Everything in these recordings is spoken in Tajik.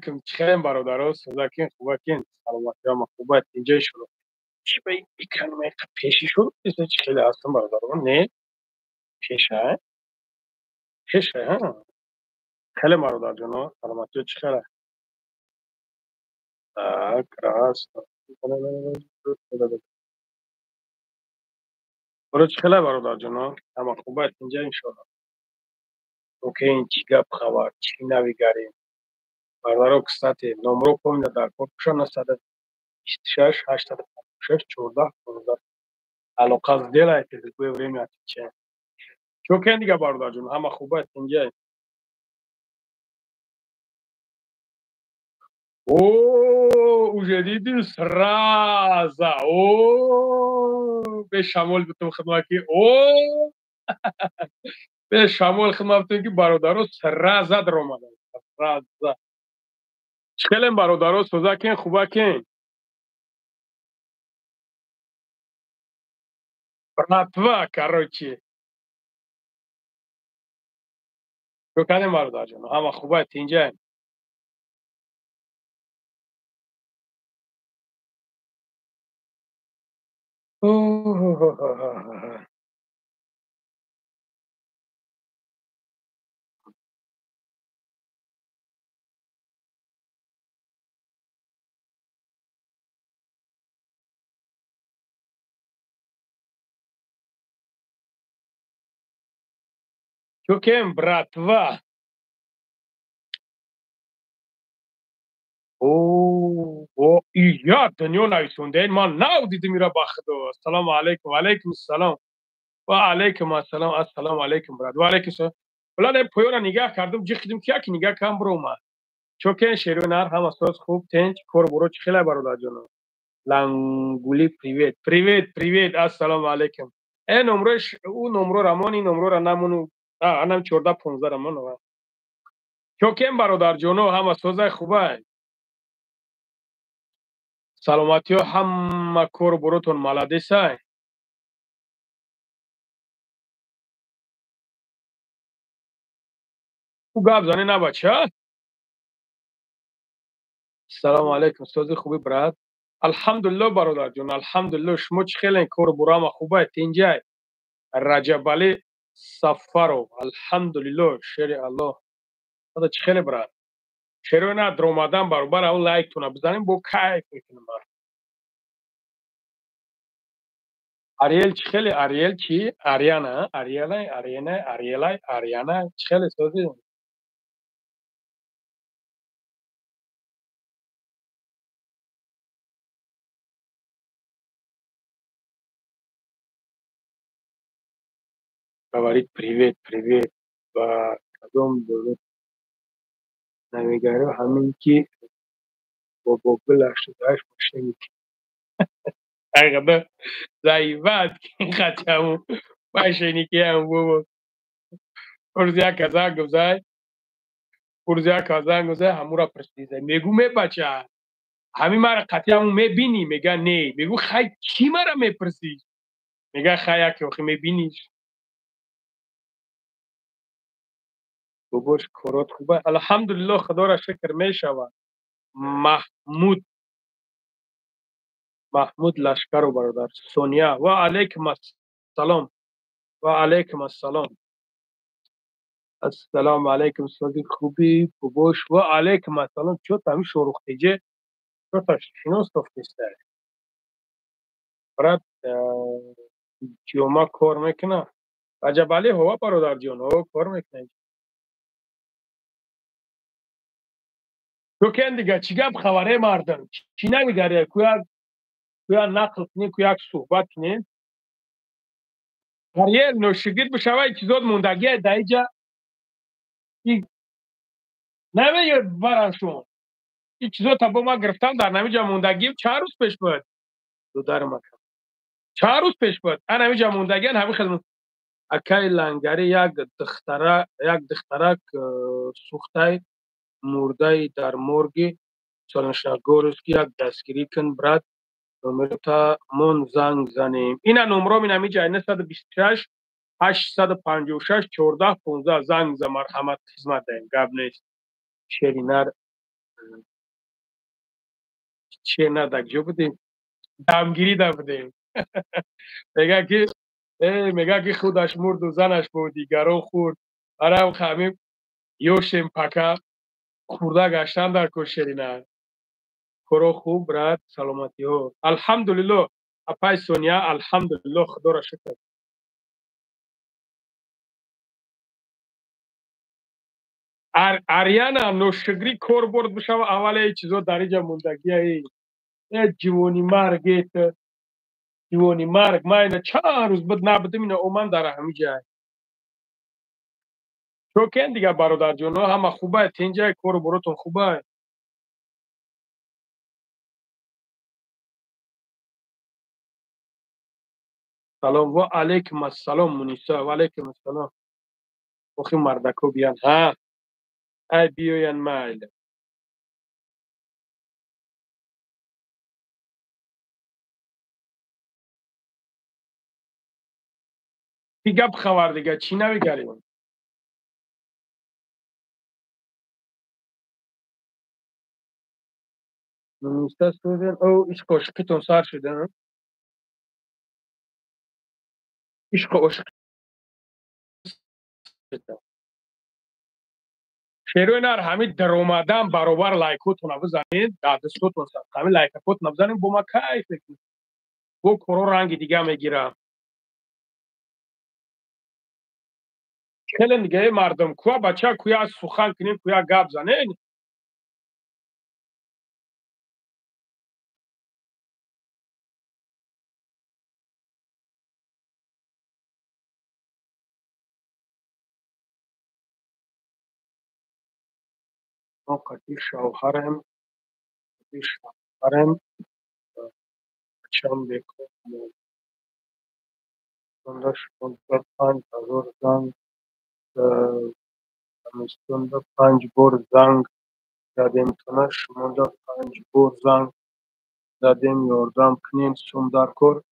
Алейкум, чихелем бародаро, сӯзакин, хубакин, саломатиама хубат, инҷои шумо. Чи ба экран меқа пеши шуд? Иса чи хеле ҳастам бародаро? Не? Пеша? Пеша, ҳа? Хеле бародарҷоно, саломатиё чи хеле? Так, раз. Боро чи хеле бародарҷоно? Ҳама хубат, инҷа иншоалло. Окей, чӣ гап хабар, чӣ навигарем? Бародаро, кстати, номро помина дар кор куша 926 856 14 15. Алоқа сделайте, в любое время отвечаем. Чо кен дига бародарҷон, ҳама хубат, инҷа. О, уже дидим сразу. О, бешамол бутум хидматки. О, бешамол хидматки ки бародаро сразу даромаданд. Сразу. Чхелем бародаро, сӯзакин, хубакин. Братва, короче. Чо кардем бародарҷон? Ҳама хубат, инҷа. Чукем, братва? О, о, я дунё нависондаен, ман нав дидим ира ба худо. Ассалому алайкум, ва алайкум ассалом. Ва алайкум ассалом, ассалому алайкум, брат. Ва алайкум ассалом. Вале поёна нигаҳ кардам, ҷиқидим ки яке нигаҳ кам биромад. Чокен шерои нар, ҳама соз хуб, тенч, кор боро чӣ хеле бародарҷоно. Лангули, привет, привет, привет, ассалому алайкум. Э, номрош, ӯ номро рамон, ин номрора намону. Анам 14 15 рамон. Чокен бародарҷоно, ҳама созай хубай. Саломатиё, ҳама кор боротон маладесай. Ӯ гап зане на бача? Салому алайкум, сози хуби брат. Алҳамдулилло бародарҷон, алҳамдулилло. Шумо чӣ хелен, кор боро ҳама хубай, тинҷай? Раҷабалӣ Сафаров, алҳамдулилло, шери Аллоҳ. Ада чӣ хеле брат? Шерои на дромадан баробар ав лайктона бизанем, бо кайф мекунем брат. Ариэл чӣ хеле? Ариэл чӣ? Ариана, Ариэла, Ариена, Ариэла, Ариана чӣ хеле сози? Говорит привет, привет. Ба кадом давлат навигариҳо ҳамин ки бобогул 88 мошинник. Ағда заибат хачаму мошинникиам бобо. Урз як занг гузай, урз як занг гузай, ҳамура пурсидизай. Мегӯ мебача, ҳамин мара қатъи ҳаму мебинӣ? Мега не. Мегӯ хай чӣ мара мепурсӣ? Мега хай яке охи мебиниш. Бобош корот хуба. Алҳамдулилло, худоро шукр мешавад. Маҳмуд, Маҳмуд Лашкаров бародар. Сония, ва алайкум ассалом. Ва алайкум ассалом. Ассалому алайкум, сози хуби бобош. Ва алайкум ассалом. Чё там шорухтеже? Чё та шинос тофтеста? Брат, ҷома кор мекуна? Раҷабалӣ ҳова бародарҷон, ҳо кор мекуна. Чокен дига чӣ гап хабаре мардам? Чӣ навигаре? Куя нақл кунем, куя як суҳбат кунем. Ариэл ношигирд бишавай чизот мондагия дар иҷа намеёд барашон. Ин чизота бо ман гирифтам дар намиҷа мондагием чанд рӯз пеш буд? Дударма чанд рӯз пеш буд? Ан ҳамиҷа мондагиан ҳамин хел акай лангари як духтара, як духтарак сӯхтай мурдаи дар морги Солнечногорский як дастгирӣ кун брат. Номерота мон занг занем. Ина номром ина миҷа 926 856 14 15 занг за, марҳамат, хизмат даем, гап нест. Шеринар Че на даг ҷо будем? Дамгирӣ да будем. Мега ки мега ки худаш мурду занаш бо дигарон хӯрд. Арам ҳамин ёшем пака хӯрда гаштан дар кор шерина. Коро хуб, брат, саломатиҳо. Алҳамдулилло, апай Сония, алҳамдулилло, худоро шукр. Ариана ношукрӣ кор борд бишава, аввал эй чизо дар инҷа мондагия эй. Э ҷивони марг, э ҷивони марг, ман ина чанд рӯз буд набудам, ина омам дар ҳамин ҷай. Чокен дига бародарҷоно, ҳама хубай, тинҷай, кору боротон хубай. Салом ва алайкум ассалом Муниса, ва алайкум ассалом. Охи мардако биян, ҳа? Ай биёян майли. Чӣ гап хабар дига, чӣ навигарем? Муниса сӯзен, о ишқу ошиқитон сар шуда, ҳа? Ишқу ошиқ шерои нар ҳамин даромадан баробар лайкотона бизанед, дар дастотон ҳамин лайкакотона бизанед, бо ма кайф мекунед. Бо коро ранги дига мегирам. Хеле дига мардум, куя бача, куя сухан кунем, куя гап занед. Мо қатъи шавҳарам, бачам бекор монд. Шумонда 5000 занг, замистонда 5 бор занг задемтона, шумонда 5 бор занг задем, ёрдам кунен, сум дар кор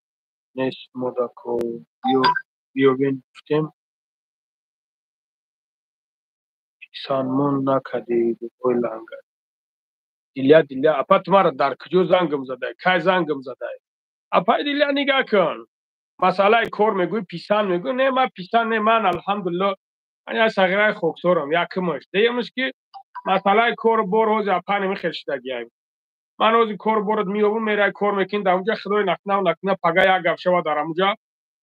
нест, модако биёбен гуфтем, писанмон накардед, ой лангар. Дилия, Дилия, апа ту маро дар куҷо зангам задай? Кай зангам задай? Апай Дилия, нигаҳ кун. Масъалаи кор мегӯӣ, писанд мегӯӣ, не, ман писанд не, ман алҳамдулилло, ман як сағираи хоксорам, якумаш. Дуюмаш ки масъалаи кору бор ҳозир апа намехел шидагиям. Ман ҳозир кору борот меёбам, мерай кор мекунӣ, дар онҷа худои накунав накуна, пага як гап шава дар ҳамунҷа,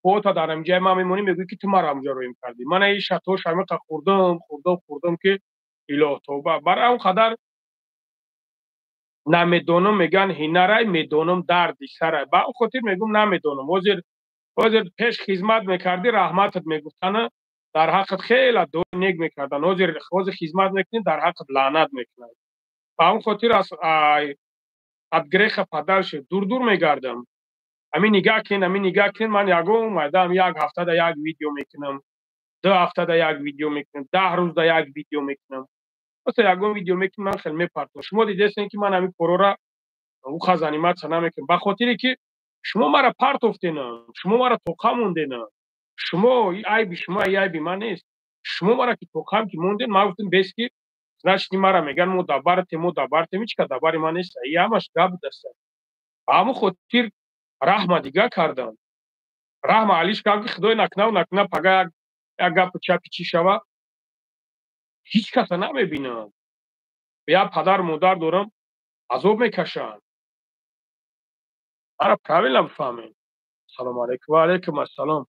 пота дар ҳаминҷаи ман мемонӣ, мегӯӣ ки ту маро ҳамунҷа роим кардӣ. Ман ин шатош ҳамиқа хӯрдам, хӯрдам, хӯрдам ки илоҳ тавба. Барои он қадар намедонам, мегӯянд ҳинарай, медонам дарди сарай. Ба он хотир мегӯм намедонам. Ҳозир ҳозир пеш хизмат мекардӣ, раҳматат мегуфтана, дар ҳаққат хеле дуои нек мекардан. Ҳозир ҳозир хизмат мекунӣ, дар ҳаққат лаънат мекунанд. Ба он хотир аз от греха подальше дур-дур мегардам. Ҳамин нигаҳ кунед, ҳамин нигаҳ кунед, ман ягон майдам як ҳафтада як видео мекунам, 2 ҳафтада як видео мекунам, 10 рӯзда як видео мекунам. Просто ягон видео мекунам, ман хеле мепартом. Шумо дидестен ки ман ҳамин корора уха заниматься намекунам. Ба хотире ки шумо маро партофтена, шумо маро тоқа мондена. Шумо айби шумо, айби ман нест. Шумо маро ки тоқам ки монден, ман гуфтам бес ки значит маро меган мо дабартем, мо дабартем, ҳеч ка дабари ман нест. И ҳамаш гап даста. Ба ҳамон хотир раҳма дига кардам. Раҳма алиш кардам ки худои накунав накуна пага як гапу чапи чӣ шава, ҳеҷ каса намебинам. Як падар модар дорам, азоб мекашанд. Ара правильно бифаҳмед. Салому алайкум. Ва алайкум ассалом.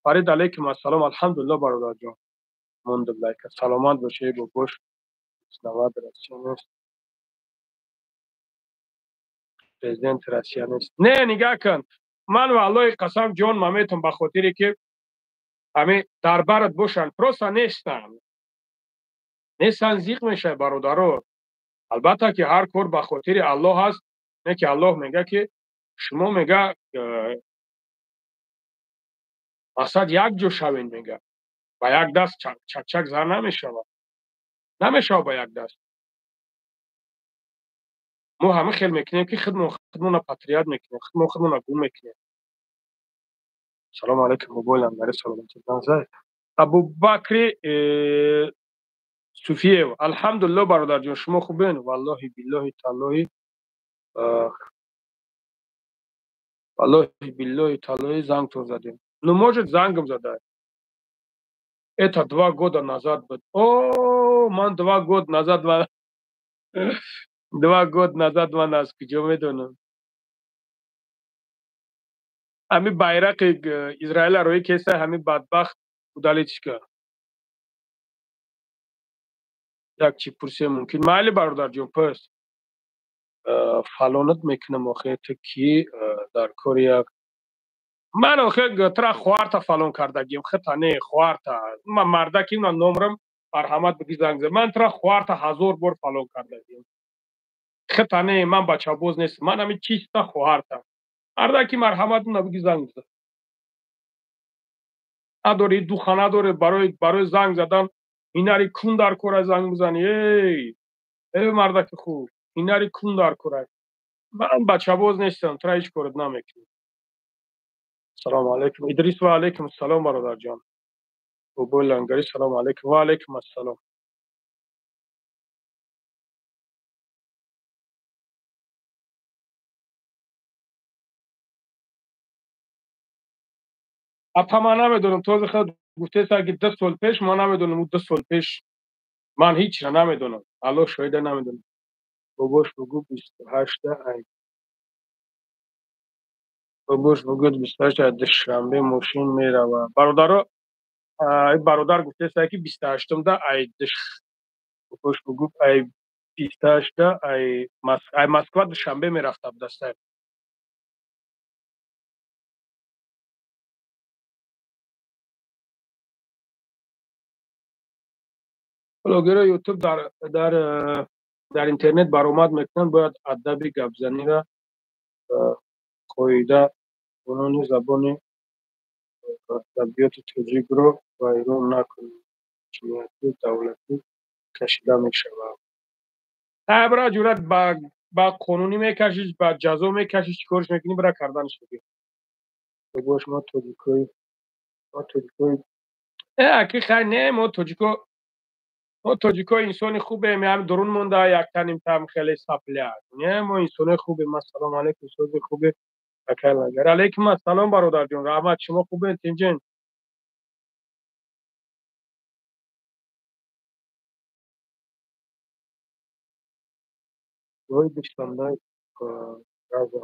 Фарид алайкум ассалом. Алҳамдулилло бародарҷон. Мондам лайка. Саломат бошед, бобош. Навад Россия нест. Президент Россия нест. Не, нигаҳ кун. Ман валлоҳи қасам ҷон маметам ба хотире ки ҳамин дар барат бошанд, просто нестанд. Нестанд, зиқ мешавад бародаро. Албатта ки ҳар кор ба хотири Аллоҳ ҳаст, не ки Аллоҳ мега ки шумо мега мақсад як ҷо шавед мега. Ба як даст чакчак зар намешавад. Намешавад ба як даст. Мо ҳама хел мекунем ки худмона патрият мекунем, худмо худмона гум мекунем. Салому алайкум, мобайлам дари саломатӣ. Абубакри Суфиев, алҳамдулилло бародарҷон, шумо хубен? Валлоҳи биллоҳи таллоҳи Валлоҳи, биллоҳи, таллоҳи, зангтон задем. Ну, может, зангам задай. Это 2 года назад был. О, ман 2 года назад, 2 года назад ман аз куҷо медонам? Ҳами байрақи Израила рӯи кеса, ҳами бадбахт удалить ка. Як чӣ пурсем мумкин. Майли, бародарҷон, пурс. Фалонат мекунам охир, ту ки дар кори як ман охир тра хоҳарта фалон кардагим, хита не, хоҳарта. Ман мардаки, ман номрам, марҳамат, биги занг зад. Ман тра хоҳарта ҳазор бор фалон кардагим. Хита не, ман бачабоз нестам. Ман ҳами чиста хоҳарта. Мардаки, марҳамат, уна биги занг зад. Надори духа, надори барои занг задан ҳинари кун дар кора занг бизанӣ. Эй, эй, мардаки хуб, ҳинари кун дар кора. Ман бачабоз нестам, тра ҳеҷ корат намекунам. Салому алайкум, Идрис. Ва алайкум ассалом, бародарҷон. Бобои Лангарӣ, салому алайкум. Ва алайкум ассалом. Апа, ман намедонам, тоза худ гуфтеса, ки 2 сол пеш. Ман намедонам, ӯ 2 сол пеш ман ҳичра намедонам, Аллоҳ шоҳида, намедонам. Бобош бугӯ 28-та ай, бобош бугӯ 28-та Душанбе мошин мерава. Бародаро, бародар гуфтеса, ки 28-умда ай дш, бобош бугӯ, ай 28-та ай Москва Душанбе мерафта будастай. Блогерҳои Ютуб дар интернет баромад мекунанд, бояд адаби гапзанира, қоида қонуни забони адабиёти тоҷикро вайрон накунанд. Ҷинояти давлатӣ кашида мешавад. Бра, ҷуръат ба қонунӣ мекашиш, ба ҷазо мекашиш, чӣ корш мекунӣ, бра, карданаш меги. Бош, мо тоҷикои аки хай не, мо тоҷико инсони хубем, ҳам дурун монда яктаним там хеле сопляк. Не, мо инсони хубем. Ассалому алайкум, сози хубе, акай Лагар. Алайкум ассалом, бародарҷон, раҳмат. Шумо хубен, тинҷен? Ой, Душанбе раза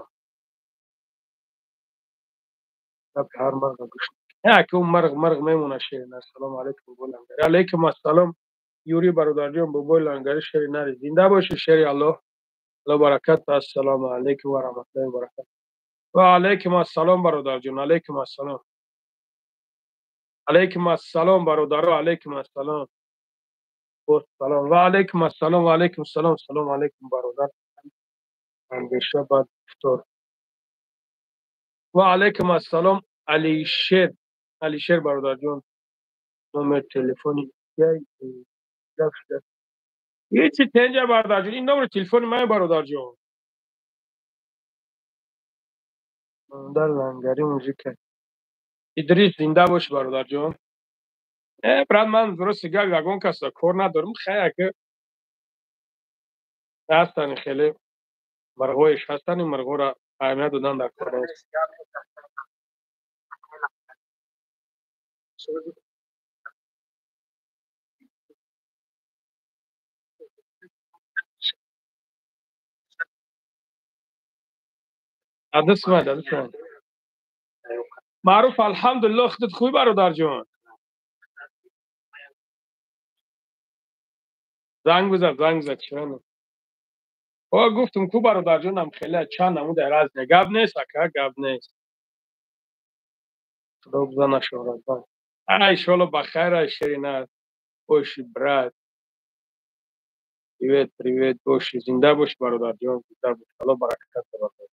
ҳар марға гӯш ки ӯ марғ марғ мемона, шерин. Ассалому алайкум, бобои Лангари. Алайкум ассалом, Юрий бародарҷон. Бобои Лангари, шери нари, зинда бошӣ, шери Аллоҳ, Аллоҳ баракат. Ассалому алайкум ва раҳматуллоҳи ва баракат. Ва алайкум ассалом, бародарҷон, алайкум ассалом, алайкум ассалом, бародаро, алайкум ассалом. Салом, ва алайкум ассалом, ва алайкум ассалом. Салому алайкум, бародар. Андеша баъд ифтор. Ва алайкум ассалом, Алишер, Алишер бародарҷон. Номер телефони ҳечи тенҷа, бародарҷон, ин номери телефони ман, бародарҷон. Дар Лангари музика. Идрис, зинда бошӣ, бародарҷон. Брат, ман дурусти гап ягон каса кор надорам. Хая, ки ҳастани, хеле марғоиш ҳастани, марғоро аҳамият додан дар кор нест. Адас мад, адас мад. Маъруф, алҳамдулиллоҳ, худат хуби, бародарҷон? Занг бизад, занг бизад. Чиро о гуфтум ку, бародарҷонам, хеле чанд намуда разне. Гап нест, ака, гап нест. Худо бизанашорад. Ай, иншоалло, ба хайр. Ай, шерина боши, брат, привет, привет, боши, зинда боши, бародарҷон, зинда боши, Алло баракат бародар.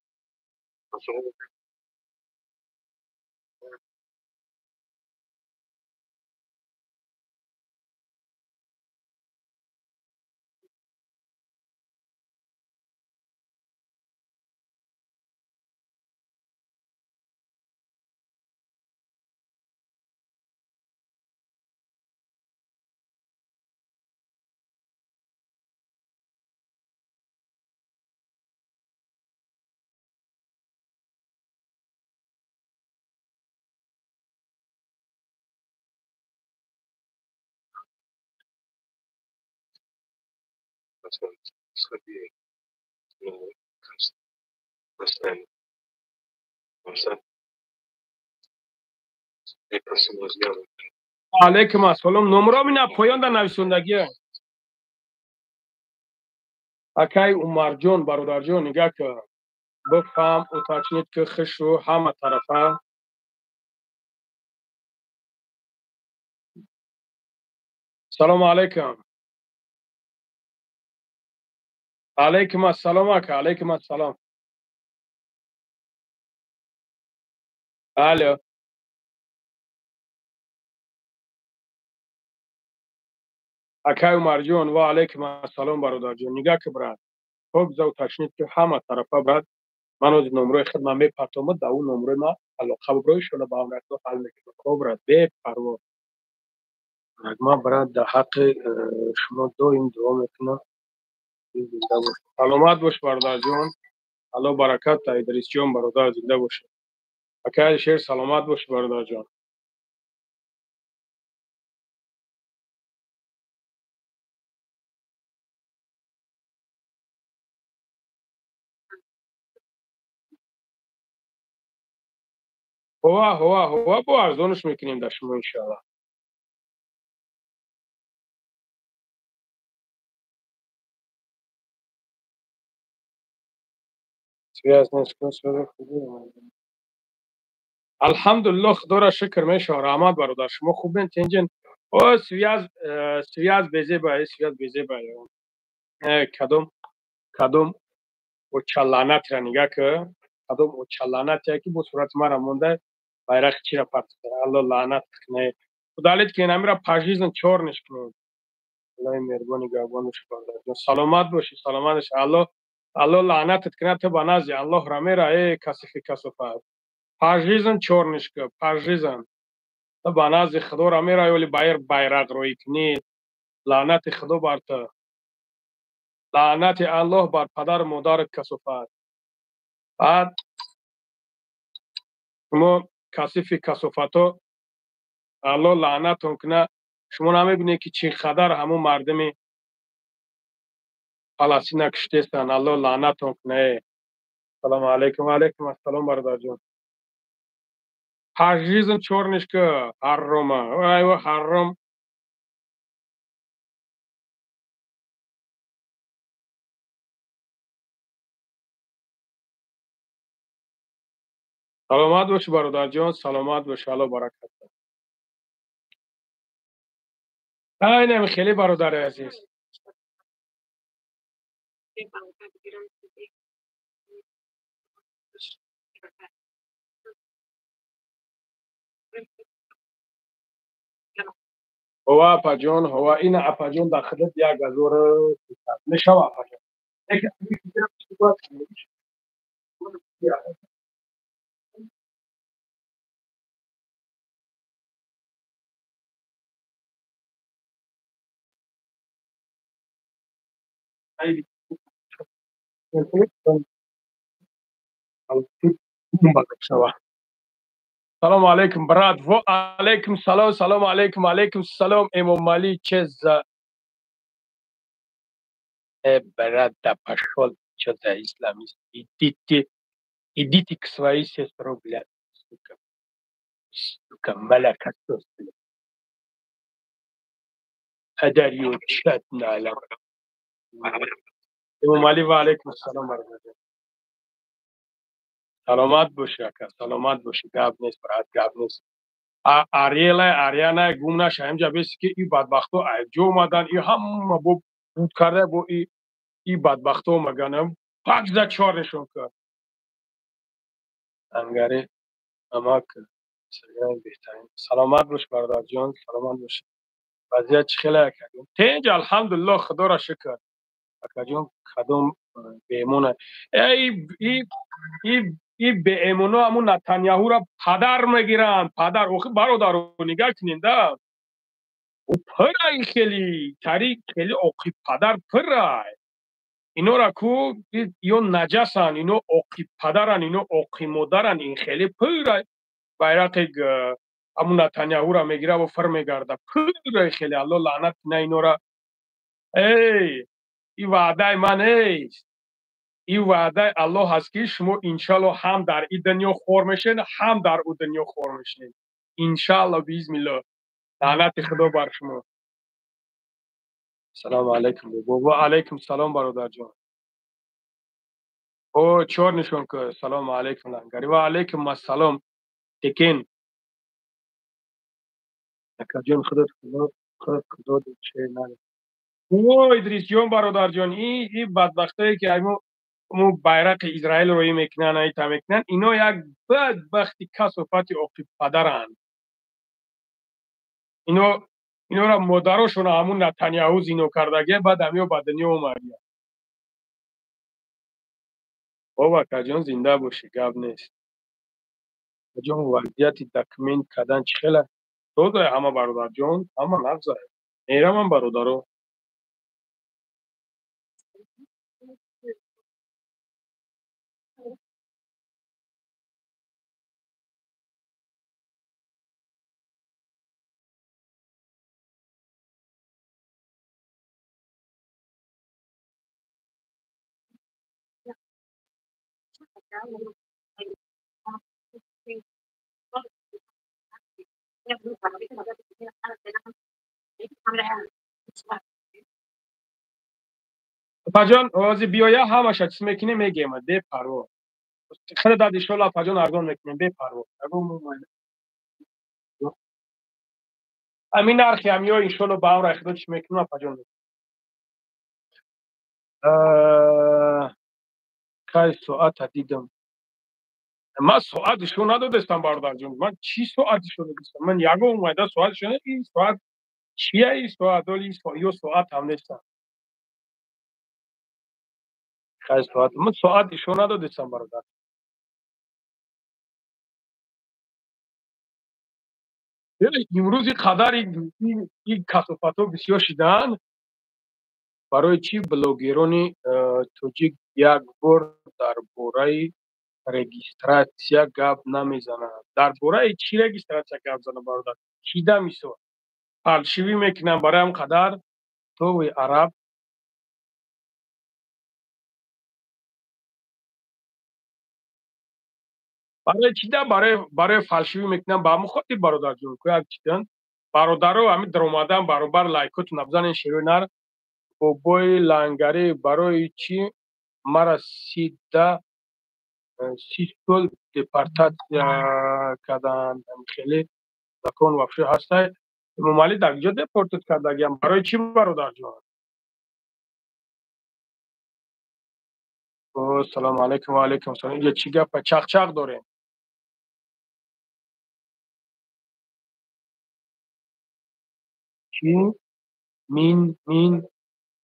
Алейкум ассалом. Номро мина поён да нависондагия. Акай Умарҷон, бародарҷон, нигаҳ ки бифаҳм, уточнить ки хишу ҳама тарафа. Салому алейкум. Алейкум ассалом ака, алейкум ассалом. Алло. Акай Умарҷон, ва алейкум ассалом бародарҷон. Нигаҳ ки брат, хоб за уточнить ки ҳама тарафа брат, ман ози номрои худ ман мепартома, да ӯ номрои ма алоқа бибро, иншоалло ба ҳамрато ҳал мекунам. Хоб брат, бепарво. Ман брат дар ҳаққи шумо доим дуо мекунам. Зинда бош. Саломат бош бародарҷон. Алло баракат та Идрисҷон бародар, зинда бош. Акай Алишер саломат бош бародарҷон. Ҳова, ҳова, ҳова, бо арзонаш мекунем дар шумо иншоалло. Связь нест. Алҳамдулиллоҳ, худоро шукр мешава. Раҳмат бародар, шумо хубен, тинҷен? О, связь, связь безеба, связь безеба. Кадом кадом оча лаънатира нигаҳ ки, кадом оча лаънатия ки бо сурати мара монда байрақи чира партофта. Алло лаънат кунад. Удалить кунед амира, пожизненно чёрныш кунед. Аллоҳи меҳрубони гаҳбон бош бародарҷон. Саломат бошӣ, саломат бошӣ. Алло, алло лаънатат кунад, ту ба назди Аллоҳ рамера, э касифи касофат. Пожизненно чёрныш ки, пожизненно. Ту ба назди Худо рамера, ёли байр байрақ рӯй кунӣ. Лаънати Худо бар ту. Лаънати Аллоҳ бар падару модарат касофат. Баъд шумо касифи касофато, Аллоҳ лаънатон кунад. Шумо намебинед ки чӣ қадар ҳамун мардуми Фаластина куштестанд. Аллоҳ лаънатон кунад. Салому алейкум. Алейкум ассалом бародарҷон. Пожизненно чёрныш ки ҳаррома. Ай ҳарром. Саломат бошӣ бародарҷон, саломат бошӣ, Аллоҳ баракат диҳад. Айнам хеле бародари азиз. Ҳова апаҷон, ҳова ина апаҷон дар хидмат 1300 мешава апаҷон. Салому алейкум, брат. Ва алейкум салом, салому алейкум, алейкум салом, Эмомалӣ, че за брат, да пошел, что за исламист? Идите, идите к своей сестре, блядь, сука, сука, молокосос, блядь. Одарю чатна. Эмомалӣ, ва алейкум ассалом, бародар. Саломат бошӣ ака, саломат бошӣ, гап нест, брат, гап нест. Ариела, Ариана гум наша, ҳамҷа беси ки и бадбахто айҷо омадан, и ҳама бо буд карда бо и бадбахто омаганам, пак за чорнишон кард. Ангари амак беҳтарин. Саломат бош бародарҷон, саломат бош. Вазъият чӣ хеле акаҷон? Тинҷ, алҳамдулиллоҳ, худоро шукр. Акаҷон, кадом беэмона? И беэмоно ҳамун Натаньяҳура падар мегиранд, падар. Охи бародаро нигаҳ кунед да. Ӯ пирай хеле, тари хеле оқи падар пирай. Инора ку ё наҷасанд, ино оқи падаранд, ино оқи модаранд, ин хеле пирай. Байрақи ҳамун Натаньяҳура мегира ва фир мегарда. Пирай хеле, Аллоҳ лаънат кунад инора. Эй, Ин ваъдаи ман нест, ин ваъдаи Аллоҳ ҳаст, ки шумо иншаллоҳ ҳам дар ин дунё хор мешавед, ҳам дар ӯ дунё хор мешавед. Иншаллоҳ, биизниллоҳ. Лаънати Худо бар шумо. Салому алайкум бобо. Ва алайкум салом, бародарҷон. О, чор нишон ки. Салому алайкум, лангари. Ва алайкум ассалом, текен акаҷон. Худот худо, худот худо че наре. О, Идрисҷон, бародарҷон, и бадбахтое ки мо байрақи Израилро и мекунанд, ита мекунанд, ино як бадбахти касофати оқибпадаранд. Ино инора модарошона ҳамун Натанияҳу зино кардагия, баъд ҳамиё ба дунё омадия. Боб, акаҷон, зинда бошӣ, гап нест. Акаҷон, вазъияти документ кардан чӣ хела? Додае ҳама, бародарҷон, ҳама нағзае. Меравам, бародаро. Апаҷон, ҳозир биёя, ҳамаша чиз мекунем, мегема, бепарво. Хеле дад, иншоалло, апаҷон, арзон мекунем, бепарво. Ҳамин нархи ҳамиё, иншоалло, ба амраи Худо чӣ мекунем, апаҷон. Кай соата дидам? Ман соат ишон надодестам, бародарҷон. Ман чӣ соат ишон додестам? Ман ягон омада соат ишон. Ин соат чия? Ин соат оли ё соат ҳам нестам. Кай соат? Ман соат ишон надодестам, бародар. Имрӯзи қадар ин касофатҳо бисёр шидаанд. Барои чӣ блогерони тоҷик як бор дар бораи регистратсия гап намезананд? Дар бораи чӣ регистратсия гап занам, бародар? Кида мисол фальшивӣ мекунанд барои ҳам қадар тови араб. Барои чӣ да барои фальшивӣ мекунанд? Ба ҳамон хотир, бародарҷон, ку як чидан, бародаро, ҳамин даромадан баробар лайкотон бизанен. Шерои нар, бобои лангарӣ, барои чӣ мара 30 сол депортатсия карданд? Хеле закон вообще ҳастай? Эмомалӣ дар куҷо депортат кардагиам? Барои чӣ, бародарҷон? Салому алайкум. Ва алайкум салом. Инҷа чӣ гапа? Чақчақ дорем. Чӣ? Мин мин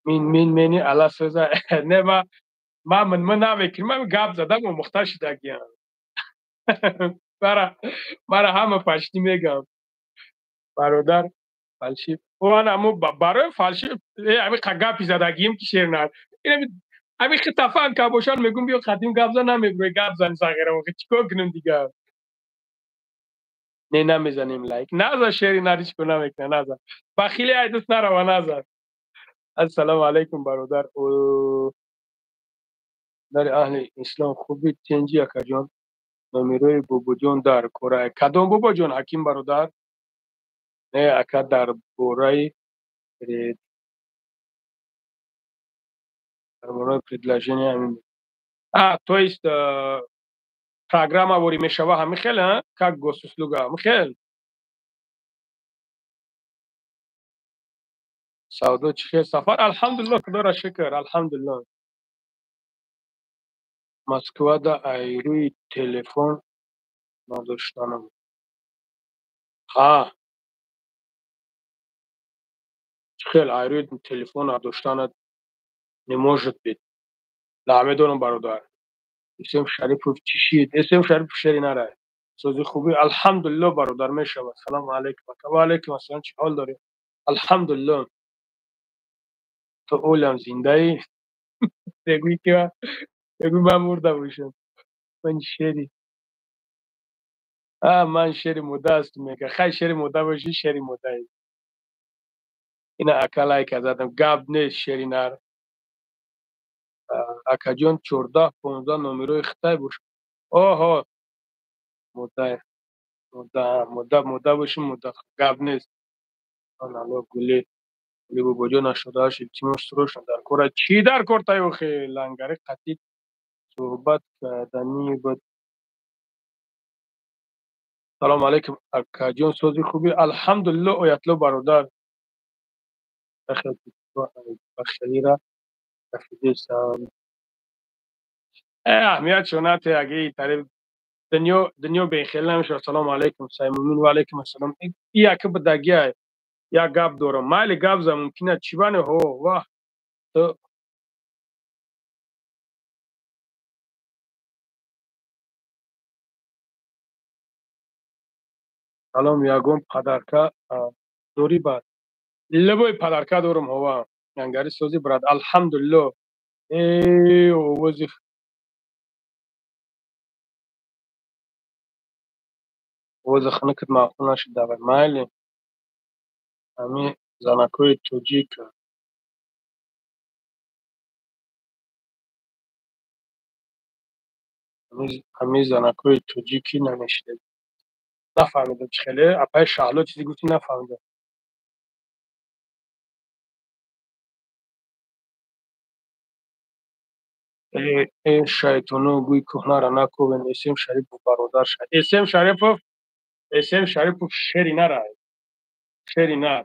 мин мин мени ала сӯза. Не, ма ман мин намекунам, ман гап задам, омӯхта шудагиам. Мара ҳама пашти мегам, бародар, фальшив. Амо барои фальшив ҳами гапи задагием ки шер нар ҳами хитафан ка бошан, мегум, биё қадим гап зан, намегӯй, гап зан сағира. Чӣ кор кунем дигар? Не, намезанем лайк. Наза, шери нар ҳеч кор намекунад, наза. Бахили айдус нарава, наза. Ассалому алайкум, бародар дар аҳли ислом. Хуби, тенҷи, акаҷон? Номерои бобоҷон дар кора. Кадом бобоҷон? Ҳаким, бародар? Не, ака, дар бораи предложение. А, то есть программа ворӣ мешава, ҳами хел, как госуслуга, ҳами хел. Савдо чӣ хел, сафар? Алҳамдулилло, худоро шукр, алҳамдулилло. Москвада айрӯи телефон надоштанам. Ҳа, чӣ хел айрӯи телефон надоштанат? Не может быть. Намедонам, бародар. Исм Шарипов чӣ шид? Исм Шарипов шери нарай. Сози, хуби? Алҳамдулилло, бародар, мешавад. Салому алайкум, ва алайкум ассалом. Чӣ ҳол дорӣ? Алҳамдулилло. Ту олам зиндаӣ? Бегӯй ки, бегӯй ман мурда бошам. Ман шери, а ман шери мурда ҳастам, мега. Хай, шери мурда бошӣ, шери мурдаӣ. Ина ака, лайка задам, гап нест, шери нар. Акаҷон, 14-15 номерои хитай бош. Оҳо, мудда, мудда, мудда, мудда бошим, мудда, гап нест. Алло, гули, гули бобоҷон, 88, илтимос, срочно дар кора. Чӣ дар кор таёхе? Лангари қатӣ суҳбат карданӣ буд. Салому алайкум, акаҷон, сози хуби? Алҳамдулилло, Оятло бародар. Бахелира рафидесам. Аҳамият шонате, аги тариф дунё, дунё бехел намешавад. Салому алайкум, Саймумин. Ва алайкум ассалом. И яке будагия, як гап дорам. Майли, гап за, мумкина чӣ бане? Ҳо, ваҳ, ту салом, ягон подарка дорӣ? Бад любой подарка дорам. Ҳова, янгари сози, брат? Алҳамдулилло. Э, овози овози хунукат маъқул нашуд. Давай, майли. Ҳами занакҳои тоҷик, ҳами занакҳои тоҷикӣ намешидед. Нафаҳмидам, чӣ хеле, апаи Шаҳло, чизе гуфтӣ, нафаҳмидам. Э, шайтоно, гӯи кӯҳнара накобен. Эсем Шарипов бародар, Эсем Шарипов, Эсем Шарипов шери нара, шери нар.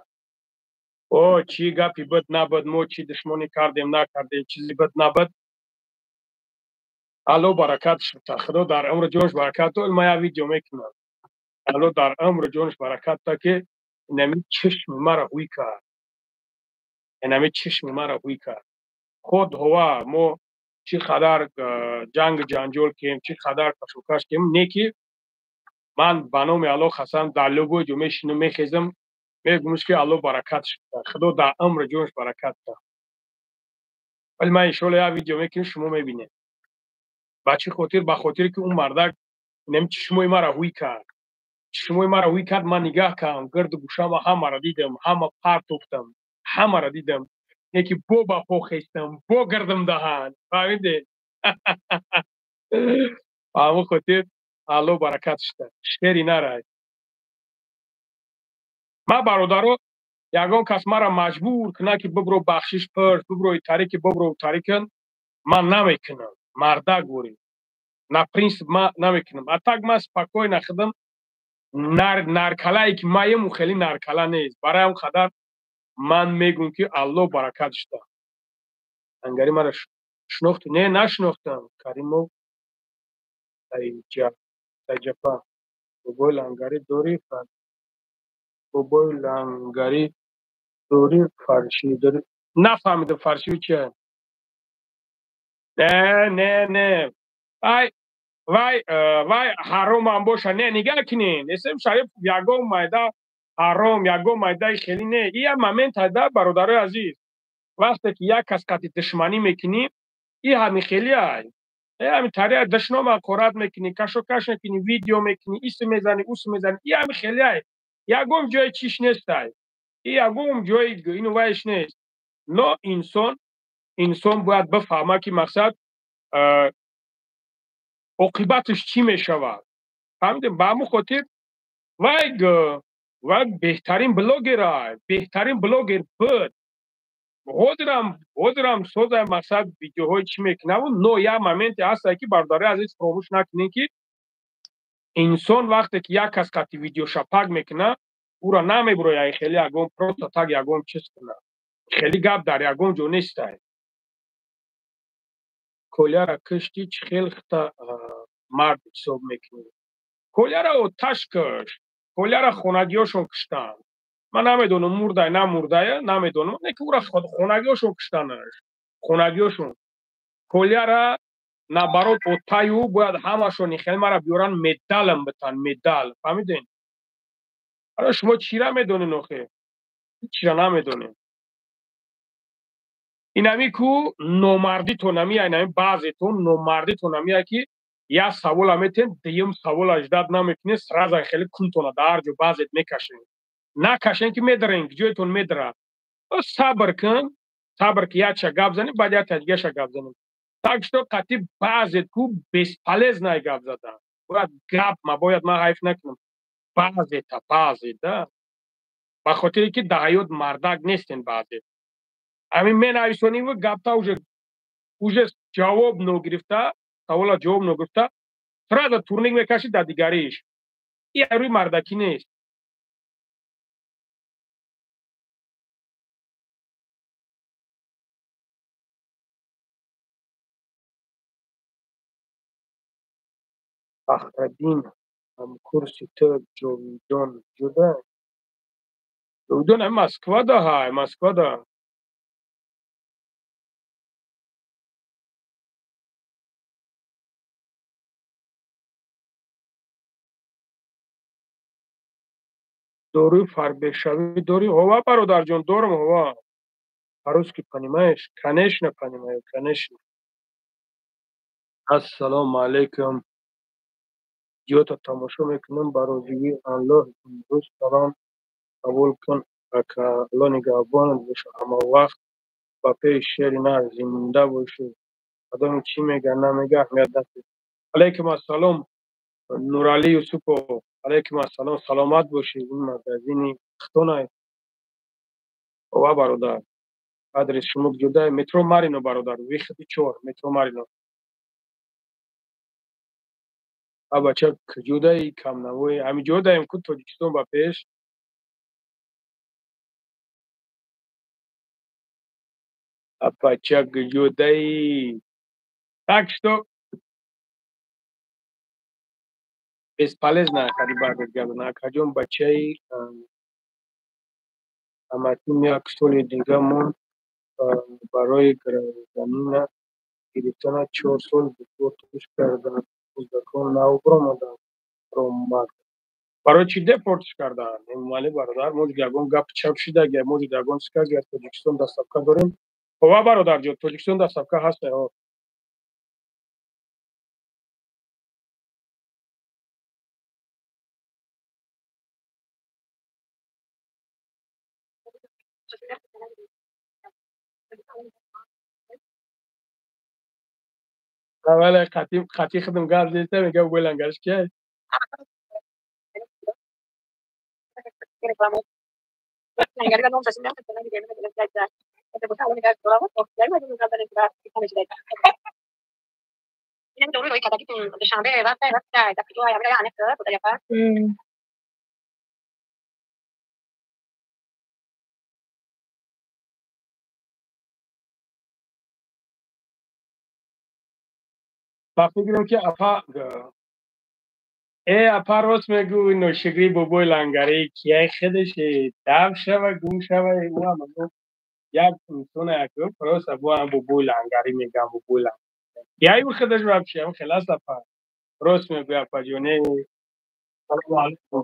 О, чӣ гапи буд набуд, мо чӣ душмонӣ кардем накардем, чизе буд набуд, Алло баракат шута, Худо дар умру ҷонаш баракат дод. Ма як видео мекунам. Алло дар умру ҷонаш баракат да, ки инами чишми мара ҳуй кард, инами чишми мара ҳуй кард. Худ ҳова, мо чӣ қадар ҷангу ҷанҷол кем, чӣ қадар кашокаш кем, не ки ман ба номи Алло қасам, дар любой ҷо мешинам, мехезам, мегӯмш, ки Алло баракат шуда, Худо дар умри ҷонаш баракат да. Вале ман иншоалло як видео мекунем, шумо мебинед. Ба чӣ хотир? Ба хотире ки он мардак инами чишмои мара ҳуй кард, чишмои мара ҳуй кард. Ман нигаҳ кардам, гирду гӯшама ҳамаро дидам, ҳама партофтам, ҳамаро дидам, яки бо ба по хестам, бо гирдам даҳан, фаҳмидед? Ба ҳамон хотир Алло баракат шуда, шери нарай. Ман, бародаро, ягон кас мара маҷбур кунад, ки бибро, бахшиш пурс, биброи тарики, бибро тарикан, ман намекунам. Мардак ворӣ, на принцип ман намекунам. А так ман спокойно худам наркалае ки маему хеле наркала нест. Барои ҳам қадар ман мегӯм, ки Алло баракат шуда. Ангари мара шинохту? Не, нашинохтам. Каримов Сайҷапа, бобои лангари дорӣ, бобои лангари дорӣ, фарши дорӣ? Нафаҳмидам, фарши чия? Не, не, не, вай, вай, вай ҳаромам боша. Не, нигаҳ кунед, Эсем Шарипов ягон майда ҳаром, ягон майдаи хеле не. И як момент ҳайда, бародарои азиз, вақте ки як кас қати душманӣ мекунӣ, и ҳами хелиай, ҳами тариа душнома қорат мекунӣ, кашокаш мекунӣ, видео мекунӣ, исм мезанӣ, усм мезанӣ, и ҳами хелиай, ягон ҷои чиш нестай, и ягон ҷои ину вайш нест. Но инсон бояд бифаҳма, ки мақсад оқибаташ чӣ мешавад, фаҳмидем? Ба ҳамон хотир вай беҳтарин блогерай, беҳтарин блогер буд, ҳозирам созай, мақсад, видеоҳои чӣ мекунаву. Но як моменте ҳастае, ки, бародари азиз, фуромӯш накунем, ки инсон вақте ки як кас қати видеошапак мекунад, ӯро намебурояд хеле ягон просто так ягон чиз кунад. Хеле гап дар ягон ҷо нестай. Коляра кишти, чӣ хел хита мард ҳисоб мекунӣ? Коляра оташ кушт, коляра хонагиҳошон куштанд. Ман намедонам, мурдай намурдая, намедонам, не ки ӯра хонагиҳошон куштанаш, хонагиҳошон коляра. Наоборот, отаю бояд ҳамашон хел мара биёран, медалам битан, медал, фаҳмиден? Ара, шумо чира медонен охе? Чира намедонем. Инами ку номардитон ами, инами баъзетон номардитон амия, ки як савола метен, дуюм савола ждать намекунед, сразу хеле кунтона дар ҷо баъзет мекашен. Накашен, ки медарен, ҷоятон медара. Сабр кун, сабр, ки якша гап занем, баъд якта дигаша гап занем. Так что қати баъзе ку бесполезно гап задан. Бояд гап, ма бояд ман ҳайф накунам. Баъзета, баъзе, да. Ба хотире ки дар ҳаёт мардак нестен баъзе. Ҳамин менависониву гапта уже ҷавоб ногирифта, савола ҷавоб ногирифта, сразу турник мекашид дар дигариш. Ин рӯи мардакӣ нест. Фахраддин ҳамкурси ту Ҷовидон ҷуда? Ҷовидон ҳам Москвада ҳай, Москвада. Доруи фарбешавӣ дорӣ? Ҳова, бародарҷон, дорам, ҳова. По-русски понимаешь? Конечно, понимаю, конечно. Ассалому алайкум. Видеота тамошо мекунам ба розигии Аллоҳ. Имрӯз салом қабул кун, ака. Аллоҳ нигаҳбонат боша, ҳама вақт ба пеши шери нар зинда бошӣ. Одами чӣ мега, намега, аҳамият надиҳ. Алайкум ассалом, Нуралӣ Юсупов. Алайкум ассалом, саломат бошӣ. Ин магазини хитонай. Ова, бародар. Адрес шумо куҷодай? Метро Марино, бародар. Выходи 4, метро Марино. А бача куҷодаи камнавои? Ҳамин ҷодаем ку Тоҷикистон ба пеш. А бача куҷодаи? Так что бесполезно хари баъд гап. Акаҷон, бачаи амаким як соли дига монд барои гражданина гирифтана, 4 сол депортш карданд. Закон нав баромаданд. Ромад. Барои чӣ депортш карданд? Эмомалӣ бародар, может, ягон гап чап шида, может, ягон чиз кард. Тоҷикистон доставка дорем. Ова, бародарҷон, Тоҷикистон доставка ҳаст. Аввала қати худам гап зеста, мегам белангарш ки. Ба фикрам ки апа апа рост мегӯ, ношукрӣ бобои лангарӣ кияй худаше дав шава, гум шава. Ӯам як инсоне аку просто боам бобои лангарӣ мегам, бобои лангарӣ кияй ӯ худаш вообще ам хелас. Апа рост мегӯ, апаҷоне. Салому алайкум.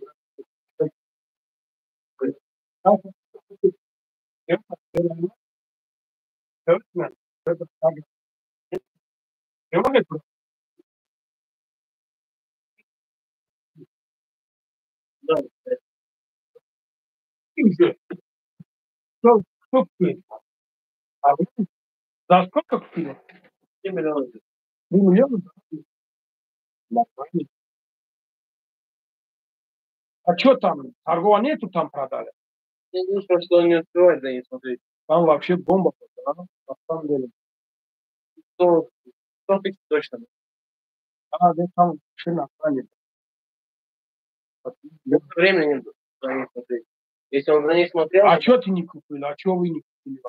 Что купили? А вы за сколько купили? 3 миллиона. 3 миллиона? Нормально. А что там? Торгова нету, там продали? Я не знаю, что он не успевает за ней смотреть. Там вообще бомба, да? На самом деле. 100 тысяч точно. А, да, там вообще нормально. Времени нет за ней смотреть. Если он за ней смотрел... А что ты не купил? А что вы не купили?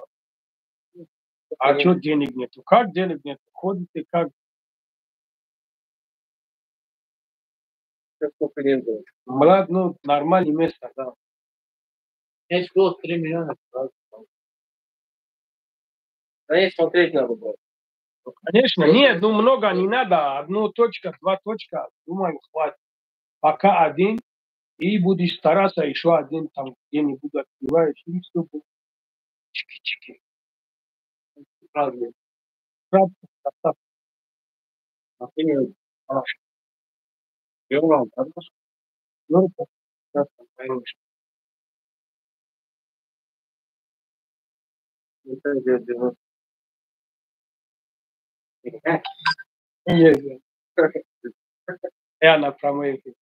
А что денег нету? Как денег нету? Ходите как? Сколько нет было? Млад, ну, нормальное место, да. 5 год, 3 миллиона. За ней смотреть надо было. Ну, конечно, нет, ну много не надо. Одну точка, два точка, думаю, хватит. Пока один, и будешь стараться еще один там где-нибудь открываешь, и все будет. Чики-чики. Правильно. Правда. Хорошо. Ну, конечно. Yes. Я на прямой эфир.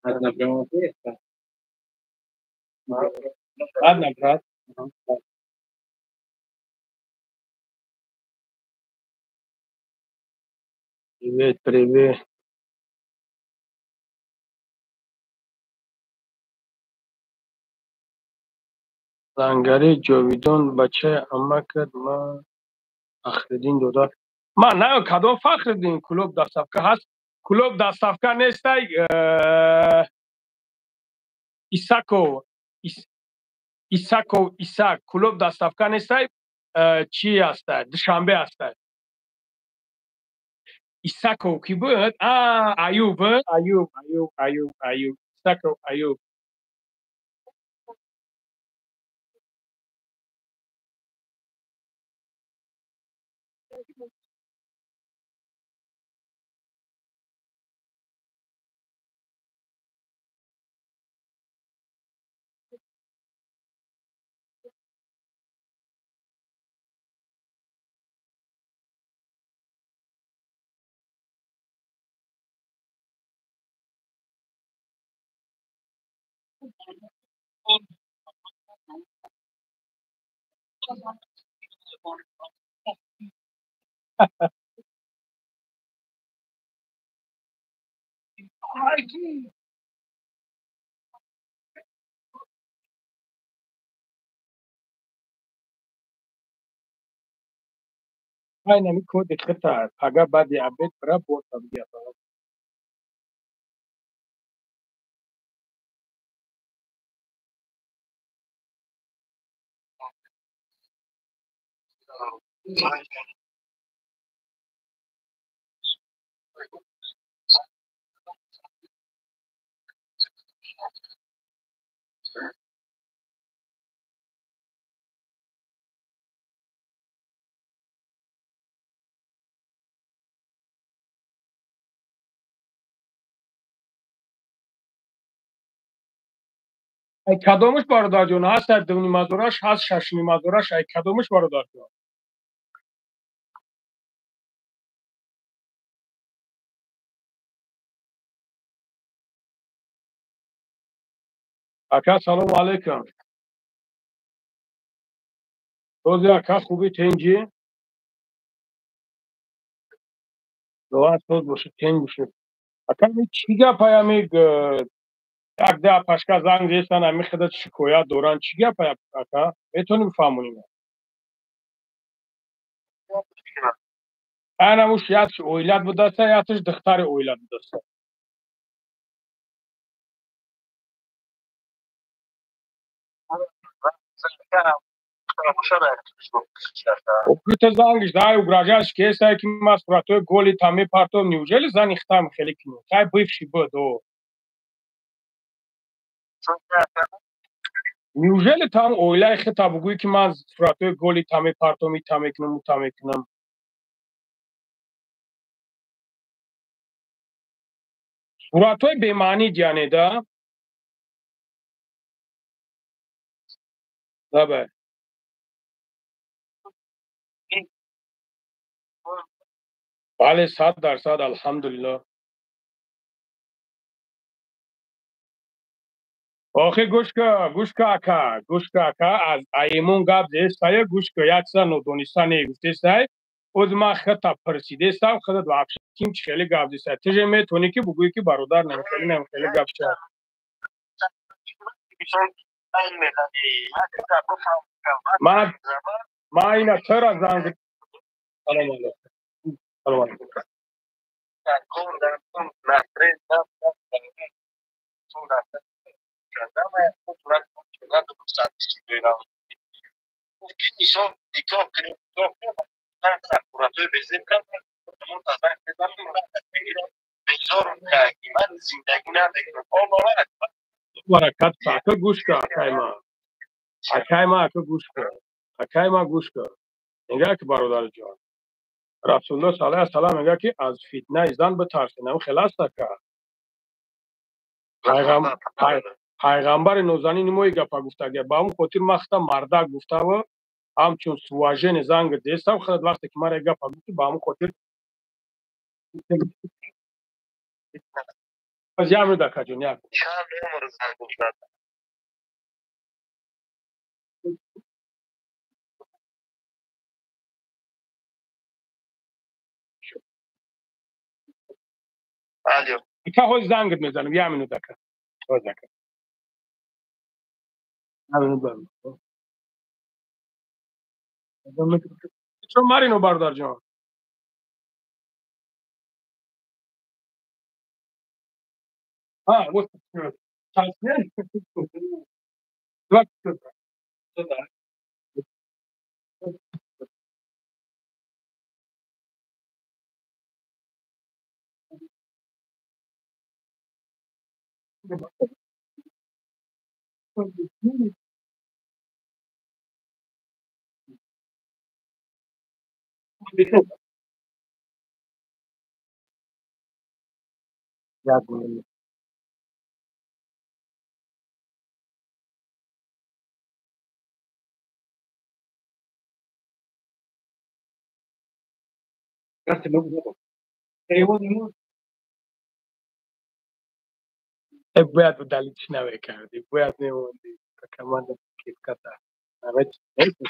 На прямом эфире? Ладно, брат. Привет, привет. Лангари Ҷовидон бачаи амакат ма Фахриддин дода. Ман на кадом Фахриддин, клуб доставка ҳаст. Клуб доставка нестай. Исаков, Исаков Исак, клуб доставка нестай. Чӣ ҳастай? Душанбе ҳастай. Исаков ки буд? А, Аюб, Аюб, Аюб, Аюб, Аюб. Исаков Аюб. Айнами коди хита пага баъди обед бира бота бия. Ай кадомаш бародарҷон ҳаст? Ай дунимазораш ҳаст, шашнимазораш, ай кадомаш бародарҷон? Ака салому алайкум. Рӯзи ака хуби тенҷи? Дуо соз бошед, тенҷ бошед. Ака чӣ гап ами як да пашка занг зесан ами худат шикоят доранд, чӣ гап ака? Метавонӣ бифаҳмонӣ? Анамуш як оилат будаста, якш духтари оилат будаста. Охита зангиш дай угрожаешь кесай ки ма суратҳои голи та мепартом, неужели зани хитам хеле кино? Хай бывший буд, о. Неужели там оилаи хита бугӯӣ ки ман суратҳои голи та мепартом, ита мекунам, ута мекунам? Суратҳои бемаънӣ яъне да? Давай. Бале, 100%, алҳамдулиллоҳ. Охи гӯш ка, гӯш ка ака, гӯш ка ака, аз аимон гап зестая, гӯш ка, як чиза нодониста не гуфтестай. Оз ман хита пурсидестам, худат вообще ким чӣ хеле гап зестай. Ту же метавонӣ ки бугӯӣ ки бародар намехеле, намехеле гап ча. Ман ина чара занг. Салом алайкум. Салом алайкум. Баракат ака гӯш ка, акай ма. Акай ма ака гӯш ка. Акай ма гӯш ка. Мегӯяд ки бародарҷон, Расулуллоҳ саллаллоҳу алайҳи васаллам мегӯяд ки аз фитнаи зан битарсед. Ам хел аст ака. Пайғамбари нозанини мо и гапа гуфтагия. Ба он хотир ман хита мардак гуфтаву Ҳамчун с уважение занг дестам худат вақте ки мара гапа гуфтӣ, ба ҳамон хотир аз як минут, акаҷон, як. Чанд умр занг зад? Алло. Ака, ҳози зангат мезанам, як минут, ака. Ҳози, ака. Як минут барм. Чо Марино, бародарҷон? А, вот сейчас. 24. Як минут. Бояд удалить намекардӣ, бояд мемондӣ. Команда кепката.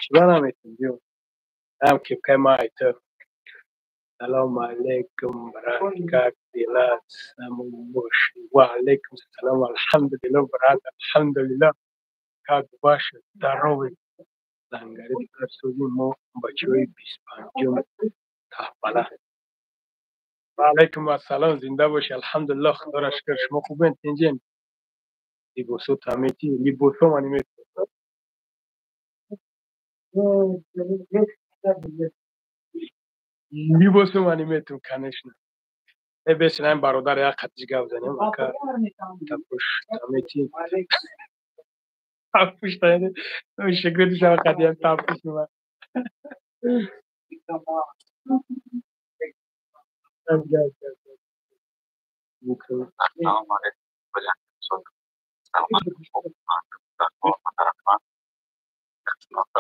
Чиба наметон? Ам кепкаи ма айто. Салом алейкум, брат, как дела? Самумуш. Ва алейкум салом, алҳамдулиллоҳ, брат, алҳамдулиллоҳ. Как ваше здоровье? Зангари тарсуди мо бачаҳои 25-ум таҳбала. Ва алайкум ассалом, зинда бошӣ, алҳамдулиллоҳ, худоро шукр, шумо хубен, тинҷен? Либосо тамети, либосо мани мети. Либосо мани метум, конечно. Э, бесин, бародар, як қатиш гап занем, ака, тапуш тамети. Тапуш тамети. Шукр шава қадиям тапуш ма. Ассалому алайкум. Саломат.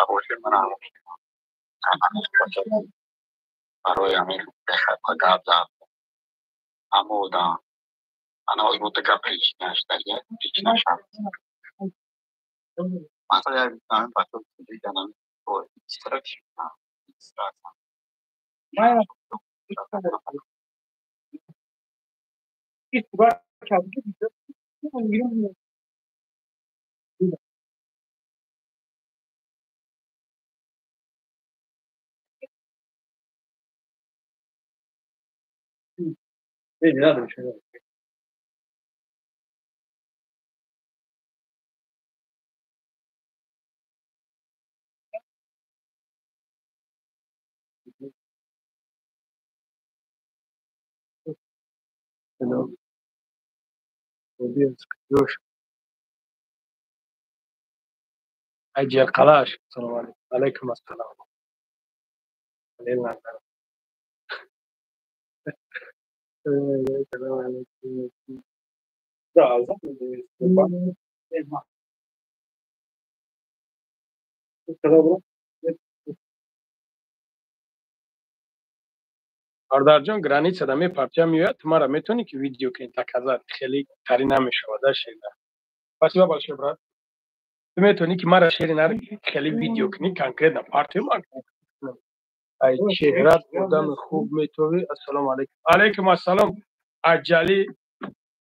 Бошед, ман барои ҳамин гап зад. Аммо одам ана озмута гап причина шуда, причина шад. Масалан, як ҳамин бачаҳо диданам, истра истра. Аҷи Қалаш, салому алейкум. Алейкум ассалом. Салому алейкум. Да, Бародарҷон, граница да мепартия меояд, ту мара метавонӣ ки видео кунӣ, доказать хеле карӣ намешавад, а шерина. Спасибо большое, брат. Ту метавонӣ ки мара шерина хеле видео кунӣ, конкретно партия ма. Ай чеҳрат одами хуб метавӣ. Ассалому алейкум. Алейкум ассалом. Аҷали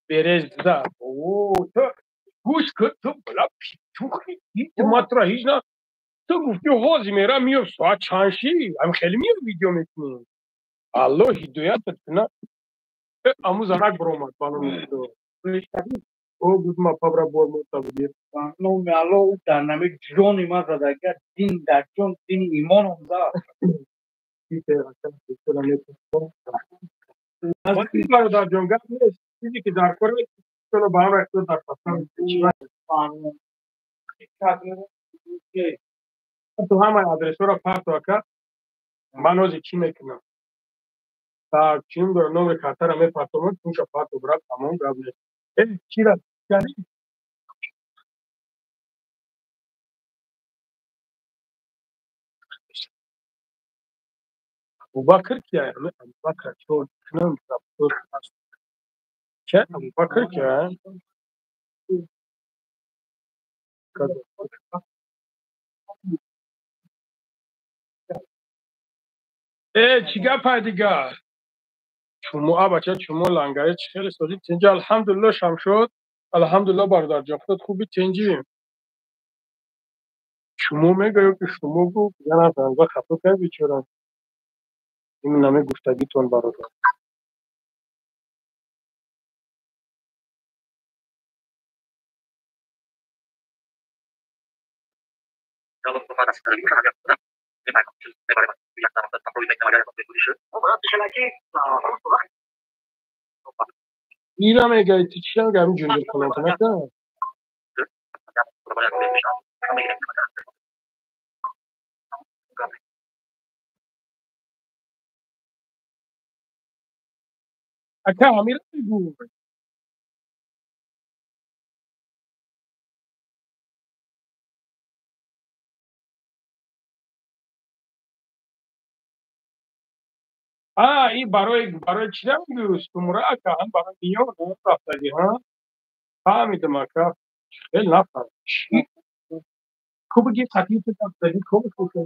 Береза. О, ту гӯш кун, ту бала петух и, ту ма тура ҳеҷ на ту гуфти ҳозир мерам, миём, соат чанд ши? Ам хеле миём, видео мекунӣ. Аллоҳ ҳидоятат кунад. Аму занак баромад ба номи Худо. О, гуфт ма пабра бор мота буди. Номи Аллоҳ, ӯ дар нами ҷони ма задага, дин дар ҷон, дини имоном зад. Бародарҷон, гап нест. Чизе ки дар кор чоно ба ҳам рахто дар пасам. Ту ҳамаи адресҳоро парту, ака. Ман ҳозир чӣ мекунам? Так, чим дора, номери картара мепартомад, пунша парту, брат, тамом, гап нест. Э, чира? Яъни Абубакр кия? Абубакр чор кунам че Абубакр кия? Э, чӣ гапай дигар? Чумо бача, чумо лангари чӣ хеле созӣ тинҷи? Алҳамдулилло, Шамшод, алҳамдулилло, бародарҷон, худат хуби, тинҷӣ? Чумо мега ё ки шумо гуфт, я нафаҳмидам, хато кард бечора. Ин намегуфтагитон, бародар. Ира мега, ти чӣ мега, ҳамин ҷунҷул кунам нака? Ака, ҳамира бигӯ. А, ин барои чӣ намегӯ? Сумра, ака, ҳам барои миён рафтагӣ, ҳа? Фаҳмидам, ака. Хеле нафаҳмидам. Чӣ? Ку бигӣ қатъи рафтагӣ, ку бигӯ?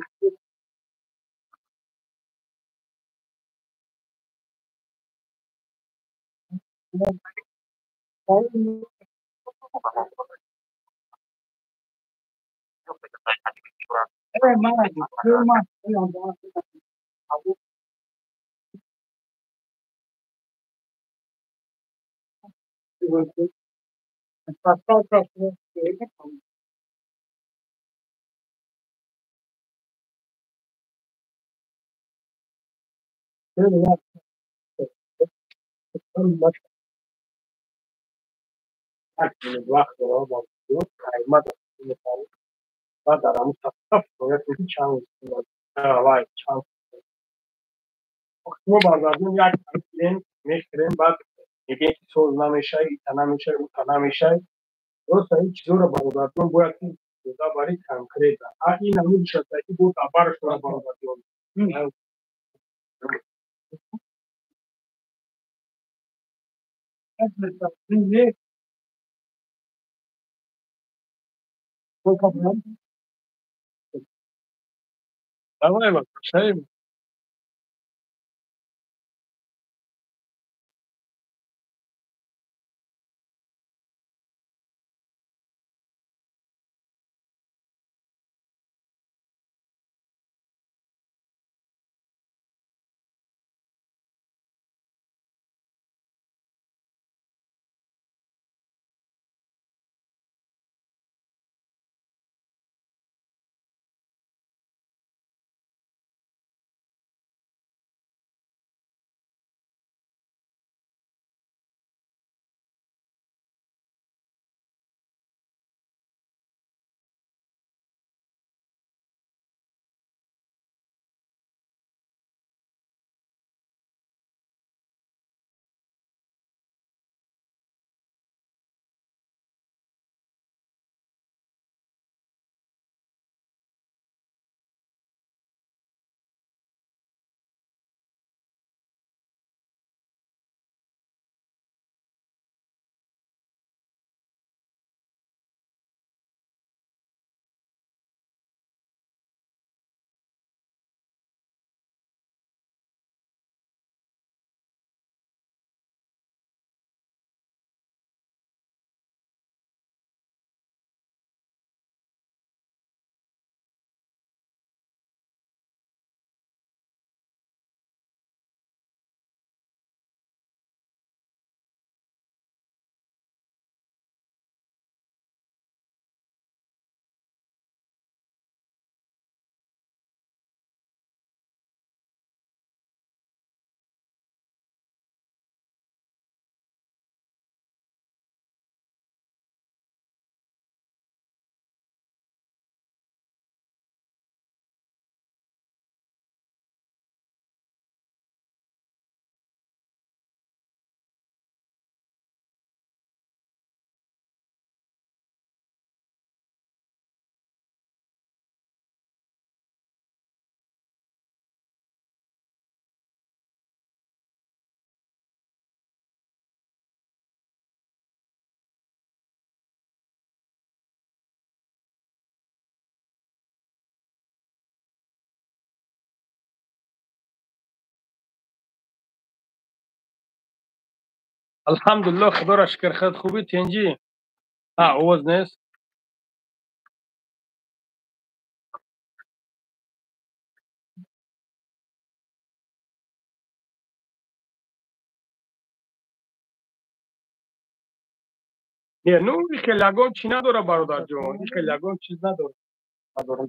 Мо бародарон як мегирем, мехӯрем, баъд мегӯем ки соз намешавад, ита намешавад, ута намешавад. Просто ин чизоро, бародарҷон, бояд ки дода барӣ конкретно. А ин намешавад, ки бо табарашона, бародарҷон. Давай, возвращаем. Алҳамдулиллоҳ, худоро шукр, худ хубӣ, тинҷӣ? Овоз нест? Не, ну хеле ягон чӣ надора, бародарҷон, хеле ягон чиз надора. Надорам.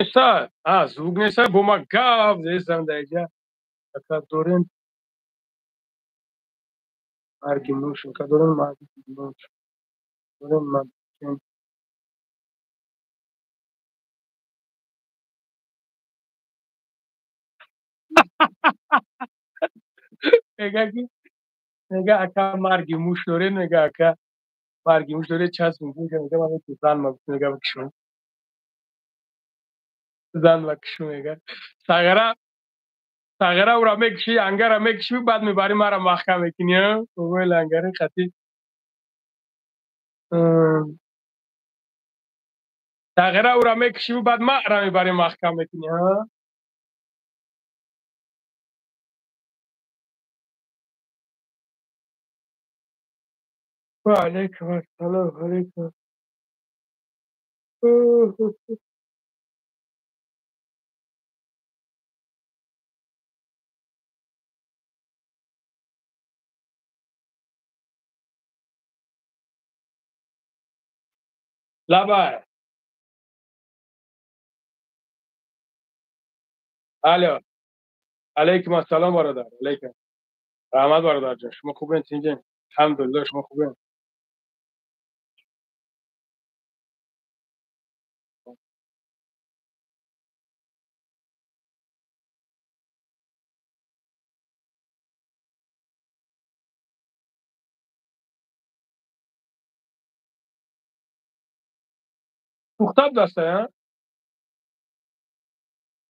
Неста, звук неста, бо ма гап зестам дар инҷа. Ака дорем марги муш, ака дорем марги муш. Дорем марги. Мега ки мега ака марги муш дорем, мега ака марги муш дорем, часп мега, мега ман зан ма мега бикшум. Зан ма кишу мега. Сағара сағара ура мекши, ангара мекши, баъд мебари мара маҳкам мекунӣ, а? Бобои лангари хати. Сағара ура мекши, баъд мара мебари маҳкам мекунӣ, а? Ва алайкум ассалом, ва алайкум. Лабай. Алло. Алайкум ассалом, бародар. Алайкум. Раҳмат, бародарҷон. Шумо хубен, тинҷен? Алҳамдулиллоҳ, шумо хубен? Пухтаб даста, а?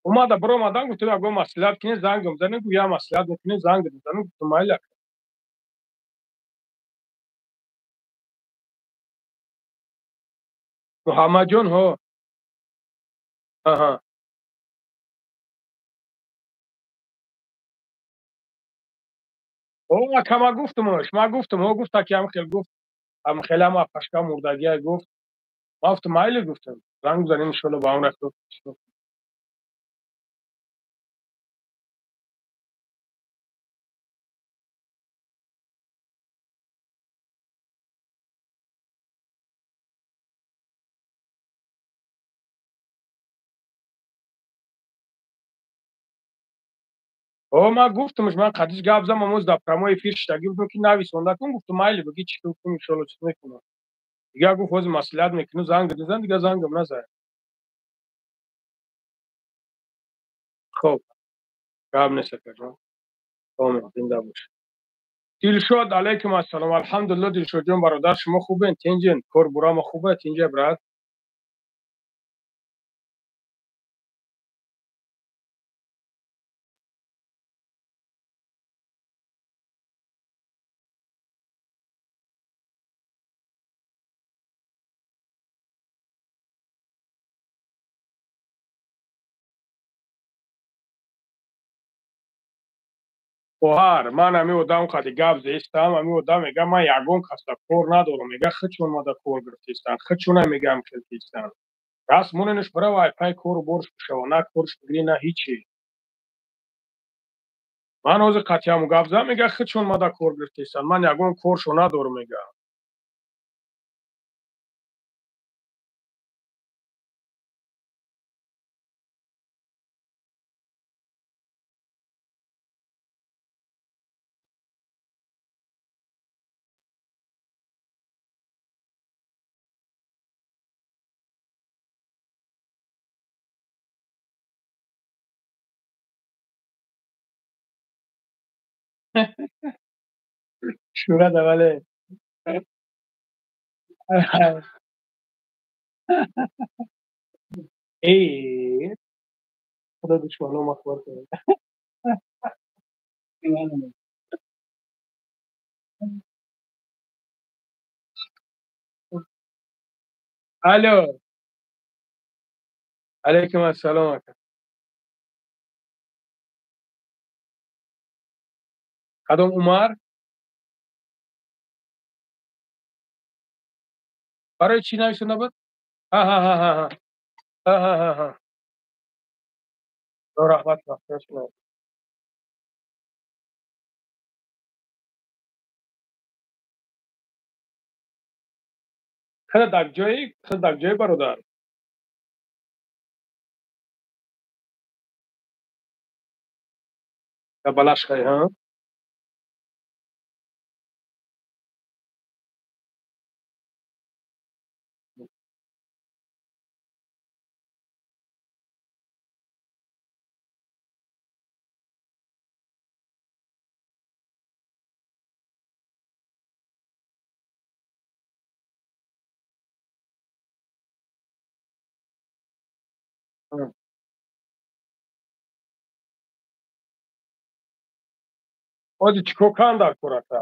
Омада биромадан, гуфтам ягон маслиҳат кунед, зангам занед, гуфт я маслиҳат мекунед, занг занед, гуфтам майли ака. Муҳаммадҷон, ҳо. Аҳа. О, ака, ма гуфтамаш, ма гуфтам, ҳо, гуфт аки ҳам хел гуфт, ҳам хел ҳам апашка мурдагия гуфт. Ма гуфтам майли гуфтам. Занг занем иншоалло ба он рафт. О, ман гуфтамш, ман қадиш гап зам, амоз дар прямой эфир шиштагӣ будам, ки нависонда кун, гуфтам майли, бигӣ чӣ гуфтам, иншоалло чиз мекунам. Дига гуфт ҳозир маслиҳат мекунам, занг зан, дига зангам назад. Хоб, гап нест, акаҷон. Омин, зинда бош. Дилшод, алайкум ассалом. Алҳамдулилло, Дилшодҷон бародар, шумо хубен? Тинҷен? Кор бурама хубе? Тинҷа брат? Хоҳар, ман ҳами одам қади гап зестам, ҳами одам мега, ман ягон каса кор надорам, мега, хичон мада кор гирифтестан, хичона мегам хелтестан. Раст моненаш бирава, ай пай кору борш бишава, на корш бигирӣ, на ҳичи. Ман ҳозир қатъиаму гап зам, мега, хичон мада кор гирифтестан, ман ягон коршо надорам, мега. Шура давале. Эй, худо душмано махвар кунад. Алло. Алейкум ассалом ака. Кадом Умар? Барои чӣ нависонда буд? Ҳа. Ҳа. Раҳмат, раҳмат. Хеле дар ҷои, хеле дар ҷои бародар. Дар Балашхай, ҳа? Ози чӣ кор кардам дар корака?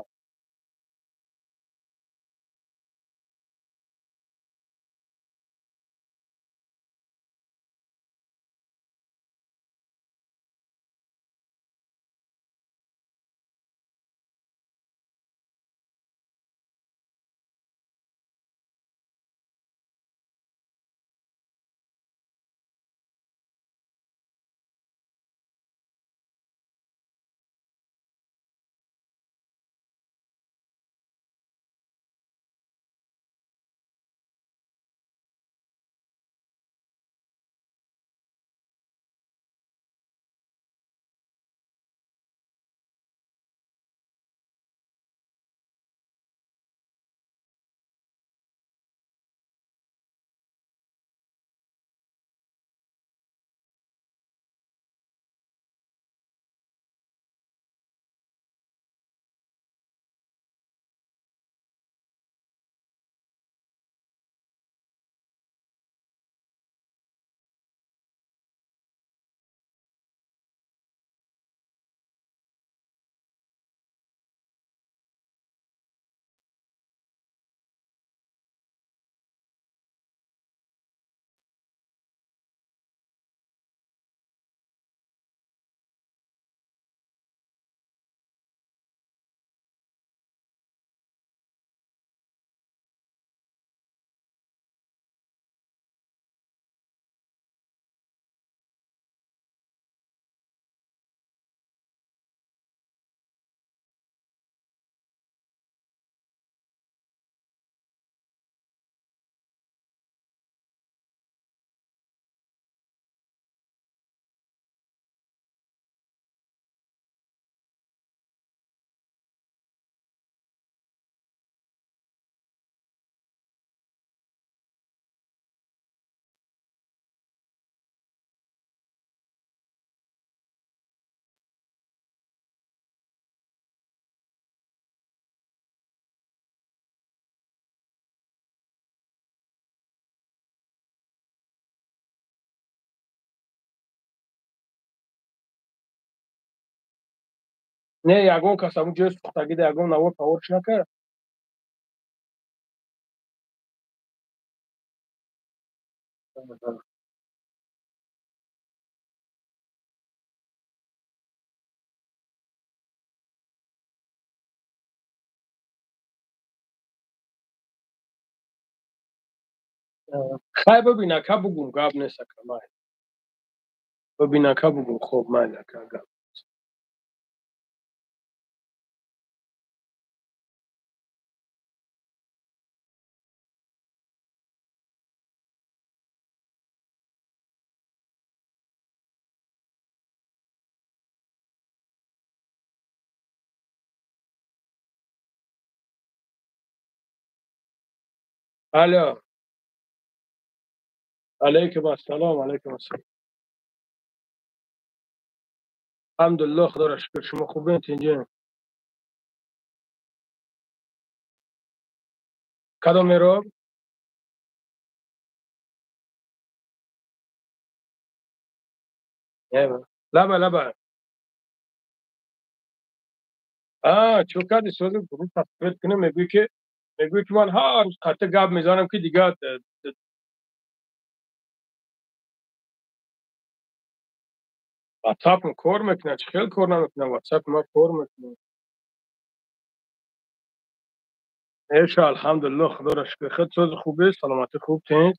Не, ягон кас ҳамун ҷои сӯхтагида ягон навор паворш накард? Хай, бибин, ака, бугум, гап нест, ака, майли. Бибин, ака, бугум, хоб, майли, ака, гап. Алло. Алейкум ассалом, алейкум ассалом. Алҳамдулиллоҳ, худоро шукр, шумо хубед, тинҷӣ? Кадом мероб? Лаба, лаба. А, чӣ кардӣ? Сози гурӯҳ тасвир кунем, мегӯӣ ки ман ҳар рӯз қатъи гап мезанам, ки дигар ватсапм кор мекунад. Чӣ хел кор намекунад? Ватсапи ман кор мекунад. Эша, алҳамдулиллоҳ, худоро шукр. Худ сози хубе, саломатӣ хуб, тинҷ?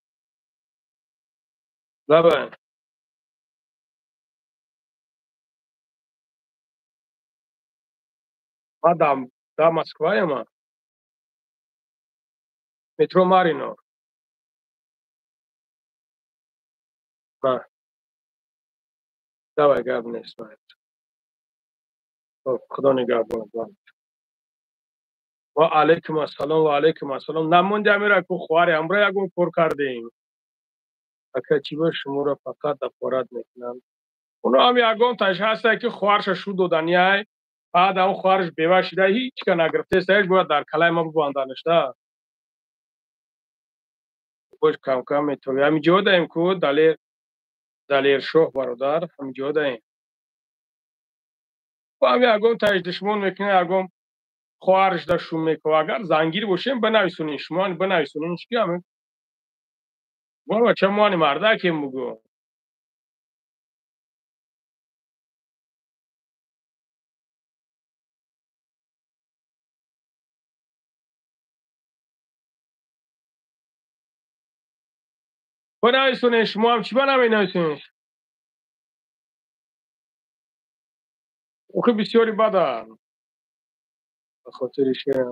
Лаба. Ман дар Москваям. Метро Марино. Давай, гап нест. Хоб, худо нигаҳбонат. Ва алайкум ассалом, ва алайкум ассалом. Намонди амира ку хоҳари ҳамроҳ ягон кор кардем. Ака, чӣ ба шуморо фақат ҳақорат мекунанд? Оно ҳам ягон таш ҳаста, ки хоҳарша шу доданиай, баъд ҳам хоҳараш бева шида, ҳеҷ ка нагирифтест, бояд дар калаи ма бубанданашда. Бош, кам-кам метавӣ. Ҳамин ҷо даем ку, Далер, Далершоҳ бародар, ҳамин ҷо даем. Ҳам ягон таш душмон мекунад, ягон хоҳараш да шум мекунад. Агар зангир бошем, бинависонед, шумо бинависонед, ки ҳамин мо бача мони мардакем, бугӯ. Бинависонед, шумо ҳам чӣ ба наменависонед? Охи, бисёри баданд. Ба хотири шеър.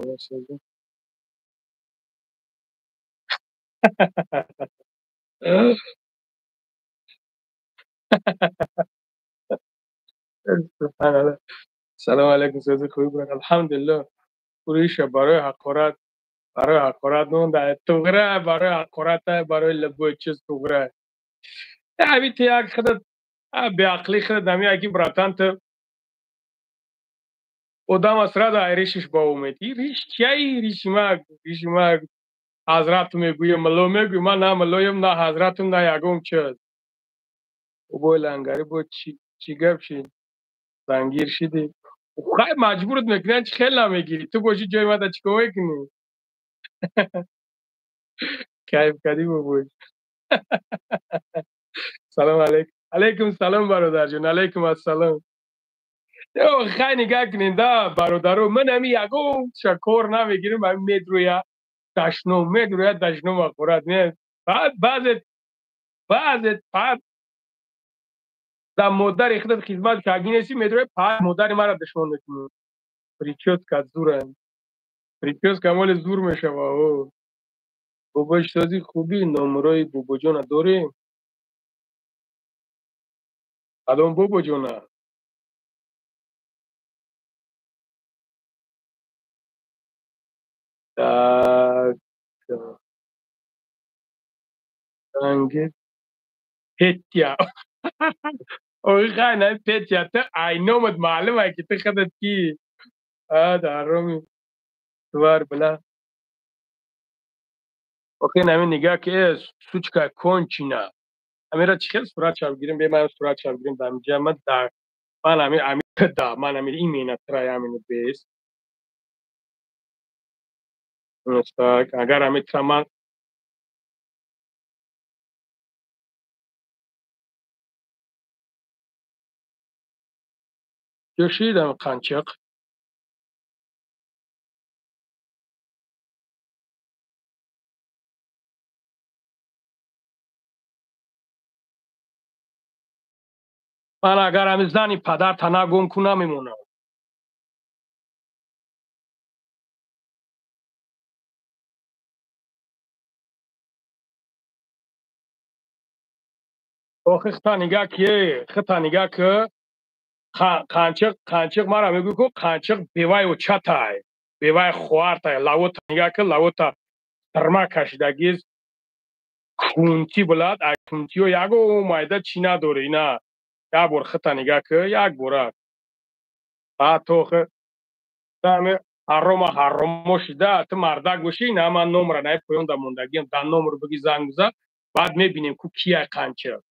Субҳаналлоҳ. Салому алайкум, сози хубӣ, брат? Алҳамдулиллоҳ. Уриша барои ҳақорат, барои ҳақорат монда. Туғра барои ҳақорат, барои любой чиз туғра. Ҳами ту як худат беақлӣ, худат ҳами яки, братан, ту одам сразу ришиш ба умед. Риш чияи риши мак, риши мак ҳазрату мегӯям, мулло мегӯй, ман на муллоем, на ҳазратум, на ягон чиз. Бой лангари, бо чӣ гап шид? Зангир шидӣ? Хай, маҷбурат мекунанд, чӣ хел намегирӣ? Ту бошӣ ҷои мада, чӣ кор мекунӣ? Кайф кардӣ, бобой. Салом алейкум. Алейкум салом, бародарҷон, алейкум ассалом. Хай, нигаҳ кунед да, бародаро, ман ҳами ягон кор намегирам, ҳами медрӯя дашном, медрӯя дашном, ҳақорат. Баъд баъзе баъд дар модари худат хизмат кардӣ нестӣ, медрӯя, пад модари маро душмон мекунӣ. Причёска зура, причёска моли зур мешава. О бобои, сози хубӣ, номрои бобоҷона дорӣ? Кадом бобоҷона? Так, занги Петя. Ой, хай, на Петя, ту айномат маълума, ки ту худат ки. А дароми твар била. Охи, нами нигаҳ ки, э сучка кончена. Амира чӣ хел сурат шав гирим? Бе, ман сурат шав гирим дар инҷа, ман дар Ман ами ами да, ман ами именно тра ами бес. Агар ами тра ман Ёшидам қанчиқ. Ман агар ами зани падарта нагум ку намемонам. Охи хита нигаҳ ки, хита нигаҳ ки, қанчиқ, қанчиқ мара мегӯй ку қанчиқ бевай очатай, бевай хоҳартай, лавота нигаҳ ки, лавота сирма кашидагиз кунти билад, ай кунтиё яго майда чӣ надорӣ, ина як бор хита нигаҳ ки, як бора. Баъд то охи ами ҳарома ҳаромо шида, ту мардак бошӣ, ина ман номра най поён да мондагиам, дар номр бигӣ занг бизан, баъд мебинем ку кияй қанчиқ.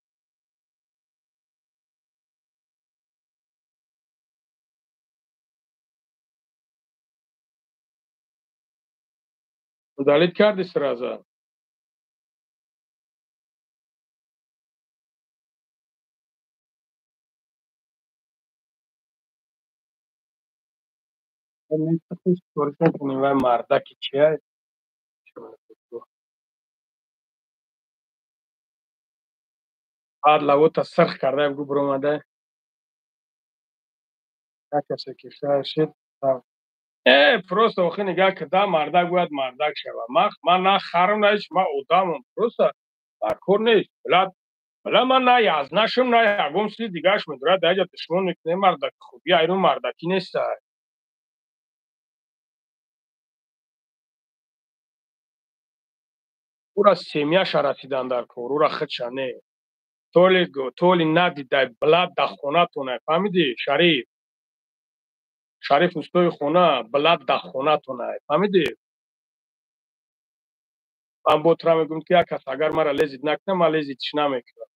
Удалить карди сразу? Мардаки чия? Баъд лавота сирх карда гу биромада. Як касе кишта шид. Просто охи нигаҳ ки да мардак бояд мардак шавад. Ман на харам, на ҳеч, ман одамам. Просто дар кор нест. Билад, била ман на язнашам, на ягон чизи дигараш медорад. Дар ҷа душмон мекунем мардак хубӣ, айрун мардакӣ неста. Ура семьяша расидан дар кор, ура худша не. Толи толи надидай блад да хонатонай, фаҳмидӣ, Шариф? Шариф устои хона, блад да хонатонай, фаҳмидӣ? Ман бо тура мегӯям ки як кас агар мара лезит накунад, ман лезитиш намекунам.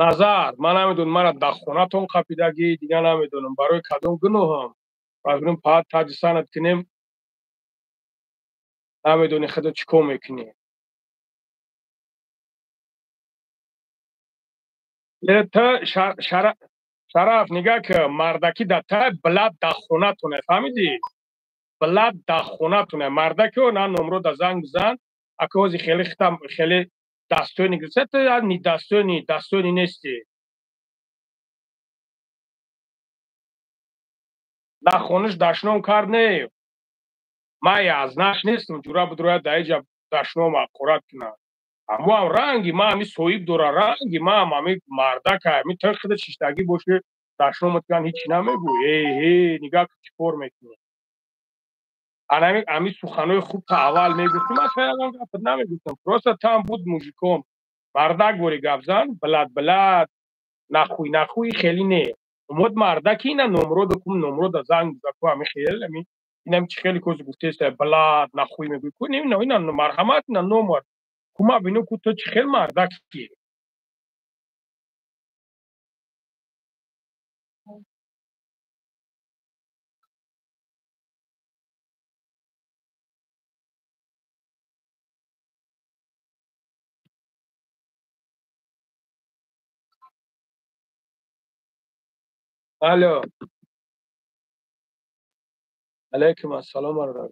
Назар, ман намедонам, мара дар хонатон қапидагӣ, дигар намедонам барои кадом гуноҳам. Баъд паат таҷи санат кунем, намедонӣ худо чӣ кор мекунӣ. Та Шараф нигаҳ ки мардакӣ дар та блад дар хонатоне, фаҳмидӣ? Блад дар хонатоне. Мардакио на номро да занг бизан, ака ҳози хеле хитам хеле дастони гирифта, ту ни дастони, дастони нестӣ. На хонаш дашном кард не. Ман язнаш нестам, ҷура бидрояд дар иҷа дашном ҳақорат кунад. Аммо ҳам ранги ман ҳами соҳиб дора, ранги ман ҳам ҳами мардака, ҳами ту худа шиштагӣ бошӣ, дашномат кунанд, ҳичи намегӯй. Э, э, нигаҳ кун чӣ кор мекунӣ. Ана ҳами суханои хуб та аввал мегуфтӣ, ман шояд ягон гапат намегуфтам. Просто там буд мужиком. Мардак бори гап зан, блад блад, нахуй нахуй хеле не. Умод мардаки ина номрода кум номрода занг биза ку ҳами хел, ҳами инам чӣ хеле кози гуфтеста блад нахуй мегӯй ку ина ина марҳамат ина номар. Кума бину ку ту чӣ хел мардаки. Алло. Алейкум ассалом бародар.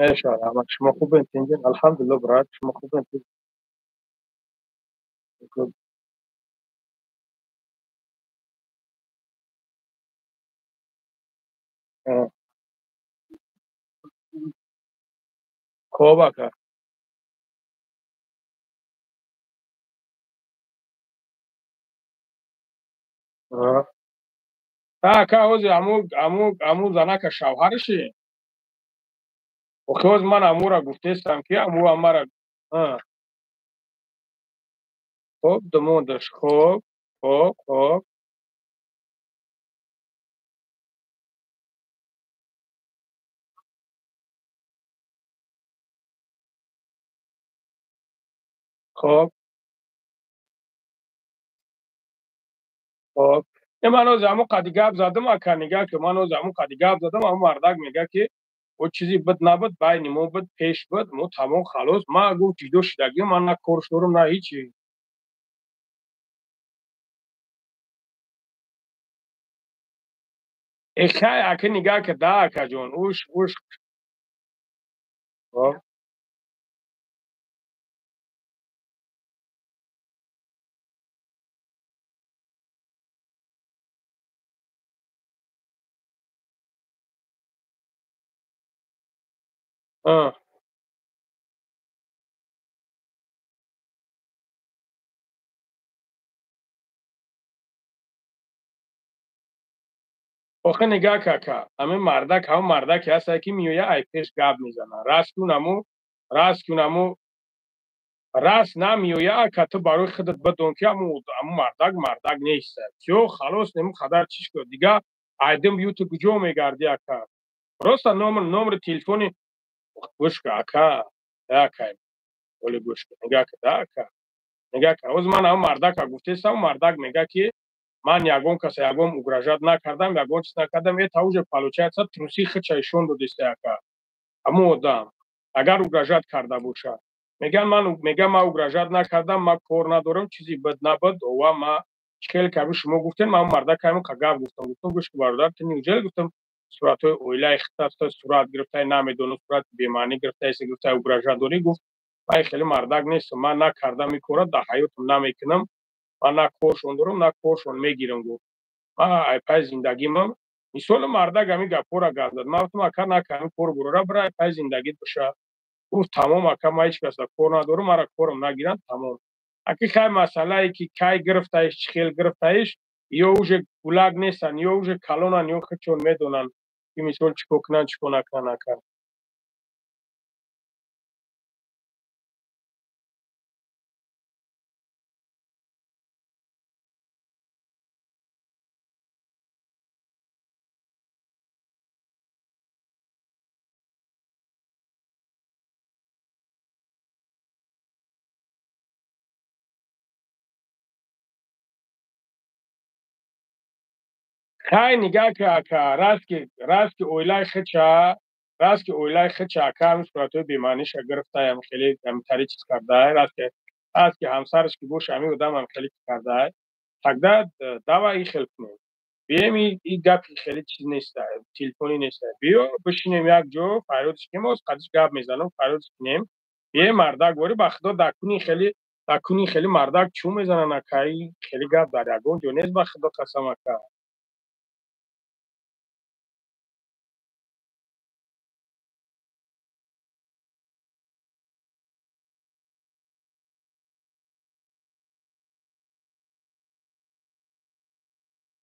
Иншоаллоҳ шумо хубед, тинҷед? Алҳамдулиллоҳ брат, шумо хубед? Хоб ака. Ака, ҳози аму занака шавҳараши? Охи, ҳози ман амура гуфтестам, ки аму амара. Хоб, думодаш. Хоб, хоб, хоб. Хоб, хоб. Ман ҳози ҳамун қади гап задам, ака, нигаҳ ки ман ҳози ҳамун қади гап задам, ҳамун мардак мега, ки о чизи буд набуд, байни мо буд, пеш буд, мо тамом, халос. Ман гуфт, ҷудо шудагим, ман на корш дорам, на ҳичи. Хай, ака, нигаҳ ки да, акаҷон, уш уш. Хоб. Охи, нигаҳ ка, ака, ҳамин мардак ҳамон мардаке ҳастае, ки меоя, ай пеш гап мезана. Раст кунаму, раст кунаму, раст намеоя, ака, ту барои худат бидон, ки ҳамун мардак мардак нест. Всё, халос, нему қадар чиш ку дига айдим бию, ту куҷо мегардӣ, ака? Просто номери телефони гӯш ка, ака, ака, оли гӯш ка, нигаҳ ка да, ака, нигаҳ ка. Ҳозир ман ҳамон мардака гуфтестам, мардак мега, ки ман ягон каса ягон угрожать накардам, ягон чиз накардам. Это уже получается, трусы хича ишон додеста, ака. Ҳамон одам агар угрожать карда бошад, меган, ман мегам, ман угрожать накардам, ман кор надорам, чизи буд набуд, ова ма хеле каби шумо гуфтем. Ман мардака ҳамин гап гуфтам, гуфтам: гӯш ки, бародар, ту неужели, гуфтам, суратҳои оилаи хита сурат гирифтай, намедонам, сурати бемаънӣ гирифтай, гирифтай, угрожать дорӣ? Гуфт: ман хеле мардак нестам, ман накардам ин кора, дар ҳаётам намекунам, ман на коршон дорам, на коршон мегирам. Гуфт: ман ай пай зиндагимам. Мисоли мардак ҳамин гапҳоро гап зад. Ман гуфтам: ака, нака, ҳамин кор бурора, бира, ай пай зиндагит боша. Гуфт: тамом, ака, ман ҳеҷ каса кор надорам, мара корам нагиранд, тамом. Аки, хай, масъалае ки кай гирифтаиш, чӣ хел гирифтаиш, ё уже гулак нестанд, ё уже калонанд, ё худшон медонанд, ки мисол чӣ кор кунанд, чӣ кор накунанд, ака. Хай, нигаҳ ки, ака, раст ки оилаи хича, раст ки оилаи хича, ака, ҳамин суратҳои бемаъниша гирифтай, ҳам хеле ҳамтари чиз кардай, раст ки ҳамсараш ки боша, ҳамин одам ҳам хеле чиз кардай. Тогда давай и хел кунем, бием, и гапи хеле чиз неста, телефонӣ неста, биё бишинем як ҷо, фарёдш кунем, оз қадиш гап мезанам, фарёдш кунем, бием. Мардак вори, ба худо, дар куни хеле мардак чӯ мезананд, ака, и хеле гап дар ягон ҷо нест, ба худо қасам, ака.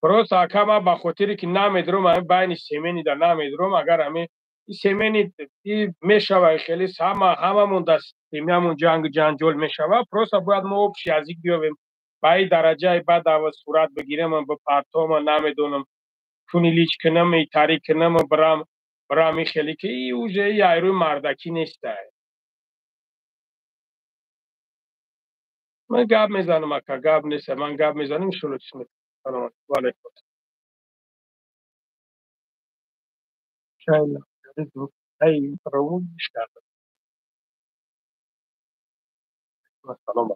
Просто, ака, ман ба хотире ки намедурам, ҳамин байни семейный да намедурам. Агар ҳамин семейный мешава, хеле ҳама ҳамамон дар семьямон ҷангу ҷанҷол мешава. Просто бояд мо общий язык биёбем. Ба ин дараҷаи баъд ава сурат бигирам, бипартома, намедонам, куни лич кунам, итари кунам, бирам, и хеле ки и уже айрӯи мардакӣ нестай. Ман гап мезанам, ака, гап неста, ман гап мезанам, иншолло. Чиз. Салом алейкум. Ай, фаромӯш кардам. Салом.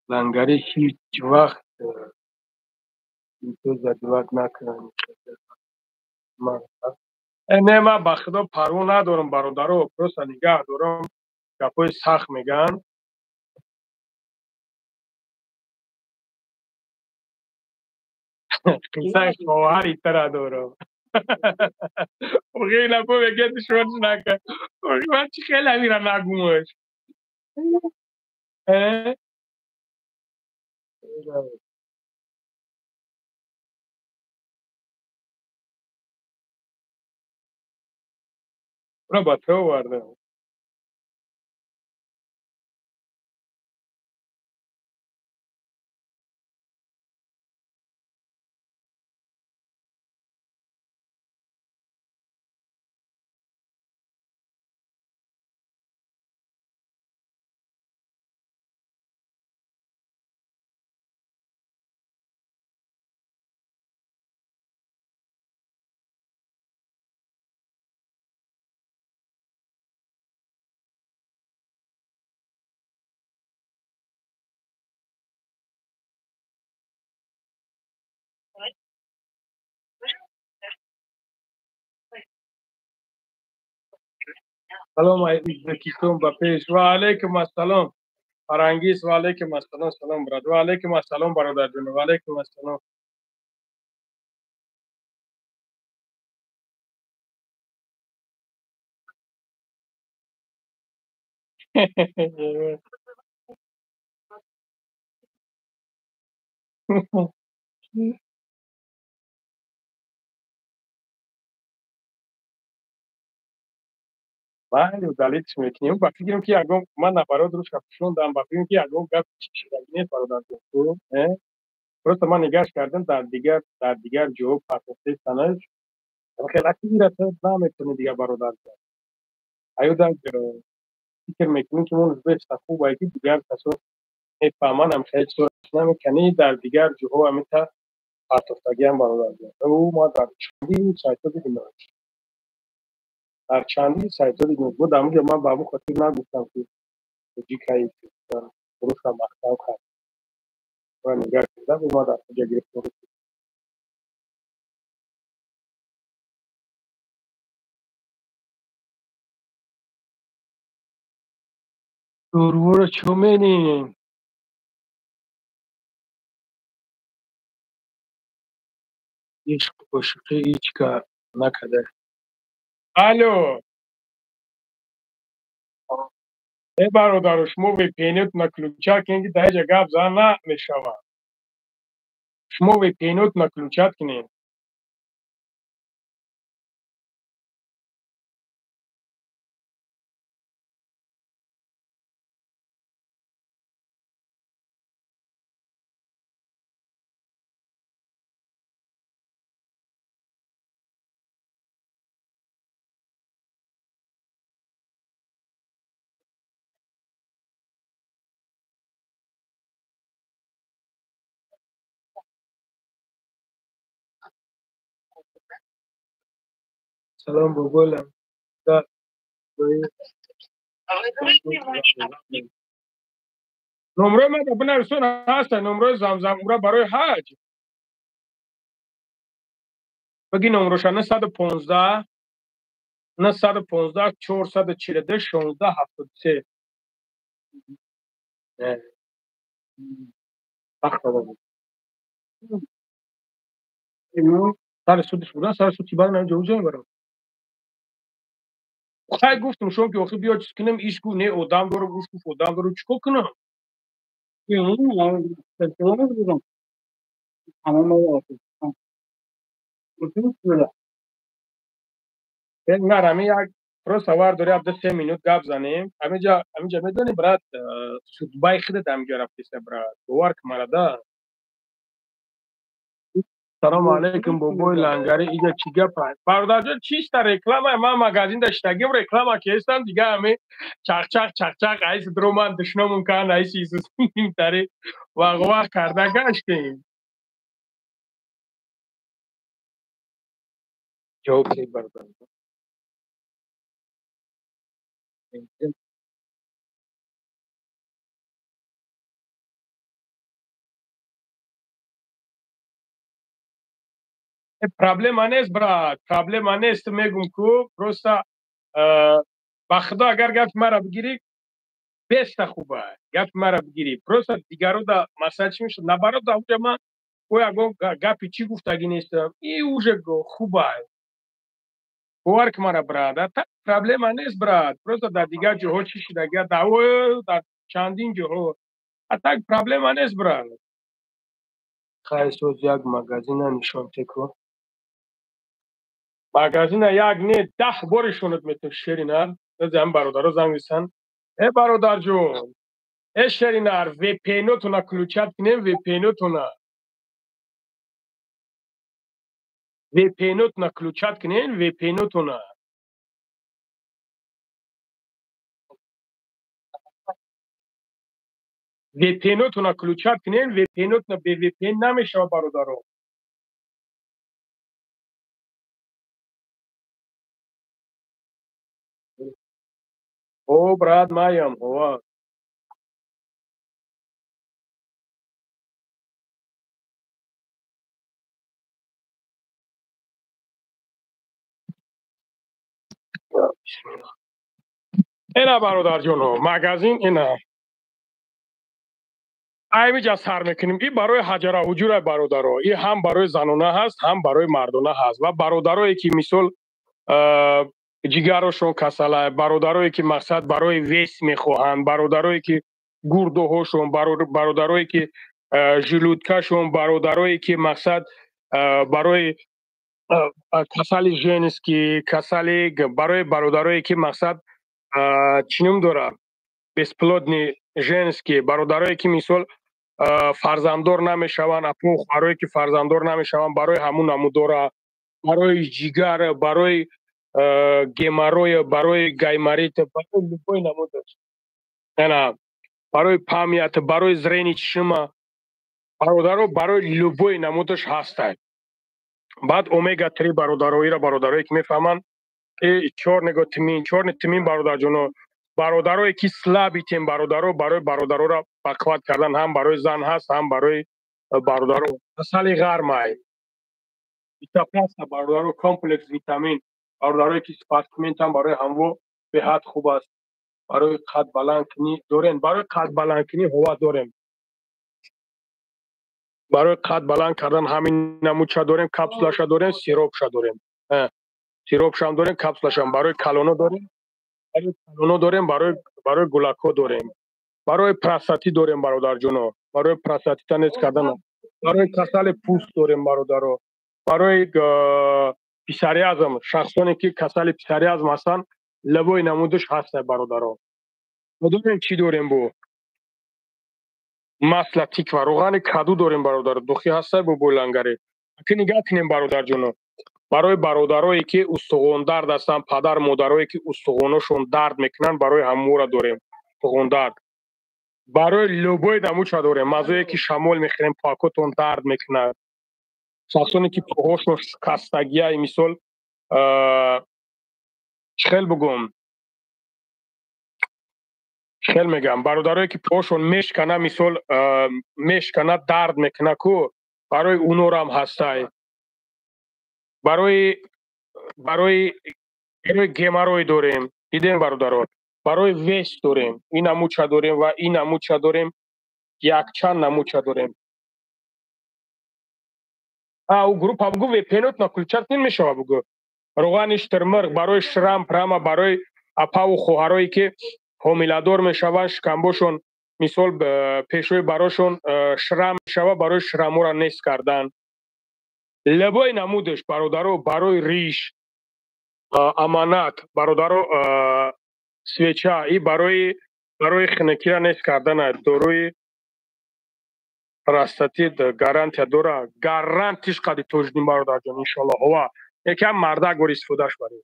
Лангари ҳеҷ вақт задиват накунанд. Не, ман ба худо парво надорам, бародаро, просто нигаҳ дорам, гапҳои сахт мегӯянд. Қиссаи хоҳари тара дорам. Охи напо мега душманш нака. Охи ман чӣ хеле амира нагумаш. Э? Ура ба ту овардам. Салом Узбекистон ба пеш. Ва алайкум ассалом. Фарангиз, ва алайкум ассалом. Салом брат. Ва алайкум ассалом бародарҷон. Ва алайкум ассалом. Майли, удалить мекунем. Ба фикрам ки ягон ман наоборот рӯша пӯшондам, ба фикрам ки ягон гап чишидаги нест бародарҷон. Э? Просто ман нигоҳш кардам дар дигар ҷо партофтестанаш. Хеле ира наметавонӣ дигар бародарҷон. Аюда фикр мекунем ки мо беста хуб ай ки дигар касо мефаҳманд, ам хеле чизо намекунӣ, дар дигар ҷоҳо ҳамита партофтагиам бародарҷон. Ӯ ма дар чандин сайтҳо дидем. Дар чандин сайтҳо дидем. Бо дар онҷо ман ба ҳамон хотир нагуфтам ки тоҷикаи руша махтам кард. Ва нигаҳ карда бо ма дар куҷа гирифтор. Дорувора чо менем? Ишқ ошиқӣ ҳеҷ ка накарда. Алло. Э бародаро, шумо VPN-тона включать кунед, ки дар ҳеҷа гап зан намешавад. Шумо VPN-тона включать кунед. Салом боболам. Да. Номрои ман бинависон ҳаста, номрои замзам ура барои ҳаҷ. Баги номроша 915 915 442 16 73. Вақт бобо. Сари судиш будан, сари суд ки барам ҷо ҷо барам. Хай гуфтам шом ки охи биё чиз кунем, иш гуфт не одам дорам, уш гуфт одам дорам, чикор кунам? На ҳамин як просто вар дори ду се минут гап занем. Ҳаминҷа медонӣ брат, судбаи худат ҳаминҷа рафтеста брат. Бовар кун мара да. Салому алейкум бобои лангари, иҷа чӣ гап аст? Бародарҷон, чиста реклама? Ман магазин даштагим, реклама кестам, дига ҳами чақчақ чақчақ айси дро ман душномум кан айси Исус тари вағвағ карда гаштем. Ҷавоб диҳед бародарҷон. Проблема нест брат, проблема нест, мегум ку просто ба худо агар гапи маро бигирӣ беста хуба, гапи маро бигирӣ. Просто дигаро да масъала чӣ мешуд? Наоборот, да уҷа ман ӯ ягон гапи чӣ гуфтагӣ нестам. И уже хуба. Бовар ки мара, брат, проблема нест, брат. Просто дар дигар ҷоҳо чӣ шидагия, дар чандин ҷоҳо. А так проблема нест, брат. Хайсоз як магазина нишон теку. Магазина як не, 10 бор нишонат метем, шеринар. Ҳам бародаро занг бисан. Э, бародарҷон, э, шеринар, VPN-отона включать кунем, VPN-отона. VPN-отона включать кунем, VPN-отона. VPN-отона включать кунем, VPN-отона бе VPN намешава, бародаро. О, брат, маям, ова. Ина, бародарҷоно, магазин ина. Аймиҷа сар мекунем. И барои ҳаҷара ҳуҷура, бародаро. И ҳам барои занона ҳаст, ҳам барои мардона ҳаст. Ва бародарое ки мисол ҷигарошон касала, бародарое ки мақсад барои вес мехоҳанд, бародарое ки гурдоҳошон, бародарое ки желудкашон, бародарое ки мақсад барои касали женский, касали барои бародарое ки мақсад чӣ ном дора, бесплодный женский, бародарое ки мисол фарзанддор намешаванд, апо хоҳарое ки фарзанддор намешаванд, барои ҳамун намудора, барои ҷигар, барои геморрой, барои гайморит, барои любой намудаш. Ана барои память, барои зрение чишма, бародаро, барои любой намудаш ҳастад. Баъд омега 3, бародаро, ира бародарое ки мефаҳманд, чёрный тмин, чёрный тмин, бародарҷоно, бародарое ки слабый тем, бародаро, барои бародароро бақувват кардан ҳам барои зан ҳаст, ҳам барои бародаро. Асали ғармай. Витапаста, бародаро, комплекс витамин. Бародарое ки спортсментам, барои ҳамво беҳад хуб аст. Барои қад баландкунӣ дорем, барои қад баландкунӣ ҳова дорем. Барои қад баланд кардан ҳамин намудша дорем, капсулаша дорем, сиропша дорем. Сиропшам дорем, капсулашам. Барои калоно дорем, барои калоно дорем, барои гулакҳо дорем. Барои простатит дорем, бародарҷоно. Барои простатита нест кардан. Барои касали пӯст дорем, бародаро. Барои псориазм, шахсоне ки касали псориазм ҳастанд, любой намудаш ҳаст, бародаро. Мо дорем, чӣ дорем бо? Масло тыква, равғани каду дорем, бародар. Духи ҳаста бо бойлангаре. Аки нигаҳ кунем, бародарҷоно. Барои бародарое ки устухондард ҳастанд, падар модарое ки устухоношон дард мекунанд, барои ҳамвора дорем. Устухондард. Барои любой намудша дорем. Мазое ки шамол мехӯрем, пакотон дард мекунад. Шахсоне ки поҳошон шикастагия, мисол, чӣ хел бугум? Хел мегам, бародарое ки поҳошон мешкана, мисол, мешкана, дард мекуна ку, барои унорам ҳастай. Барои геморрой дорем, дидем, бародаро. Барои вес дорем, ин намудча дорем ва ин намудча дорем, якчанд намудча дорем. А, у группа бугу, VPN-отна включать мешава, бугу. Равғани шутурмурғ барои шрам, прама, барои апаву хоҳарое ки ҳомиладор мешаванд, шикамбошон, мисол, пешои барошон шрам мешава, барои шрамора нест кардан. Любой намудаш, бародаро, барои риш, аманат, бародаро, свеча и барои хунукира нест кардана, доруи простатит гарантия дора, гарантиш қади тоҷдин, бародарҷон, иншаллоҳ. Ҳова якам мардак бор истифодаш баред.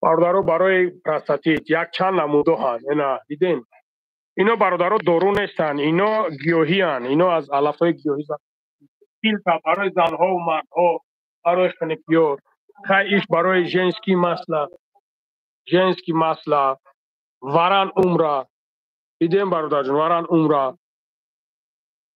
Бародаро, барои простатит якчанд намудо ҳаст. Ина дидем. Ино, бародаро, дору нестанд, ино гиёҳиянд, ино аз алафҳои гиёҳӣ. Филтр барои занҳо ва мардҳо, барои хунукиё. Хай, иш барои женский масло, женский масло, варан умра. Дидем, бародарҷон, варан умра.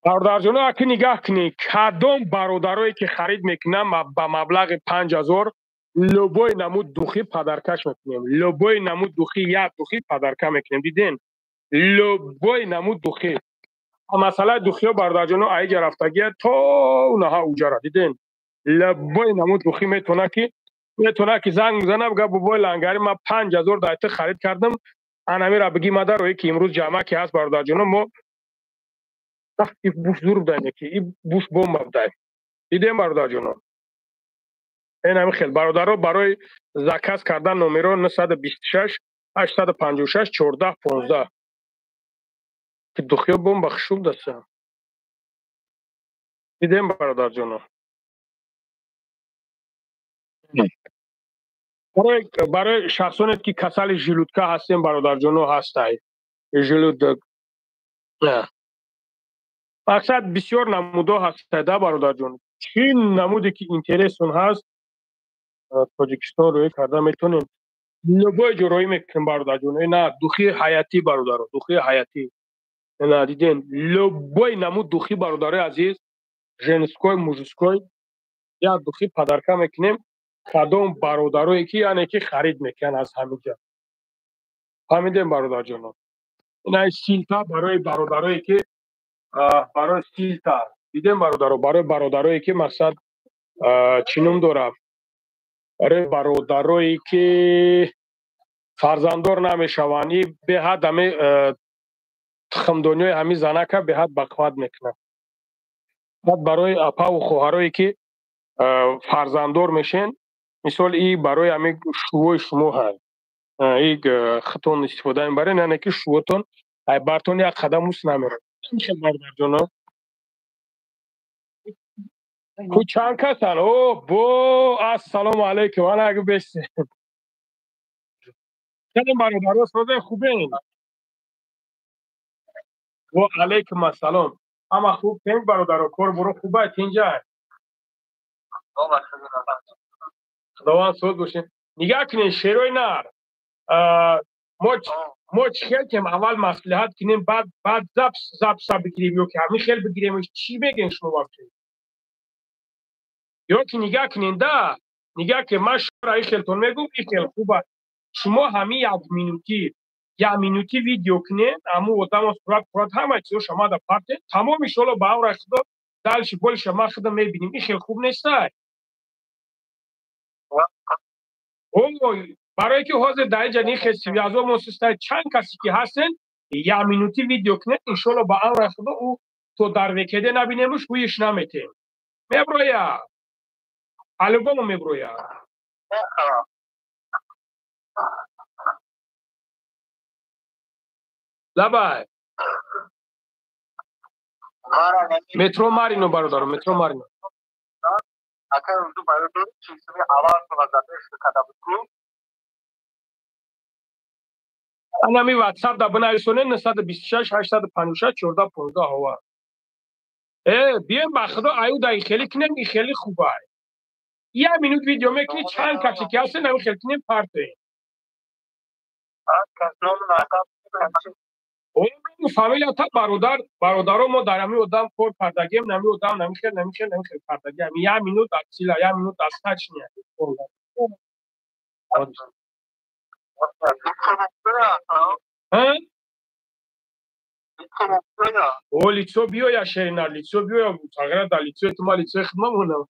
Бародарҷоно, аки нигаҳ кунед, кадом бародарое ки харид мекунанд ба маблағи 5000, любой намуд духи подаркаш мекунем. Любой намуд духи, як духи подарка мекунем. Дидем? Любой намуд духи. Масъалаи духиҳо, бародарҷоно, аиҷа рафтагия то унаҳа уҷара. Дидем? Любой намуд духи метавонад ки Метавонад ки занг бизанад, бигӯяд бобои лангари ман 5000 дар харид кардам, анамира бигӣ ма дарое ки имрӯз ҷамъа ки ҳаст бародарҷоно мо и буш зур будай, ки и буш бомба будай. Дидем бародарҷоно? Ин ҳамин хел бародаро барои заказ кардан номеро 926 856 14 15 ки духиё бомба хушуб даса. Дидем бародарҷоно? Барои шахсоне ки касали желудка ҳастем бародарҷоно ҳастай желудок. Мақсад бисёр намудо ҳастай да бародарҷон. Чӣ намуде ки интересон ҳаст Тоҷикистон рӯй карда метавонем. Любой ҷо рӯй мекунем бародарҷон. На духи ҳаятӣ бародаро, духи ҳаятӣ. На дидем любой намуд духи бародарои азиз, женской, мужской, як духи подарка мекунем кадом бародарое ки яъне ки харид мекунанд аз ҳамин ҷо. Фаҳмидем бародарҷоно? Ина силта барои бародарое ки барои силта дидем бародаро, барои бародарое ки мақсад чӣ ном дорад, барои бародарое ки фарзанддор намешаванд, и беҳад ҳами тухмдониҳои ҳамин занака беҳад бақувват мекунад. Баъд барои апаву хоҳарое ки фарзанддор мешен, мисол и барои ҳамин шувои шумо ҳаст, и худтон истифода мебарен, яъне ки шувотон ай бартон як қадам ус намерад. Бародарҷоно ку чанд касан? О бо ассалому алайкум, ана агу бесте. Салом бародаро, созен хубен? Ва алайкум ассалом. Ҳама хуб тинҷ бародаро, кор боро хуба тинҷа? Худованд соз бошед. Нигаҳ кунед шерои нар. Мо чӣ хел кем аввал маслиҳат кунем, баъд запса бигирем ё ки ҳамин хел бигирем? Чӣ мегӯем шумо вообще? Ё ки нигаҳ кунед да, нигаҳ ки ман шуморо ин хелтон мегӯм, ин хел хуба. Шумо ҳамин як минутӣ видео кунед, ҳамун одамо сурат пурат ҳама чизоша мада партед, тамом иншоалло ба амри Худо дальше больше ман худам мебинем. Ин хел хуб нестай? Барое ки ҳозир дар инҷа ин хел связо мосистай, чанд касе ки ҳастен як минутӣ видео кунед, иншоалло ба амри Худо ӯ то дар векеде набинемуш ҳуиш наметем. Меброя. По-любому меброя. Лабай. Метро Марино бародаро, метро Марино. Анами WhatsApp да бинависонед 926 856 14 15 ҳова. Биёем ба Худо аюда и хеле кунем, и хеле хубай. Як минут видео мекунӣ, чанд касе ки ҳастен ами хел кунем партоем. Фамилията бародар, бародаро мо дар ҳамин одам кор кардагием, нами одам нами хел, нами хел, нами хел кардагием. Як минут сила, як минут достаточно. О, лицо биёя шерина, лицо биёя, тағйира дар лицои ту ма лицои худ мамонам.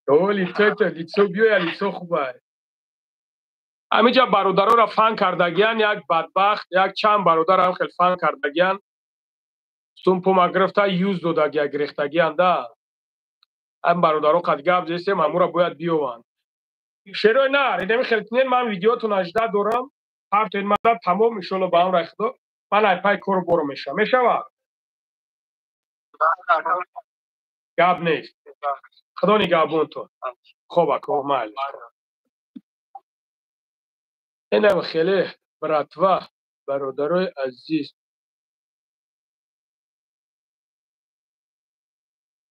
О, лицои ту, лицо биёя, лицо хубай. Ҳаминҷа бародароро фан кардагиян, як бадбахт, як чанд бародар ҳам хел фан кардагиян. Сумпума гирифта юз додагия, гирифтагиян да. Ҳам бародаро қад гап зестем, ҳамура бояд биёванд. Шерои нар, инами хел кунед, ман видеотон ажда дорам, ҳартоин мада тамом иншоалло ба амри Худо ман ай пай кору боро мешавам. Мешавад? Гап нест. Худо нигаҳбонтон. Хоб ако, майли. Инам хеле братва, бародарои азиз.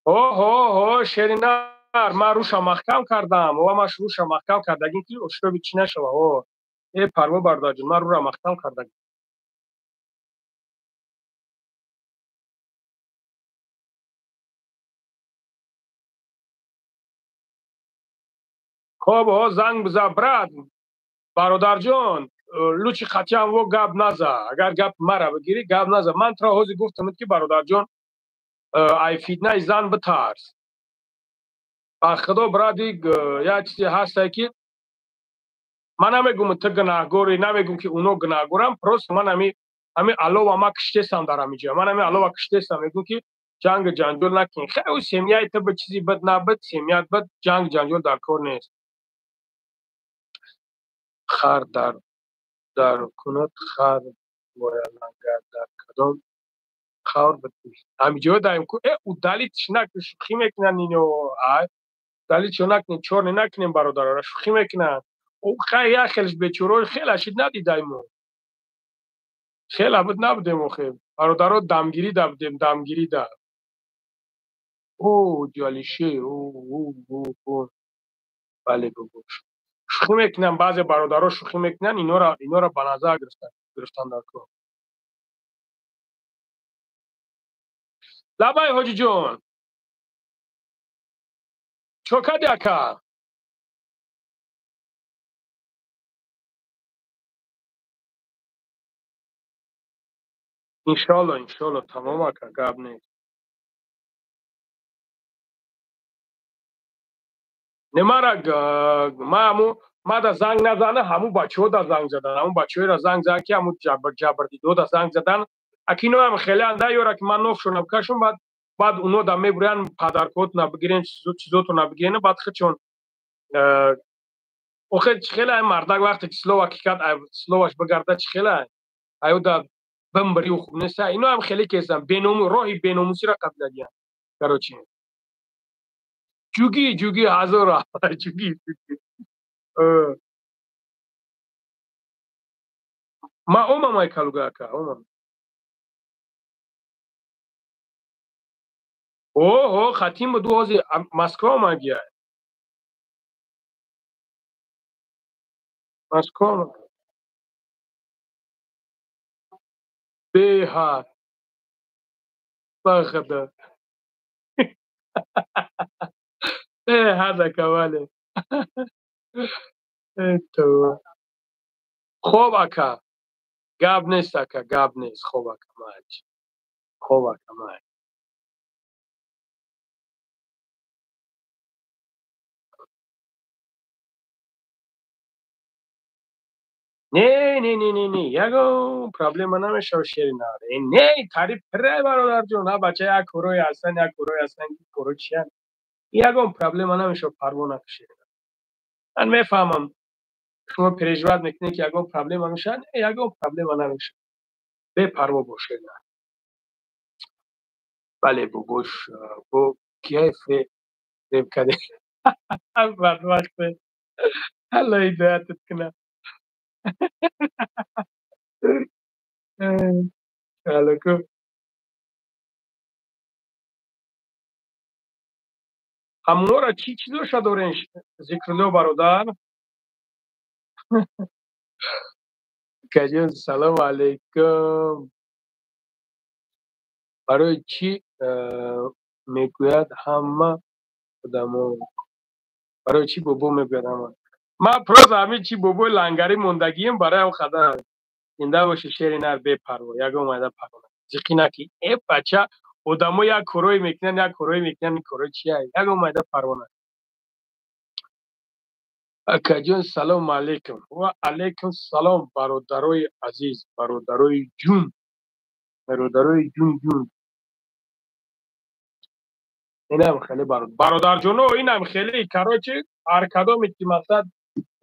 Ҳо, шеринар, ман руша маҳкам кардам. Ва ман руша маҳкам кардагим ки ошроби чӣ нашава. О, э парво бародарҷон, ман рура маҳкам кардагим. Хоб, ҳо занг биза брат. Бародарҷон, лучи қатъиян во гап наза. Агар гап мара бигирӣ, гап наза. Ман туро ҳозир гуфтам ки бародарҷон, ай фитнаи зан битарс. Худо бради як чизе ҳастае ки ман намегум ту гунаҳгорӣ, намегум ки уно гунаҳгорам, просто ман ҳами алова ма киштесам дар ҳамиҷа. Ман ҳами алова киштесам, мегум ки ҷанг ҷанҷол накун. Хай ӯ семьяи ту ба чизи бад набуд, семьят бад, ҷанг ҷанҷол дар кор нест. Хар дар кунад хар бояд лангар дар кадом хавр бад. Ҳамиҷо даем ку удалить накун, шӯхӣ мекунанд ино. Ай удалить чо накунем, чор накунем бародарара, шӯхӣ мекунанд. Хай як хелш бечораи хела шид надидаем мо. Хела буд набудем охе. Бародаро дамгирӣ да будем, дамгирӣ да. О, ҷалише, о, о, о, о. Бале бобо. Шӯхӣ мекунанд, баъзе бародаро шӯхӣ мекунанд, инора ба назар гирифтан дар кор. Лабай ҳоҷиҷон. Чо кади ака? Иншолло, иншолло, тамом ака, гап нест. Не мара ма ма да занг назана, ҳаму бачаҳо да занг задан, ҳаму бачаҳоеро занг задан ки ҳаму ҷабрдидо да занг задан. Акиноам хеле анда ёра ки ман нофшонам кашум, баъд уно да мебурян падаркотона бигирен, чизотона бигирен, баъд хичон охе чӣ хеле ай мардак вақте ки слова ки кард, словаш бигарда чӣ хеле аю да бимбирӣ хуб нест. Иноам хеле кесам беному роҳи беномусиро қабилагиян. Короче ҷугӣ ҷугӣ ҳазора ҷугӣ. Ма омам ай Калуга ака, омам. Оҳо, хатим буду ҳозир Москва омадия. Москва омад. Беҳад. Бахада. Беҳад ака, бале. Хоб ака. Гап нест ака, гап нест. Хоб ака, мач. Хоб ака, мач. Не, не, не, не, не, ягон проблема намешава шери наре. Не, тари пре бародарҷон, ҳа бача як корои ҳастан, як корои ҳастан, коро чиян. Ягон проблема намешава, парво накушед. Ман мефаҳмам, шумо переживать мекунед ки ягон проблема мешавад, не, ягон проблема намешавад. Бепарво бошед. Бале, бобош, бо кияй фреб каде. Бадбахте. Алло ҳидоятат кунад. Алейкум. Ҳамонора чӣ чизоша дорен Зикрулло бародар? Акаҷон, салому алейкум. Барои чӣ мегӯяд ҳама одамо? Барои чӣ бобо мегӯяд ҳама? Ман просто ҳамин чи бобои лангарӣ мондагием, барои ҳам хадар. Зинда боши шери нар, бепарво, ягон майда парво. Зиқӣ накӣ. Э бача, одамо як корое мекунанд, як корое мекунанд, ин корое чия? Ягон майда парво накӣ. Акаҷон, салому алейкум. Ва алейкум салом, бародарои азиз, бародарои ҷун. Бародарои ҷун ҷун. Инам хеле бародарҷоно, инам хеле, короче, ҳар кадоме ки мақсад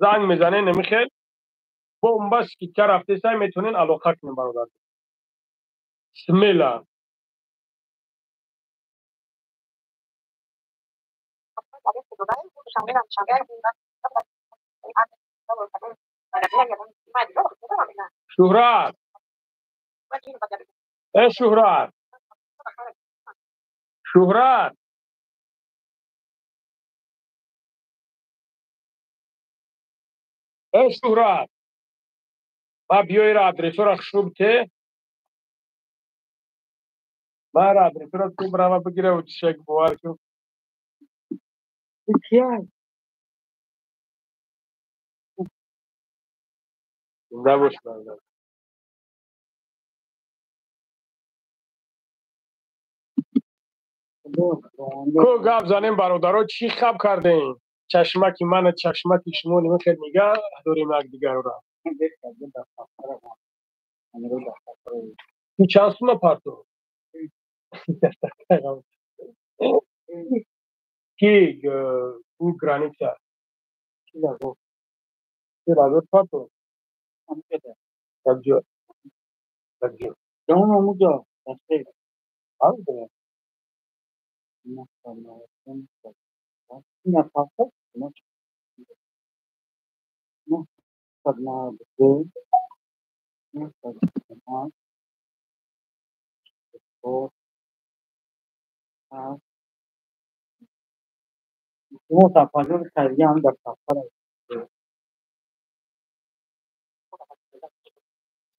занг мезанен, намихел бомба скидка рафтесай, метавонен алоқа кунем бародар. Смела. Шуҳрат. Э Шуҳрат. Шуҳрат. Э Шуҳрат. Ма биёира адресора хушрӯ бите. Мара адресора ту брава бигира чишак бовар кун. Кия? Зинда бош бародар. Ко гап занем бародаро, чӣ хаб кардем? Чашмаки мана, чашмаки шумо нимахел нигаҳ дорем якдигарро. Ту чанд сума партов? Ки ӯ граница? 40,000 партов? Якҷо. Якҷо.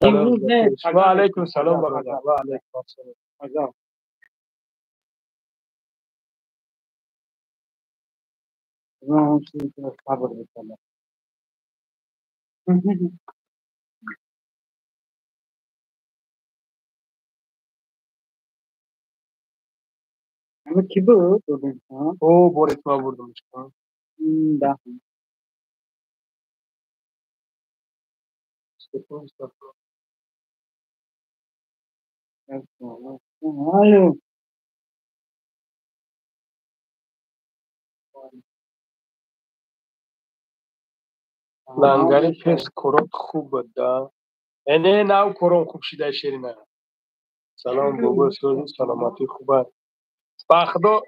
Ва алайкум салом бародар. Ва алайкум ассалом. О, борис ма бурдум. Лангари пес корот хуб буд, да? Не, нав кором хуб шида, Шерина. Салом бобо, сӯзи саломатӣ хуб аст. Ба худо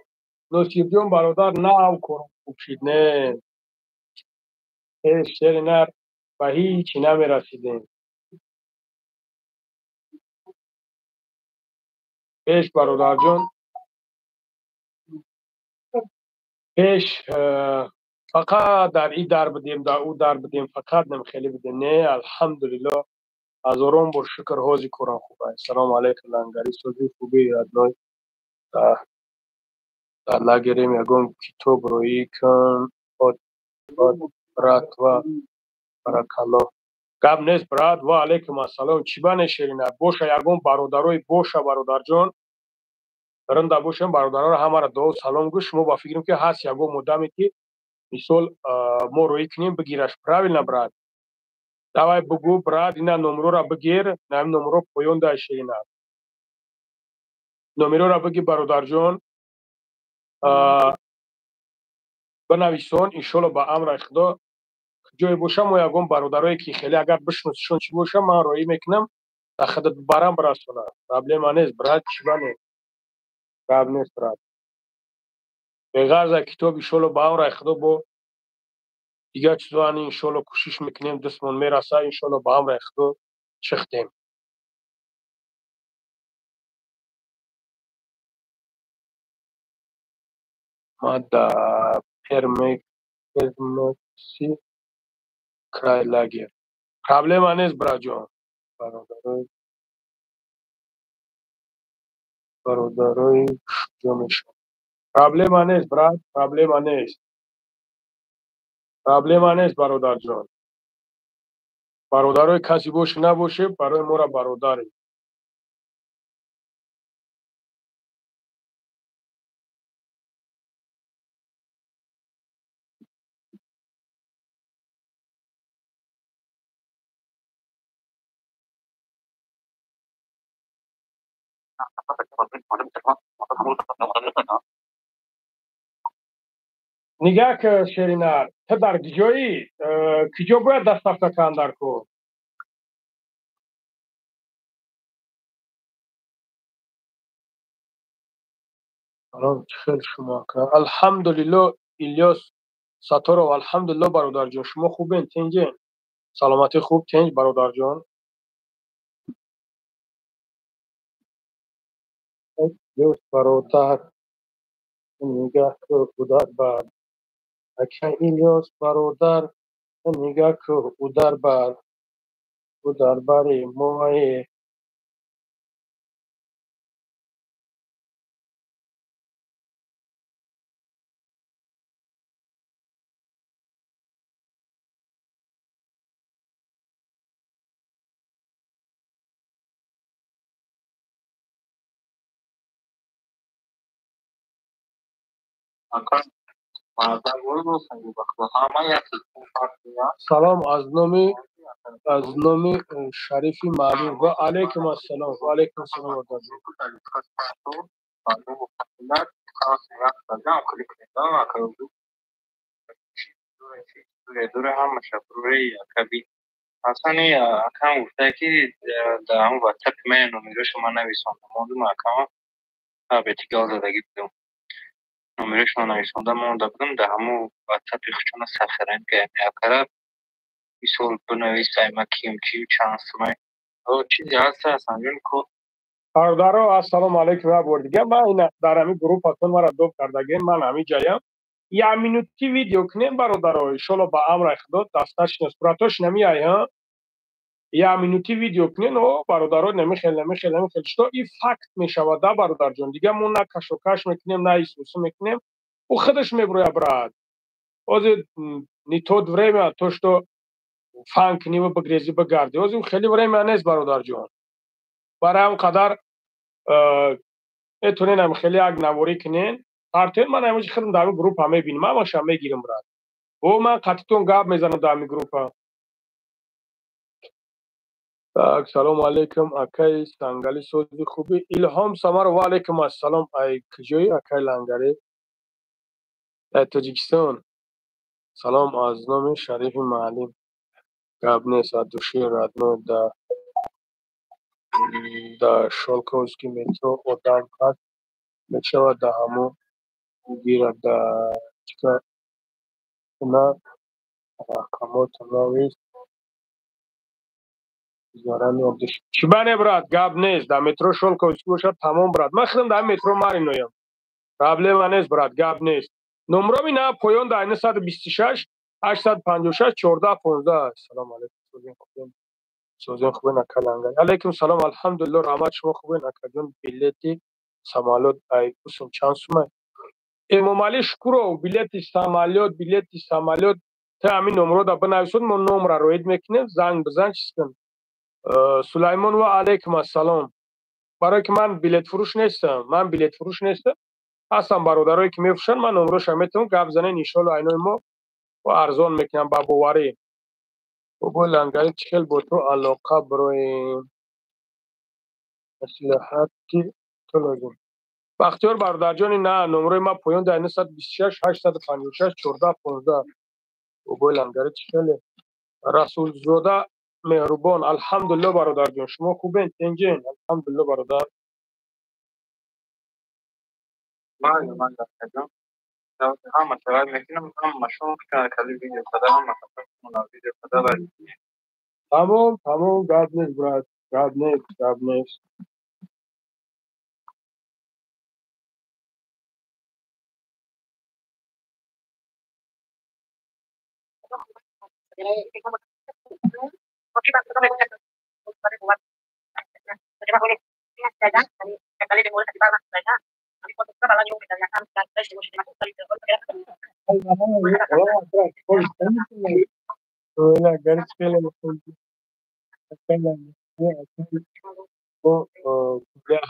Носирҷон бародар, нав кором хуб шид, не. Э, Шерина, ба ҳичи намерасидем. Пеш бародарҷон, пеш фақат дар и дар будем, дар ӯ дар будем, фақат намхеле будем. Не, алҳамдулилло, ҳазорон бор шукр, ҳози корам хуб аст. Салому алайкум, лангари сози хуби родной. Дар лагерем ягон китоб роӣ кун, от братва, баракалло. Гап нест, брат, ва алайкум ассалом. Чӣ ба не, Шерина? Боша ягон бародарои боша, бародарҷон. Рында бошем, бародароро ҳамаро дуо салом гӯ. Шумо ба фикрам ки ҳаст ягон муддаме ки мисол мо роӣ кунем, бигираш. Правильно, брат? Давай бугӯ, брат, ина номерора бигир, наим номеро поён дай, Шерина. Номерора биги, бародарҷон. Бинависон, иншолло ба амраи Худо ҷое боша мо ягон бародарое ки хеле агар бишносишон чӣ боша, ман роӣ мекунам, дар худат барам расонам. Проблема нест, брат, чӣ ба не? Гап нест, брат. Беғарза китоб иншолло ба амраи Худо бо дигар чизоани иншолло кӯшиш мекунем, дастмон мераса, иншолло ба амраи Худо чихтем. Ма дар Пермекси край лагер. Проблема нест, братҷон. Бародарои куҷо мешаванд? Проблема нест, брат, проблема нест. Проблема нест, бародарҷон. Бародарои касе боше набоше, барои мора бародарем. Нигаҳ ки, Шерина, ту дар куҷоӣ? Куҷо бояд доставка кунам дар кор? Салом, чӣ хел шумо ака? Алҳамдулилло, Илёс Саторов, алҳамдулилло, бародарҷон. Шумо хубен, тинҷен? Саломатӣ хуб, тинҷ, бародарҷон. Илёс бародар, нигаҳ ку удар бар. Ака Илёс бародар, нигаҳ ку удар бар. Удар бари мои. Салом аз номи Шарифи Маълум. Ва алайкум ассалом, ва алайкум ассалом. Ҳасани акам гуфта, ки дар ҳамн ватсапи ман номерошо ман нависонда мондум. Акама бетигал задагӣ будум, номерошро нависонда монда будум. Дар ҳамун ватсапи худшона сохранить кардам. Акара мисол бинавис, ай ма ким, чи, чанд сумай чизе ҳаст, Ҳасанҷон ко. Бародаро, ассалому алайкум. Як бор дига ман ина дар ҳамин группатон мара доб кардагем, ман ҳамин ҷаям. Як минути видео кунем, бародаро, иншолло, ба амраи Худо достаточно. Суратош намеяй, ҳа, як минути видео кунен. О, бародаро, намехел, намехел, намехел, что и факт мешавад, да, бародарҷон. Дига мо на кашокаш мекунем, на исусу мекунем, ӯ худаш меброя, брат. Ҳозир не тот время, то что фан куниву бигрезӣ, бигарди. Ҳозир хеле время нест, бародарҷон. Барои ҳам қадар метоненам хеле як наворӣ кунен, партоен. Ман ҳамаҷи худам дар ҳамин группа мебинам, ҳамаша мегирам, брат. О, ман қатитон гап мезанам дар ҳамин группа. Так, салому алайкум, акаи Сангали, сози хуби? Илҳом Самар, ва алайкум ассалом. Ай куҷои, акаи Лангари? Дар Тоҷикистон. Салом аз номи Шарифи Маълим. Гап нест, от души, родной. Да Шолковский метро одам ҳаст, мешавад да ҳамон гирад да чика на рақамота навис заранее. Чӣ бане, брат, гап нест. Дар метро Шолковский бошад, тамом, брат. Ман худам дар метро Мариноям, проблема нест, брат, гап нест. Номроми на поён дар 926 856 14 15. Салому алайкум, созин хубен? Созин хубен, ака Лангар? Алайкум салом, алҳамдулилло, раҳмат. Шумо хубен, акаҷон? Билети самолёт ай усум чанд сумай? Эмомалӣ Шукуров, билети самолёт, билети самолёт та ҳамин номрода бинависод, мо номра роид мекунем, занг бизан, чиз кун. Сулаймон, ва алайкум ассалом. Барое ки ман билетфурӯш нестам, ман билетфурӯш нестам. Ҳастам бародарое ки мефурӯшанд, ман номроша метавон, гап занен, иншолло, айнои мо арзон мекунам, ба боварӣ. Бобои Лангари, чӣ хел бо ту алоқа бироем? Маслиҳати ту лозим. Бахтиёр, бародарҷони, на номрои ма поён дар 926 856 14 15. Бобои Лангари, чӣ хеле? Расулзода Меҳрубон, алҳамдулилло, бародарҷон, шумо хубен, тенҷен? Алҳамдулилло, бародар. Бале, ман акаҷон ҳама шавад мекунам, ҳамашон кали видео када, ҳама видео када. Тамом, тамом, гап нест, брат, гап нест, гап нест.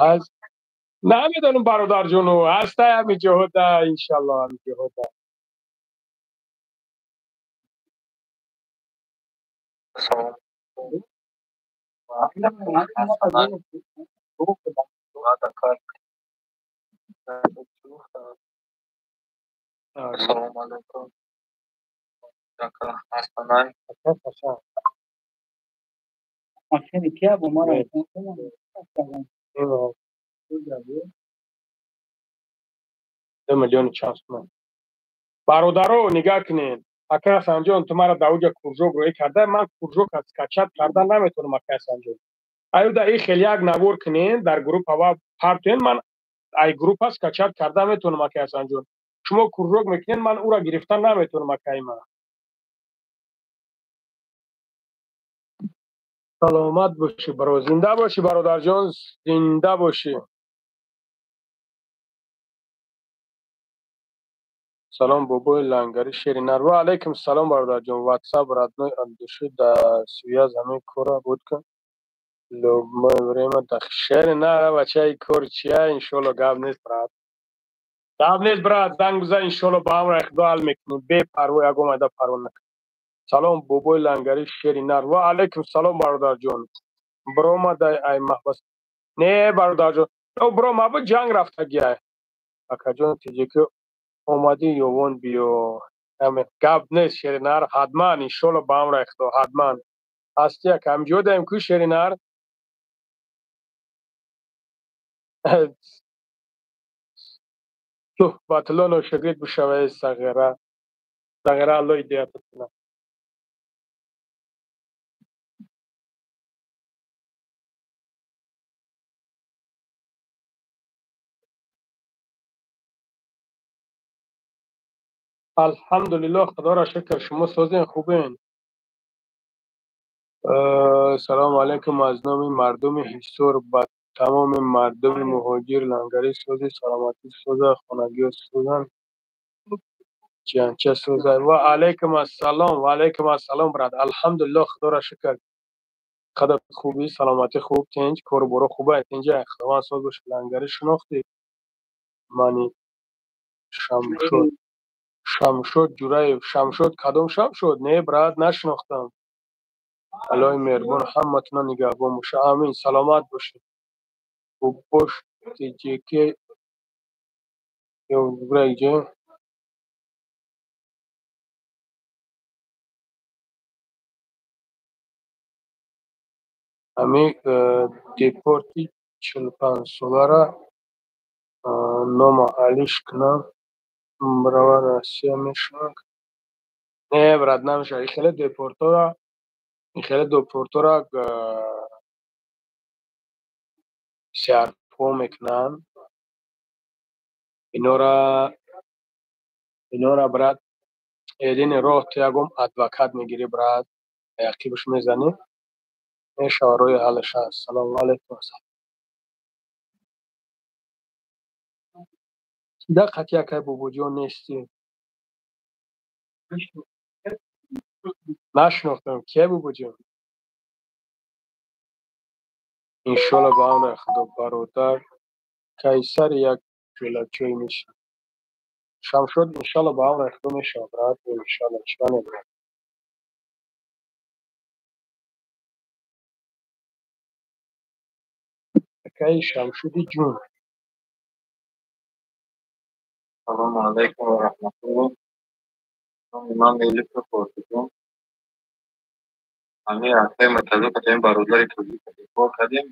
Ҳаст, намедонам, бародарҷону, ҳастай ҳами ҷоҳода, иншалло, ҳами ҷоҳода. Салом. Ассалому алайкум. Ҳасанай. Машини кия бо мара? 2 миллиону чанд суман. Бародаро, нигаҳ кунед. Ака Ҳасанҷон, ту мара дар уҷа кружок рӯӣ карда, ман кружок скачать карда наметавонам, ака Ҳасанҷон. Аюда и хел як навор кунен, дар группа ва партоен, ман ай группа скачать карда метавонам, ака Ҳасанҷон. Шумо кружок мекунед, ман ӯра гирифта наметавонам, акаи ман. Саломат бошӣ, баро, зинда бошӣ, бародарҷон, зинда бошӣ. Салом, бобои Лангари шери нар. Ва алайкум салом, бародарҷон. Ватсап, родной, от души да связь, ҳамин кора буд кун, любое время. Да, шери нар, бачаи кор чия, иншолло, гап нест, брат. Гап нест, брат, занг бизан, иншолло ба амри Худо ҳал мекунем. Бепарво, ягон майда парво накун. Салом, бобои лангари шери нар. Ва алайкум салом, бародарҷон. Биромадай ай маҳбас. Не, бародарҷон. Бирома бу ҷанг рафтагиай. Акаҷон, тиҷеки омадӣ ёвон биё. Гап нест, шери нар, ҳатман иншолло ба амри Худо, ҳатман. Ҳастӣ ака, ҳамҷо даем ку шери нар? Суҳбатулло ношогирд бишавад сағира. Сағира Аллоҳ ҳидоятат кунад. Алҳамдулиллоҳ, Худоро шукр, шумо созен, хубен. Салому алайкум аз номи мардуми Ҳисор ба тамоми мардуми муҳоҷир лангари сози, саломатӣ соза, хонагиҳо созан, ҷиянча соза. Ва алайкум ассалом, ва алайкум ассалом, брат. Алҳамдулиллоҳ, Худоро шукр. Худо хубӣ, саломатӣ хуб, тинҷ, кору боро хуб аст, тинҷ. Худованд соз боша. Лангари шинохтӣ? Мани Шамшод. Шамшод Ҷураев. Шамшод кадом Шамшод? Не, брат, нашинохтам. Аллоҳи меҳрубон ҳаматона нигаҳбон боша. Амин. Саломат бошед. Хуб бош, тиҷеке ё ҳами депорти 45-солара нома алиш кунам, рава Россия мешавад? Не, брат, намешавад. Ин хеле депортора сиарпо мекунанд. Инора, брат, едини роҳ ту ягон адвокат мегирӣ, брат, яқибаш мезанӣ, мешавад, роҳи ҳаллаш ҳаст. Салому алайкум. Да қатъи акай бобоҷон нестӣ? Нашинохтам. Кия бобоҷон? Иншолло ба амри Худо, бародар. Кайсар як пиёла чой мешавад. Шамшод, иншалло ба амри Худо мешавад, брат. Иншалло, чиро не, брат? Акаи Шамшуди ҷун. Салому алайкум ва раҳматуллоҳ. Номи ман Меликов Орзуҷон. Ҳамин акаи Муртазо катем бародари тоҷик кор кардем,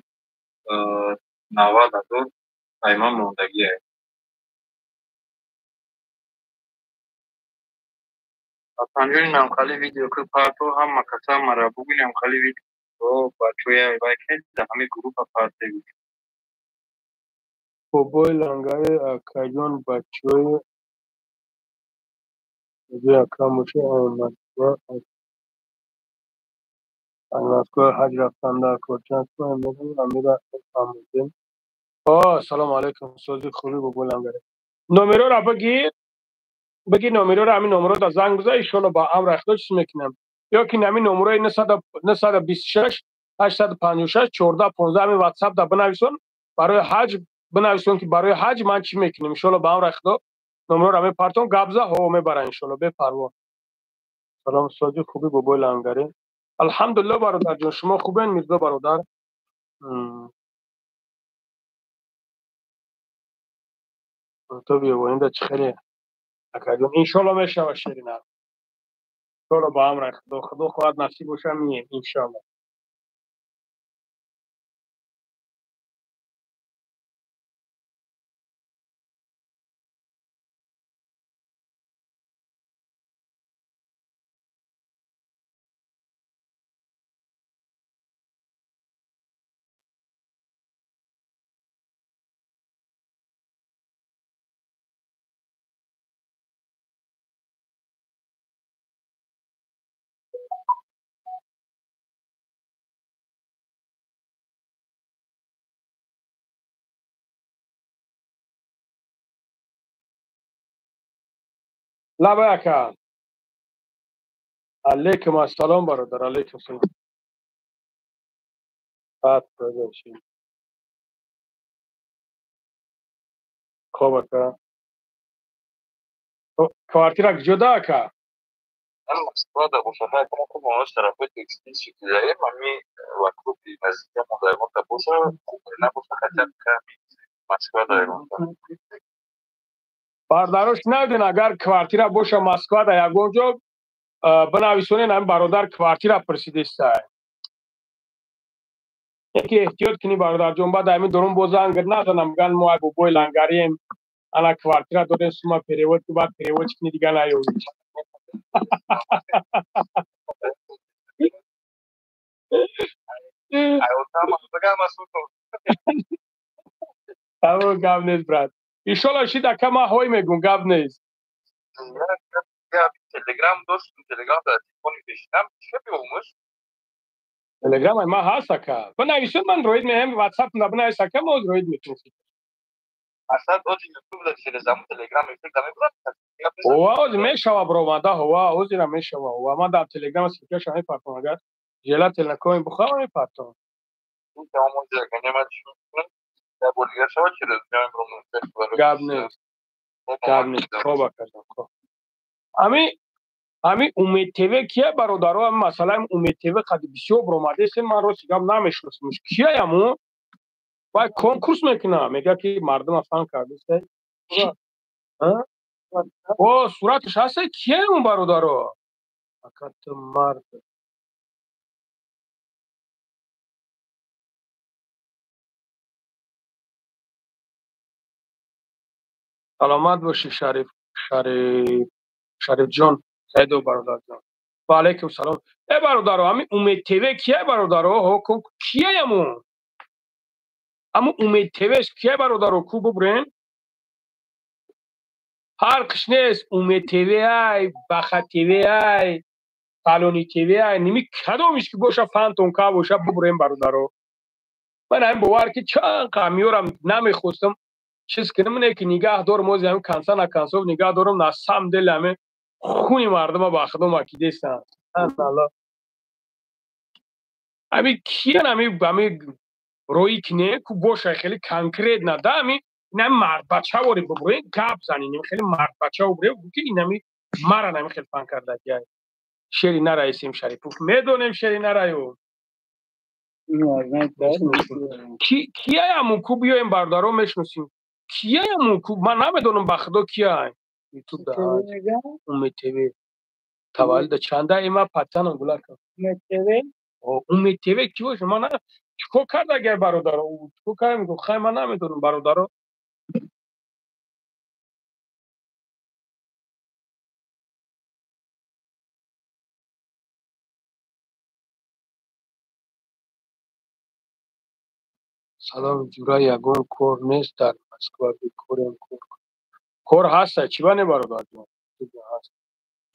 90 000 айман мондагие. Асанҷони намхали видео ки парто ҳама каса мара бугӯ, намхали видео бачоя вай кунед, дар ҳамин группа партегӯ. Бобои лангари, акаҷон, бачаҳои акам боша, аз Москва ҳаҷ рафтан дар корчан амира фаҳмидем. Салому алайкум, сози, хуби, бобои лангари? Номероро бигир, бигир номероро, ҳамин номеро да занг бизан, иншолло ба амри Худо чиз мекунам. Ё ки ҳамин номерои 926 856 14 15, ҳамин ватсап да бинависон, барои ҳаҷ бинависон, ки барои ҳаҷ ман чӣ мекунем. Иншолло ба амри Худо номероро мепартон, гап за, ҳаво мебаран, иншолло, бепарво. Салом, сози, хуби, бобои лангари? Алҳамдулилло, бародарҷон, шумо хубен, Мирзо бародар? То биёбонида чӣ хеле, акаҷон? Иншолло мешава, шерина, иншолло ба амри Худо, Худо хоҳад, насиб боша, мием, иншолло. Лабай, ака. Алейкум ассалом, бародар, алейкум салом. Хоб, ака. Квартира куҷо да, ака? Москва да боша, мо тарафҳои текстильщики даем, ами вокруги наздикамо да ягонта боша, хуб набоша, хотя бы ками Москва да ягонта. Бародарош, наден, агар квартира боша Москва да ягон ҷо, бинависонен. Ами бародар квартира пурсидестай. Яке эҳтиёт кунӣ, бародарҷон, баъд ами дурун боз занг назанам, мегӯянд мо ай бобои лангарием, ана квартира додем, сума перевод ки, баъд перевод кунӣ, дига наёвӣ. Тамом, гап нест, брат, иншолло шид, ака, ман ҳой мегӯм, гап нест. Телеграм дошт, телеграм дар телефони пешинам чӣ биомӯш? Телеграм ман ҳаст, ака, бинависед, ман роид меҳем. Ватсап набинавис, ака, мо роид мекунем. Асад ози ютуб да через аму телеграм эфир да мебурад? Ова, ози мешава, бромада, ова, озира мешава, ова, ман дар телеграм ссылкаша мепартом, агар желательно коин бухава, мепартом. Гап нест, гап нест, хоб, акаҷон, хоб. Ами Умед ТВ кия, бародаро? Ами масъалаи Умед ТВ қади бисёр баромадесем, ман рости гап намешиносамш. Кияяму вай конкурс мекуна, мега ки мардума фан кардеста. О, сураташ ҳаста, кияяму, бародаро? Ака, ту мард. Саломат бошӣ, Шариф, Шариф, Шарифҷон Саидов, бародарҷон. Ва алайкум салом. Э, бародаро, ами Умед ТВ кия, бародаро? Кияяму? Аму Умед ТВш кия, бародаро? Ку бубурен? Фарқш нест, Умед ТВ ай, Баха ТВ ай, фалони ТВ ай, ними кадомиш ки боша, фантон ка боша, бубурен, бародаро. Ман ҳамин бовар ки чанд қамиёрам намехостам чиз кунам, не ки нигаҳ дорам, ози ҳамин конца на концов нигаҳ дорам, на самом деле ҳамин хуни мардума ба худо макидестан. Алло, ами киян, ами роӣ кине ку боша, хеле конкретно да, ами инами мардбача вори бубурен, гап занем, хеле мардбача бубурен, ки инами мара нами хеле фан кардагиай. Шери нараисем, Шарипов, медонем, шери нараю. Кияяму ку биёем, бародаро, мешиносем. Кияяму ку? Ман намедонам, ба худо, кияй. Ютуб да Умед ТВ таваллуда чанда има пацанам гулака. Умед ТВ ки боша, ман чикор карда агар, бародаро, чикор кардам? Хай, ман намедонам, бародаро. Салом, ҷура, ягон кор нест дар Москва? Бекорем. Кор ҳаста, чӣ ба не, бародарҷон, ҳаст.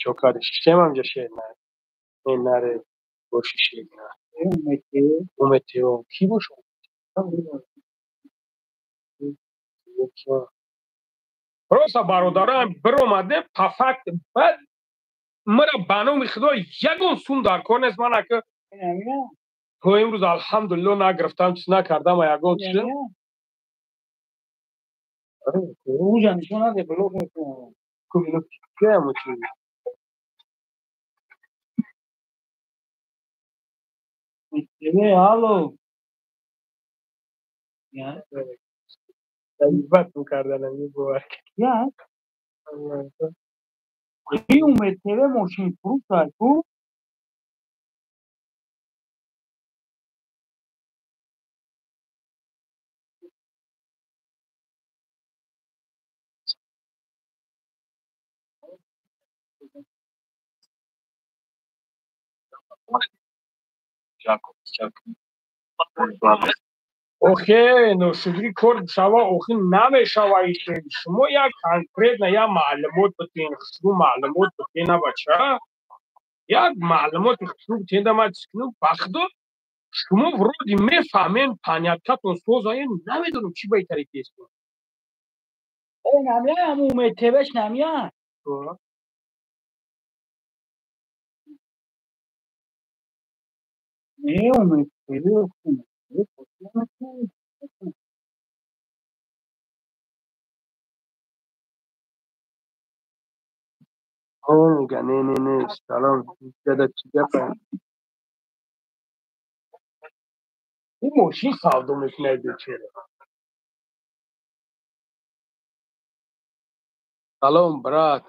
Чо карди, шиштем ҷа, шер на наре боши, шер на Умед ТВ кӣ боша? Просто, бародарам, биромаде по факт, баъд мара ба номи худо ягон сум дар кор нест. Ман ака то имрӯз, алҳамдулилло, нагирифтам, чиз накардам, ягон чиз. Рӯза нишон наде, блок мекунам. Кияму чиз? Алло. Ибатм карданам, бовар. Я? Ки Умед ТВ мошин фурӯш ку? Охе, ношукрӣ, кор шава, охи намешава. Шумо як конкретно як маълумот битен, хушрӯ маълумот битен, на бача, як маълумоти хушрӯ битен, да ман чиз кунам. Ба худо, шумо вроде мефаҳмем, поняткатон созае, намедонам чӣ ба итари кестон. Э, намя, Умед ТВш намя. Не, Умед ТВ. Не, не, не, не, салом. Дада, чӣ гапа? Ин мошин савдо мекунад, бечора. Салом, брат.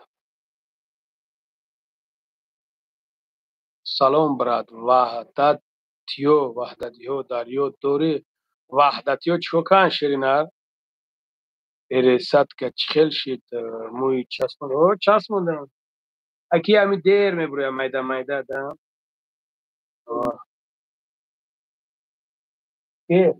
Салом, брат. Ваҳдатиё, ваҳдатиё, дарё дорӣ? Ваҳдатиё чико кан, ширинар? Пересадка чӣ хел шид? Мӯи часпон. О, часпондам. Аки ами дер мебуроям, майда майда, да? Э.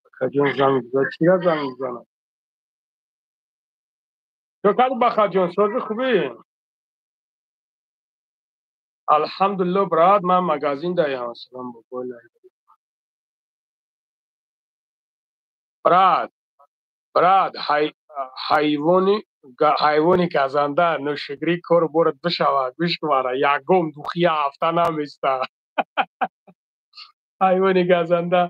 Бахаҷон занг зад. Чира занг мезанад? Чо кардӣ, Бахаҷон? Сози хубӣ? Алҳамдулилло, брат, ман магазин даям. Салом, бобои. Брат, брат, ҳайвони ҳайвони газанда ношукрӣ кору борат бишавад. Гӯш кун мара, ягон духи ҳафта наместа. Ҳайвони газанда.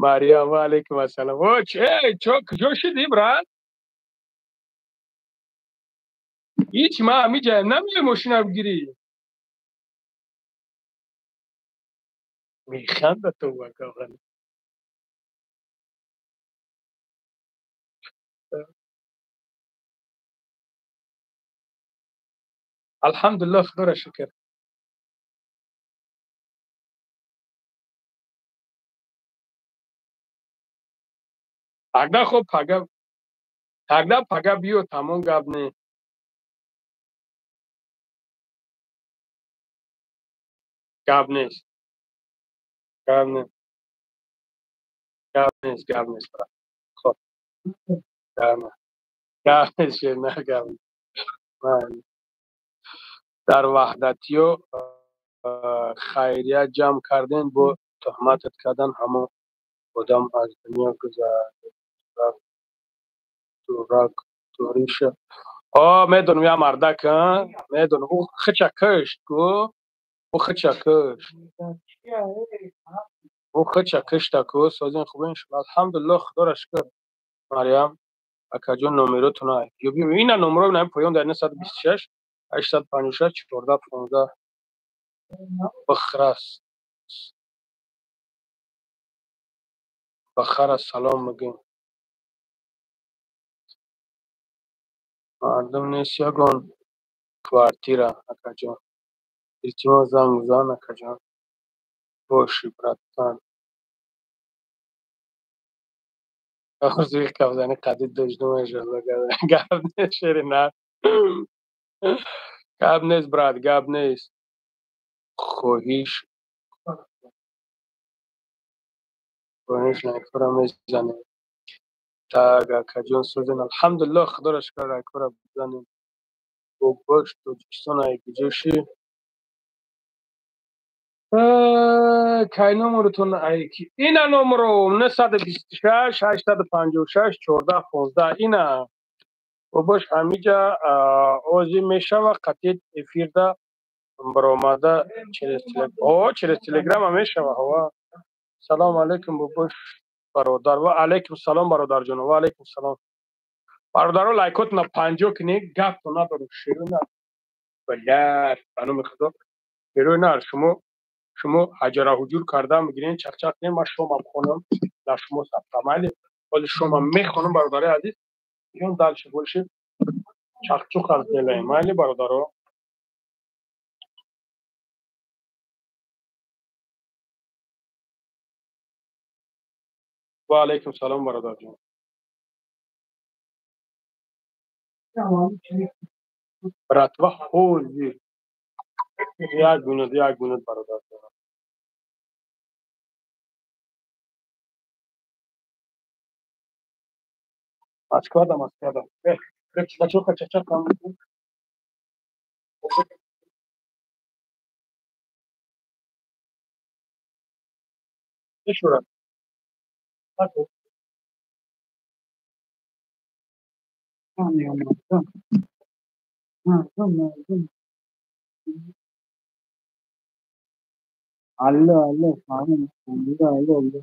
Марьям, ва алейкум ассалом. О, чо, куҷо шидӣ, брат? Ҳеч, ман ҳамиҷаям, намеои мошина бигирӣ? Механда ту вакахан. Алҳамдулилло, худоро шукр. Тогда хоб, пага, тогда пага биё, тамом, гап не. Гап нест. Гап не. Гап нест, гап нест, брат. Хоб. Гап не. Гап нест, шер, на гап. Дар ваҳдатиё хайрия ҷамъ кардем, бо туҳматат кардан, ҳамон одам аз дунё гузашт. Дурак дуриша. О, медонам, я мардак, медонам. Ӯ хича кушт, ку? Ӯ хича кушт. Ӯ хича кушта, ку? Созин хубин шуд. Алҳамдулилло, худоро шукр. Марьям, акаҷон, номеротона. Ина номеро на поён дар 926 856 14 15. Бихрас. Бахара салом мегӯем. Мардум нест ягон квартира, акаҷон. Илтимос, занг зан, акаҷон. Боши, братан. Орзуи қабзани қадид доштум, иншалло. Гап нест, шери нар. Гап нест, брат, гап нест. Хоҳиш хоҳиш лайкҳоро мезанем. Так, акаҷон, созин. Алҳамдулилло, худоро шукр, лайкҳоро бизанем. Бобош, Тоҷикистон ай куҷо ши? Кай номеротон ай ки? Ина номеро 926 856 14 15 ина. Бобош, ҳамиҷа озӣ мешава қатид эфирда баромада через о через телеграма мешава, ҳова. Салому алейкум, бобош бародар. Ва алейкум салом, бародарҷон. Ва алейкум салом. Бародаро, лайкотона 50 кунед, гапто надорам, шерӯ на. Блядь, ба номи Худо. Шерӯ на, шумо ҳаҷара ҳуҷур карда мегирен, чақчақ кунед, ман шомам хонам, дар шумо сабта майли. Ҳоли шомам мехонам, бародари азиз. Идём дальше, больше чақчуқ аз делаем. Майли, бародаро. Ва алейкум салом, бародарҷон. Братва, ҳозир. Як минут, як минут, бародарҷон. Москвада, Москвада. Бачока чача. Мешурад. Алло, алло, алло, алло, алло.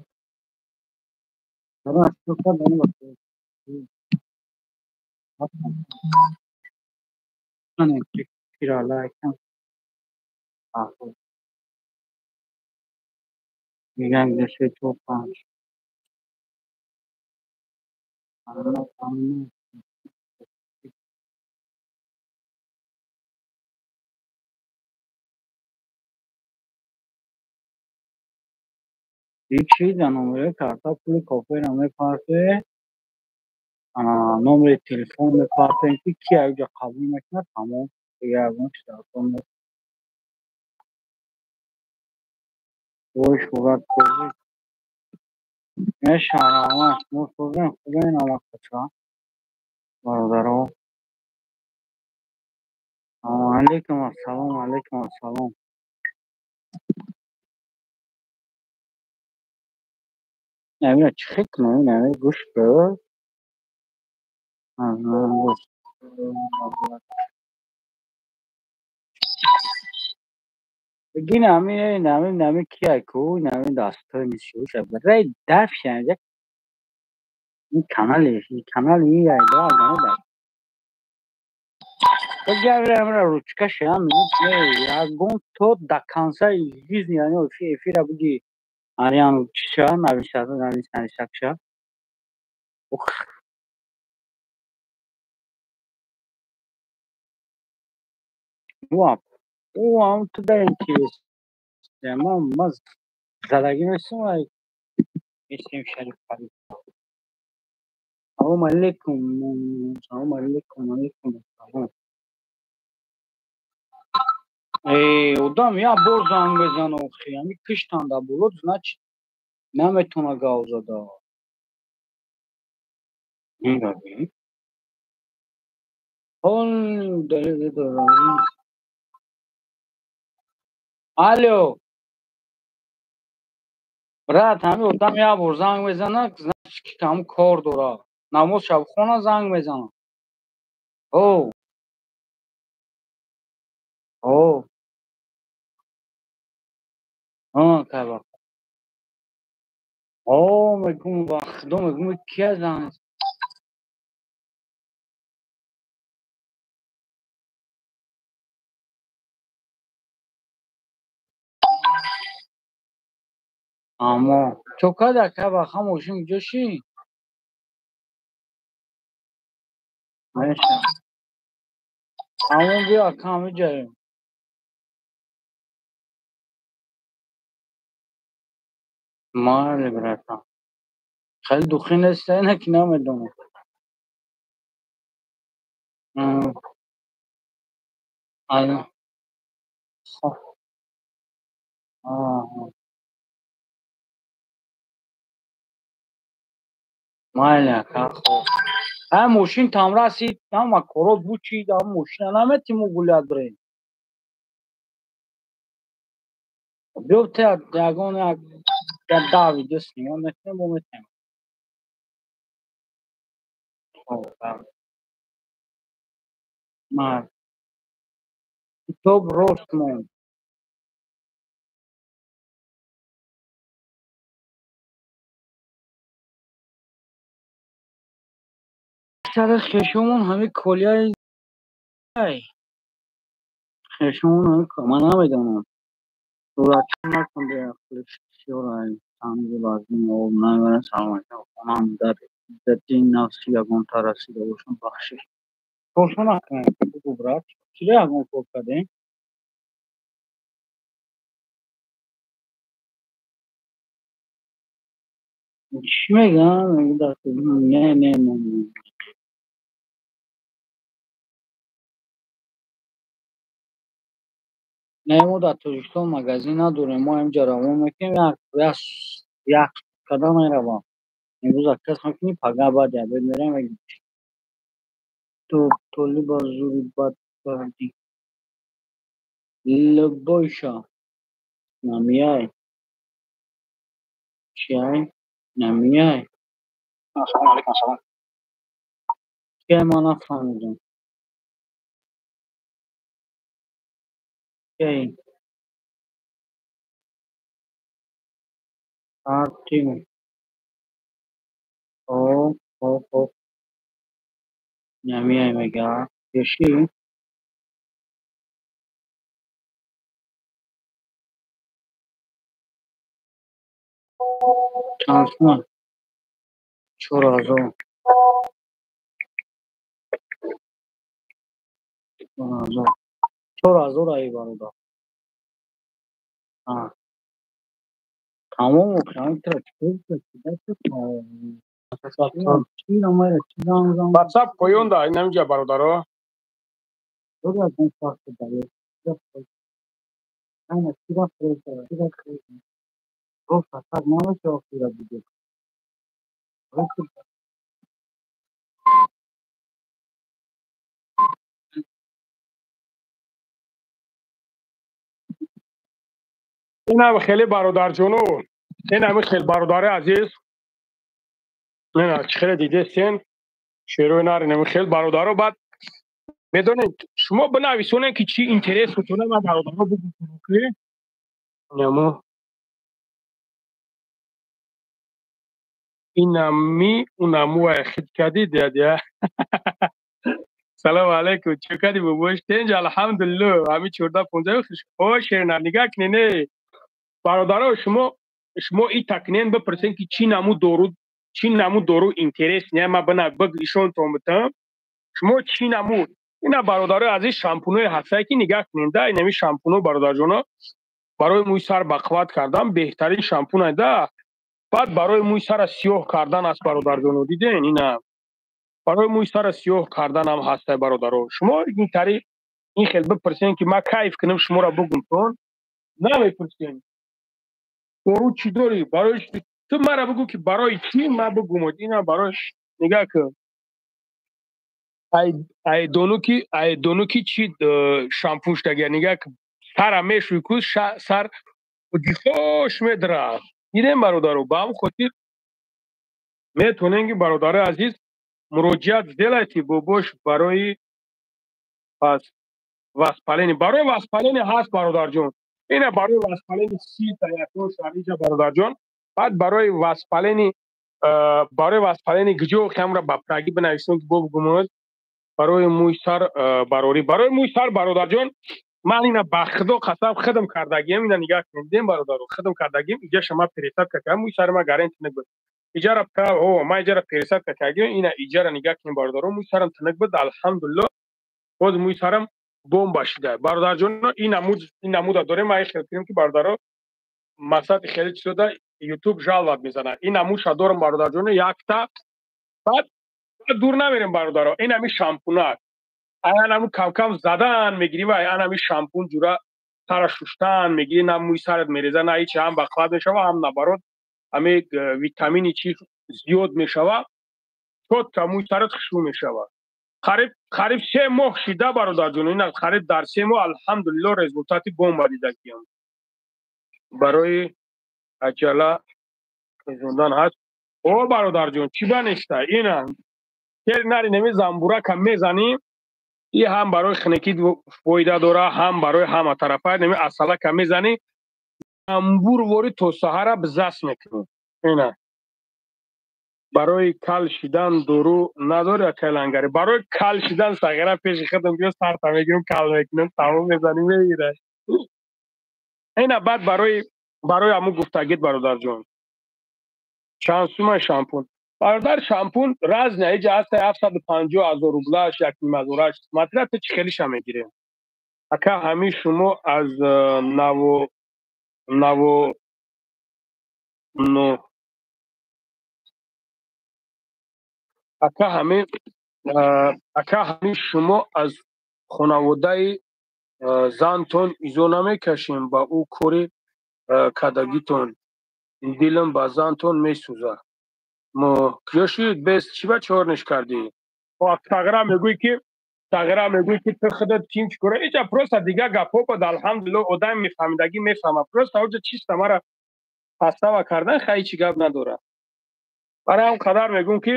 Чиз номери карта пули коферо мепарте, номери телефон мепартем, ки ки аҷа қабул мекунад, тамом, дигар ягон чиз дар нест. Ой, шӯҳрат бозӣ мешавам, мо созем, хубен аллакача бародаро. Алейкум ассалом, алейкум ассалом. Намина чӣ хел кунам? Нами гӯш кун. Бигин нами нами нами кия ку нами дастои нишуша барои дафшанҷа ин канали ин да да Бигавра ручка шам минут не ягон то до конца жизни яъне эфира биги ариан чиша нависада нависакша. Ух. Уап. Ам туда интерес. Ма задагӣ нестам, ай исм Шариф Фарид. Салом алейкум. Салом алейкум, алейкум ассалом. Э, одам як бор занг мезана охи, ами киштанда боло, значит наметона гав зада. Алло. Брат, ҳами одам як бор занг мезана, значит ки ҳамун кор дора. Намоз шабхона занг мезана. О. О. А, кайба. О, мегум, ба худо мегум, кия занг. Амо, чо када кайба хамошин ҷоши? Меша. Амо биё ками ҷаем. Майли, братан. Хеле духи нест, ина ки намедонам. Алло. Майли, ака, хоб. Ҳа, мошин там расид, ҳама корот бучид, ҳам мошина наметиму гулят бирем. Биё те ягон як 10 видео снимать мекунем, бо метем. Мар. Китоб рост монд. Сари хешомон ҳами колияи хешомон ҳами ман намедонам. Суратчон накун беақлиш бисёр ай танги вазни об намебарам саломатӣ хонам дар иззати нафси ягонта расида бошам бахшиш. Коршо накунем бугу брат. Чиро ягон кор кардем? Чӣ мегӯям? Не, не, не, не. Не, мо дар Тоҷикистон магазин надорем, мо ҳаминҷа равон мекунем, як када меравам. Имрӯз акас мекунӣ, пага баъди обед меравем. Толиба зури бад кардӣ. Любойша. Намияй. Чиай? Намияй. Ассалому алайкум, ассалом. Чиай, ман нафаҳмидам. Чиай? Артим. Хоб, хоб, хоб. Намияй мега. Пеши? Чанд суман? 4000. 4000. 4000 ай, бародар. Тамом, ватсап поён да инамиҷа, бародаро. Инам хеле, бародарҷону, инами хел, бародари азиз, ина чӣ хеле дидестен, шерои нар, инами хел, бародаро. Баъд медонед, шумо бинависонед, ки чӣ интерес бутона, ман бародаро бигӯм, ки инамо инами унамуа хит кади дядя. Салому алайкум, чӣ кади, бобош? Тенҷ, алҳамдулилло. Ҳами 14-15. О, шернар, нигаҳ кунед, бародаро, шумо и такнен бипурсен, ки чӣ намуд дору, чӣ намуд дору интерес не, ма бина баг ишонтон битам. Шумо чӣ намуд, ина, бародарои азиз, шампунои ҳастае, ки нигаҳ кунед да, инами шампуно, бародарҷоно, барои мӯи сар бақувват кардан беҳтарин шампун да. Баъд барои мӯи сара сиёҳ кардан аст, бародарҷоно, диден, ина барои мӯи сара сиёҳ кардан ҳам ҳастай, бародаро. Шумо ин тари ин хел бипурсен, ки ман кайф кунам, шуморо бугумтон. Намепурсем, дору чӣ дорӣ, барои ту мара бигӯ, ки барои чӣ, ман бугум. Ина барои, нигаҳ кун, айдону ки чӣ шампун шудагия, нигаҳ, сара мешӯй ку, сар хош медра, дидем, бародаро. Ба ҳам хотир метавонем, ки, бародарои азиз, муроҷиат сделайте, бобош. Барои пас воспаление, барои воспаление ҳаст, бародарҷон, ина барои воспаление сита якон шариҷа, бародарҷон. Баъд барои воспаление гиҷо камра ба праги бинависем, ки боб гумоз. Барои мӯи сар барорӣ, барои мӯи сар, бародарҷон, ман ина ба худо қасам, хидм кардагием. Ина нигаҳ кунед, бародаро, хидм кардагием. Иҷаша ма пересадка кардам, мӯи сари ма гарантия тинак буд. Иҷара о ма иҷара пересадка кардагием. Ина иҷара нигаҳ кунед, бародаро, мӯи сарам тинак буд, алҳамдулилло, боз мӯи сарам бомба шуда, бародарҷоно. Ин намуда дорем, ма хел кунем, ки, бародаро, масъалати хеле чизода ютуб жалоба мезанад. Ин намудша дорам, бародарҷоно, якта. Баъд дур намерем, бародаро, ин ҳами шампунак, анаму камкам задан мегирӣ ва анами шампун ҷура сара шуштан мегирӣ, на мӯи сарат мереза, на ҳичи, ҳам бақувват мешава, ҳам наоборот ҳами витамини чи зиёд мешава, чётко мӯи сарат хушрӯ мешава. Қариб 3 моҳ шида, бародарҷон, ина қариб дар 3 моҳ, алҳамдулилло, результати бомба дидагиям. Барои аҷала хезондан ҳаст? О, бародарҷон, чӣ ба нешта? Ина кер нари, неми замбурака мезанӣ, и ҳам барои хунукӣ фоида дора, ҳам барои ҳама тарафа. Неми асалака мезанӣ, замбур вори то саҳара бзас мекунӣ. Ина барои кал шидан дору надори, акай Лангари? Барои кал шидан сағира пеши худам биё, сарта мегирам, кал мекунам, тамом, мезанӣ, мегира. Ина баъд барои ҳамун гуфтагит, бародарҷон, чанд сума шампун? Бародар, шампун разный иҷа ҳаста, 750 000 рублаш, 1,5 ҳазораш, смотря ту чӣ хелиша мегирем. Ака, ҳамин шумо аз наво но, ака, ҳамин шумо аз хонаводаи зантон изо намекашем ба ӯ кори кардагитон? Дилам ба зантон месӯзад. Мо киё шид? Бес чӣ ба чорниш кардӣ? Тағра мегӯӣ, ки Сағира мегӯй ки ту худат ким чӣ кора. Иҷа просто дига гапҳо буд, алҳамдулилло, одам мефаҳмидагӣ мефаҳмад. Просто оҷа чиста мара пастава кардан, хай ҳечи гап надорад. Барои ҳам қадар мегӯм ки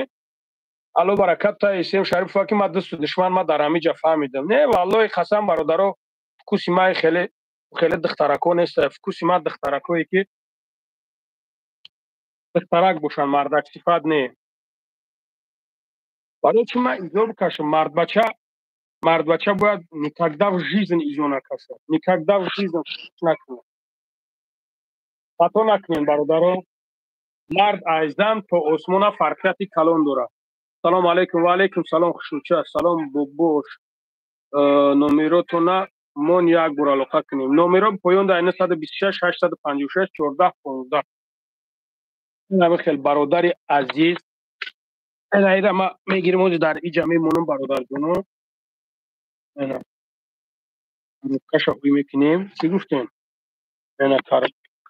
алло баракат та Исем Шарипова, ки ман дӯсту душман ма дар ҳамиҷа фаҳмидам. Не, валлоҳи қасам, бародаро, вкуси ман хеле хеле духтарако нест. Вкуси ман духтаракое ки духтарак бошанд, мардак сифат не. Барои чӣ ман изо бикашам? Мардбача бояд никогда в жизнь изо накашад, никогда в жизнь накунад. Хато накунем, бародаро, мард аз зан то осмона фарқияти калон дорад. Салому алайкум. Ва алайкум салом, хушрӯча. Салом, бобош, номеротона мон як бор алоқа кунем. Номеро поён дар 926 856 14 15. Инами хел, бародари азиз, ина ма мегирим, ози дар иҷа мемонам, бародарҷоно. Ина коробкаша ҳуй мекунем. Чӣ гуфтем? Ина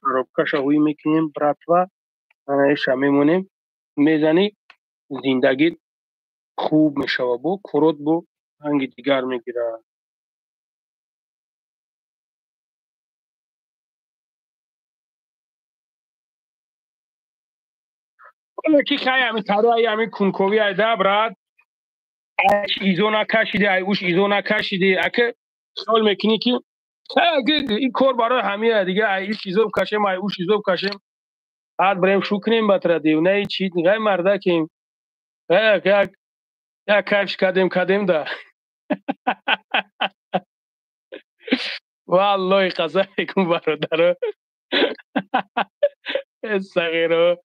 коробкаша ҳуй мекунем, братва. Ана иша мемонем, мезанӣ, зиндагит хуб мешава, бо корот бо ранги дигар мегирад. Ки хай ҳами тарои ҳами кункови айда, брат, аш изо накашиди, ай уш изо накашиди, ака хиёл мекунӣ ки ин кор барои ҳамия дига, ай иш изо кашем, ай уш изо кашем, баъд бирем шу кунем, батра девнаи чи гай мардакем, як як як кайфш кардем кардем да. Валлоҳи қасам мекун, бародаро, сағиро,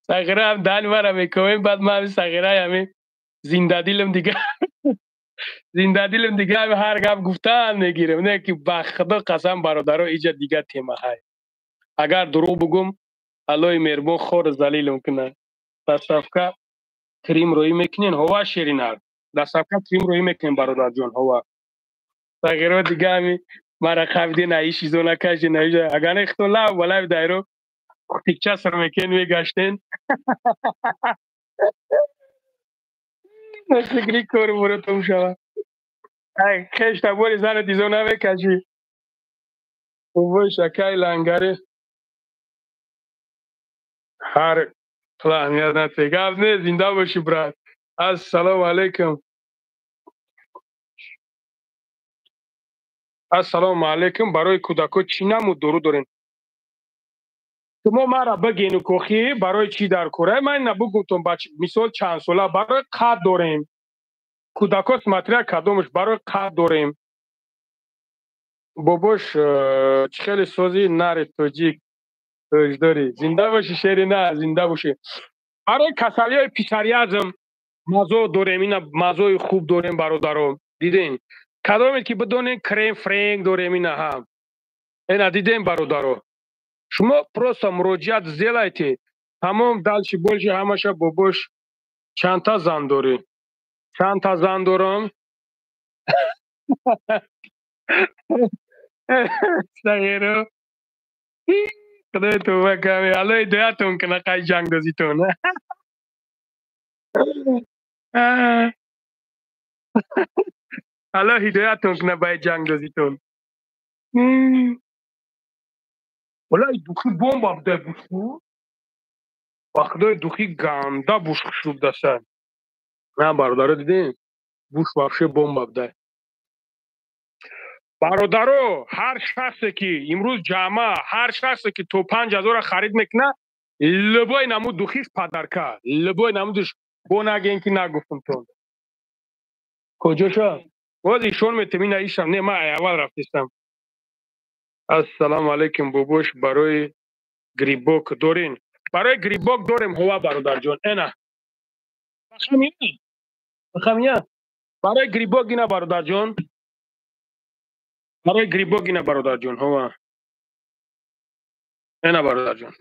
сағира ҳам дани мара мекунем, баъд ман ҳами сағираи ҳами зиндадилам дига, зиндадилам дига, ҳами ҳар гап гуфтан мегирам. Не ки ба худо қасам, бародаро, иҷа дига тема ҳай. Агар дурӯғ бугум, аллоҳи меҳрубон хор залилам кунад. Доставка Крим рӯӣ мекунен, ҳова шеринар? Доставка Крим рӯӣ мекунем, бародарҷон, ҳова. Сағиро дига ҳами мара қабди на иш изо накаши на иҷа, агар не хто лав ба лав дайро тикча сар мекен мегаштен. Фикри кору буротум шава. Ай хеш табори занат изо намекашӣ. Бобош, акай лангаре ҳар қила аҳамият надиҳ. Гап не, зинда бошӣ, брат. Ассалому алайкум. Ассалому алайкум. Барои кӯдакҳо чӣ намуд дору дорем? Шумо мара бигену кохӣ барои чӣ дар кора? Ман ина бугумтон, мисол чанд сола барои қад дорем. Кӯдакҳо смотря кадомаш, барои қад дорем. Бобош, чӣ хеле сози нари тоҷик тоҷдорӣ. Зинда бошӣ, шери на, зинда бошӣ. Барои касалиҳои писариазм мазо дорем, ина мазои хуб дорем, бародаро. Дидем? Кадоме ки бидонем, крем френк дорем, ина ҳам. Ина дидем, бародаро. Шумо просто муроҷиат сделайте. Тамом, дальше больше ҳамаша. Бобош, чандта зан дорӣ? Чандта зан дорам? Сағиро. Худои тавба ками. Алло ҳидоятон кунад қай ҷангдозитон. Алло ҳидоятон кунад баи ҷангдозитон. Валлоҳи духи бомба буда бушу. Ба худои духи ганда буш хушрӯ будаса. На, бародаро, дидем? Буш вообще бомба буда. Бародаро, ҳар шахсе ки имрӯз ҷамъа, ҳар шахсе ки то 5000 харид мекунад, любой намуд духиш подарка, любой намудиш бо наген ки нагуфтумтон. Куҷоша? Боз ишон метем, ина ишам, не, ман аввал рафтистам. Ассалому алайкум, бобош, барои грибок дорин? Барои грибок дорем, ҳова, бародарҷон. Эна. Бахамия. Барои грибок ина, бародарҷон. Барои грибок ина, бародарҷон, ҳова. Эна, бародарҷон.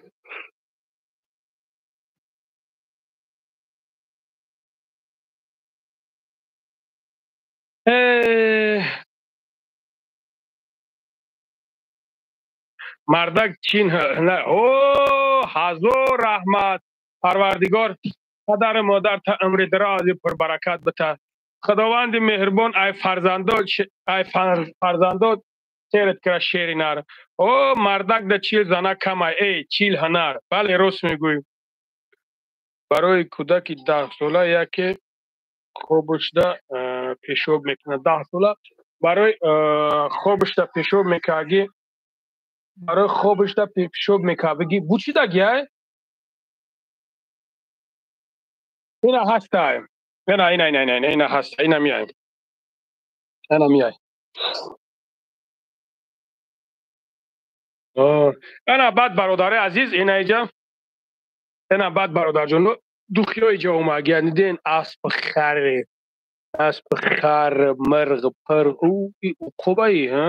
Мардак чин о ҳазор раҳмат, парвардигор падару модар та умри дарози пурбаракат бита. Худованди меҳрубон ай фарзандо, ай фарзандо серат кара шеринар. О мардак да 40 зана камай, эй 40 ҳанар. Бале, рост мегӯй. Барои кӯдаки 10 сола яке хобушда пешоб мекунад. 10 сола барои хобушда пешоб мекарди, барои хобушда пешоб мекарди. Бу чӣ даги ай? Ина ҳастай. Ина ина ина ина ина ҳаст, ина миай. Ина миай. Ана баъд бародари азиз, ина иҷа. Ина баъд бародарҷон, духиё иҷа омагия, диден асп хар, асп хар, мирғ, пир, уқубаи, ҳа?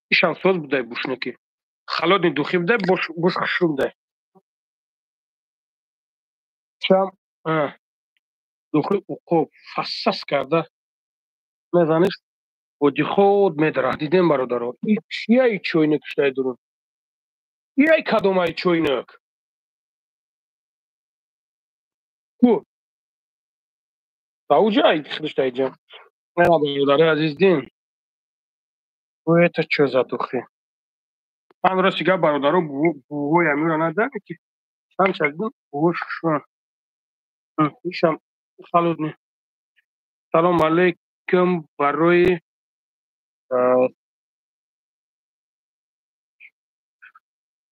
Ишам соз будай бушники. Холодный духи будай, буш хушрӯ будай. Шам духи уқуб фассас карда мезаниш, бодиход медарад. Дидем бародаро, и чияи чойник шудай дурун? Ияй кадомай чойник? Ку? Ауҷа худаш даиҷа. Бародари азиз, дин. Это чё за духи? Ман рости гап бародаро, бувои амира надам ки чанд чагдин бувош шуна. Ишам холодный. Салом алейкум. Барои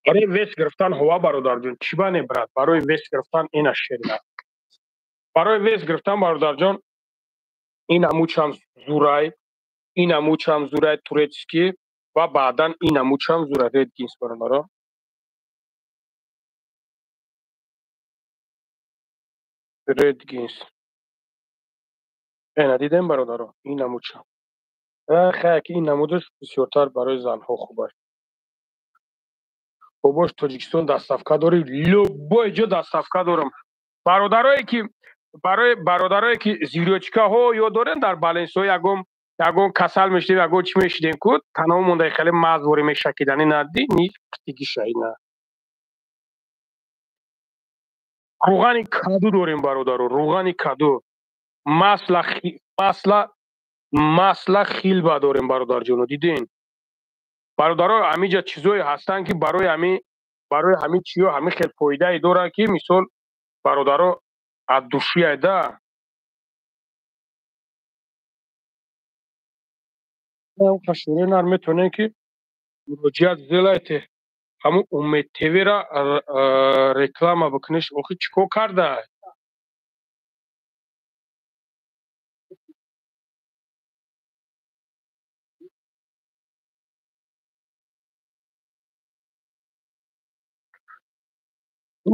вес гирифтан ҳова бародарҷон, чӣ ба не брат? Барои вес гирифтан ина шерина. Барои вес гирифтан бародарҷон, ин амучам зурай, ин амучам зурай турецкий ва баъдан ин амучам зурай редгинс бародаро. Редгинс. Ина дидем бародаро, ин амучам. Хай ки ин намудаш бисёртар барои занҳо хуб аст. Бобош Тоҷикистон доставка дорӣ, любой ҷо доставка дорам. Бародарое ки барои бародарое ки зирёчкаҳо ё дорем дар баленсҳо, ягон касал мешидем, ягон чӣ мешидем, ку танао монда хеле мазворӣ мешакидани нади ни птигиша ина. Руғани каду дорем бародаро, руғани каду. Масла масла масла хилба дорем бародарҷоно, диден? Бародаро, ҳамиҷа чизое ҳастанд ки барои ҳамин чиё ҳамин хел фоидае доранд ки мисол бародаро аз душияйда. Қашуре нар метавонем ки муроҷиат зелайте. Ҳамун Умед ТВ-ра реклама бикуниш, охи чӣ кор карда?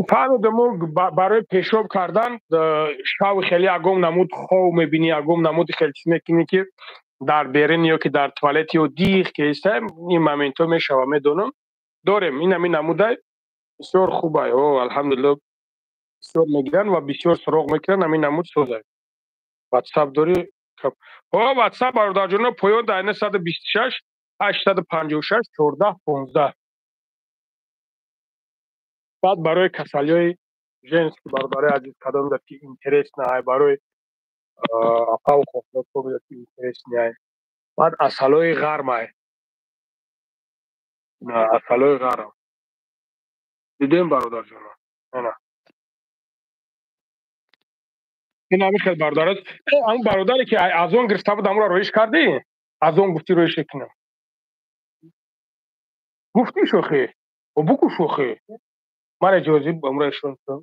Фаҳмидам, мо барои пешоб кардан шав хеле ягон намуд хов мебинӣ, ягон намуди хеле чиз мекунӣ ки дар берин ё ки дар туалет ё диғ ки иста, ин моментҳо мешава, медонам. Дорем ин ҳамин намудай бисёр хубай. О, алҳамдулилло, бисёр мегиранд ва бисёр суроғ мекунанд, ҳамин намуд созай. WhatsApp дорӣ? О, WhatsApp бародарҷоно, поён дар 926 856 14 15. Баъд барои касалиҳои женский бародари азиз, кадом да ки интересно ай, барои апаву хохло ки интересно ай. Баъд асалҳои ғарм ай. Асалҳои ғарм. Дидем бародарҷоно? Ана. Ин ҳамин хел бародар. Ҳамун бародаре ки аз он гирифта буд, ҳамонро роиш кардӣ? Аз он гуфтӣ роиш кунам. Гуфтӣ шохӣ? О бугӯ шохӣ. Ман иҷозӣ амра ишон кунам.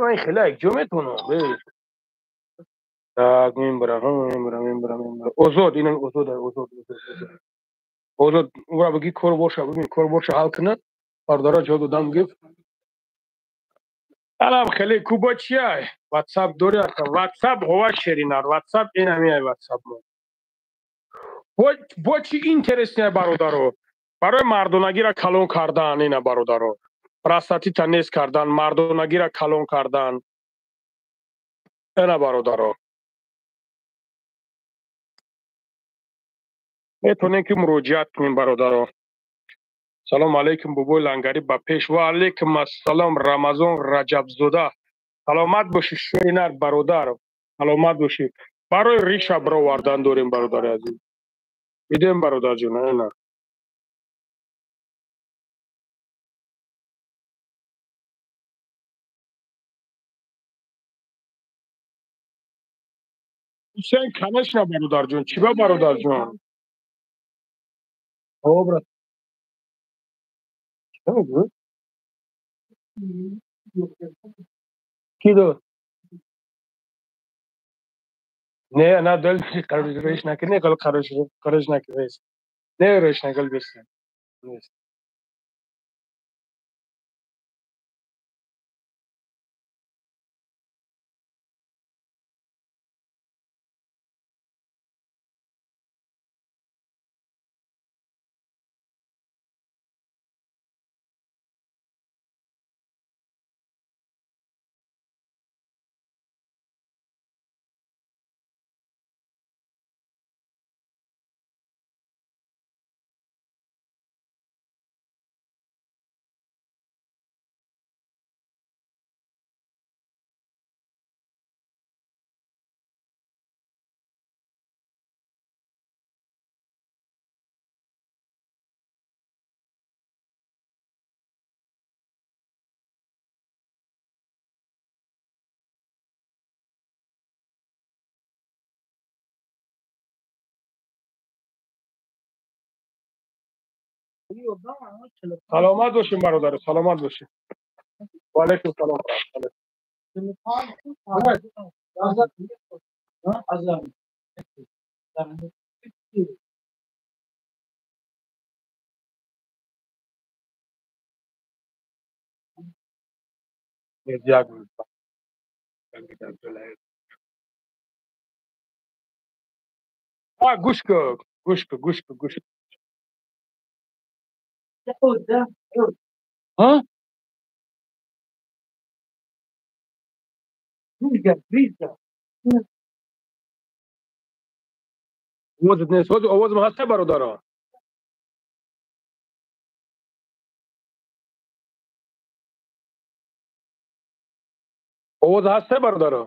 Ман хеле якҷо метавонам. Так, мебарам, мебарам, мебарам, мебарам. Озод, ин озод, озод, озод. Озод, ура бигӣ кор боша, бибин кор боша ҳал кунад. Бародаро ҷавоб додам гиф. Алам хеле куба чия? WhatsApp дори ака. WhatsApp ҳова шеринар. WhatsApp ин ҳамин ай WhatsApp мо. Бо чи интересне бародаро? Барои мардонагиро калон кардан ина бародаро. Простатита нест кардан, мардонагиро калон кардан. Ина бародаро. Метавонем ки муроҷиат кунем бародаро. Салом алейкум бобои Лангарӣ ба пеш. Ва алейкум ассалом Рамазон Раҷабзода. Саломат бошӣ, шери нар, бародар, саломат бошӣ. Барои риша баровардан дорем, бародари азиз. Идем, бародарҷон, ина. Ҳусейн, конечно, бародарҷон. Чӣ ба, бародарҷон? О, брат. Чӣ мегӯӣ? Кӣ дод? Не, на дол реш накунӣ, гал қарош қарош накунӣ. Не, реш накал бес. Нест. Саломат бошем, бародар, саломат бошем. Ва алайкум салом. Як минут. А, гӯш кун, гӯш кун, гӯш кун, гӯш кун. А? Овозат нест. Овозам ҳаст, бародаро? Овоз ҳаст, бародаро?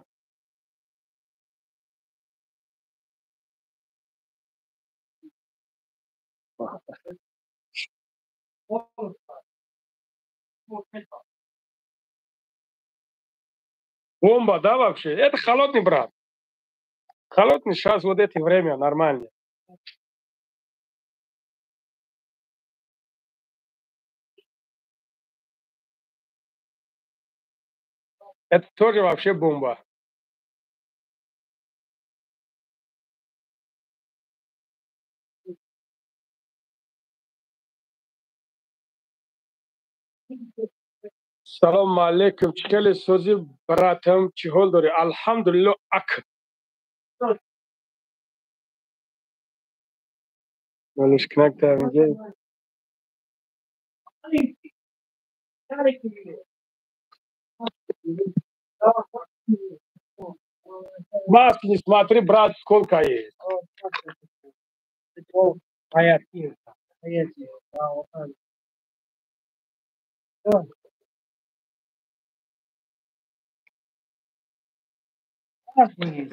Бомба, да, вообще? Это холодный, брат. Холодный сейчас, вот это время, нормально. Это тоже вообще бомба. Салом алейкум. Чӣ хеле созӣ, братам, чӣ ҳол дорӣ? Алҳамдулилло, ак. Малушкнак та меге. Маски не смотри, брат, сколько есть.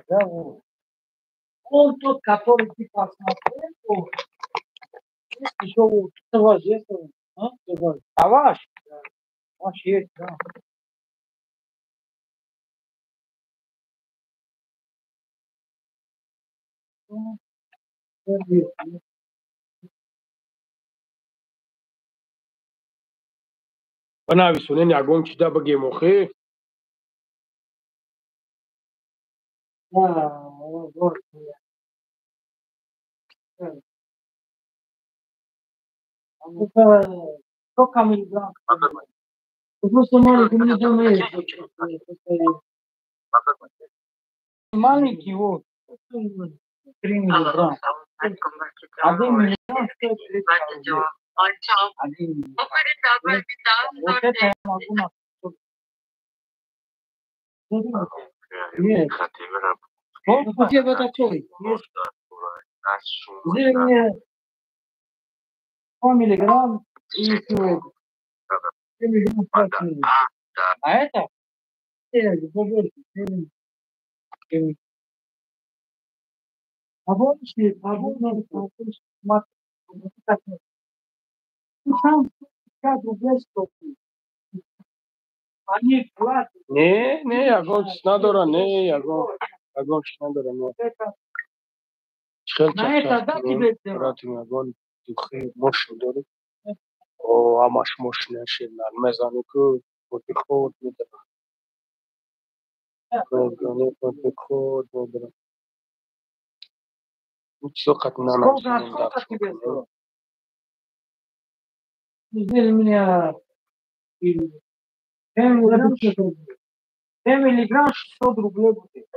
Да, вот. Он тот, который ты посмотрел, вот. Есть еще вот. Это ваш есть, а? А ваш? Да. Ваш есть, да. Банависонен ягон чида бигем охи. Да, вот. Это сколько миллиграмм? Просто маленький, мне дома есть. Маленький, вот. 3 миллиграмма. 1 миллион 130 рублей. 1 миллион. Вот это я могу на... Нет. Вот где вот такой. Где мне 100 миллиграмм и всего. 3 миллиона 5 миллиграмм. А это? Не, не, ягон чиз надора, не, ягон чиз надора, не. Хел чахчах братим, ягон духи мошин дорӣ? О, ҳамаш мошина ширнар мезанӣ ку худи худ медара. Мезанӣ худи худ медара. Чизо қат нанависонем. Меня 7 миллиграмм 600 рублей будет.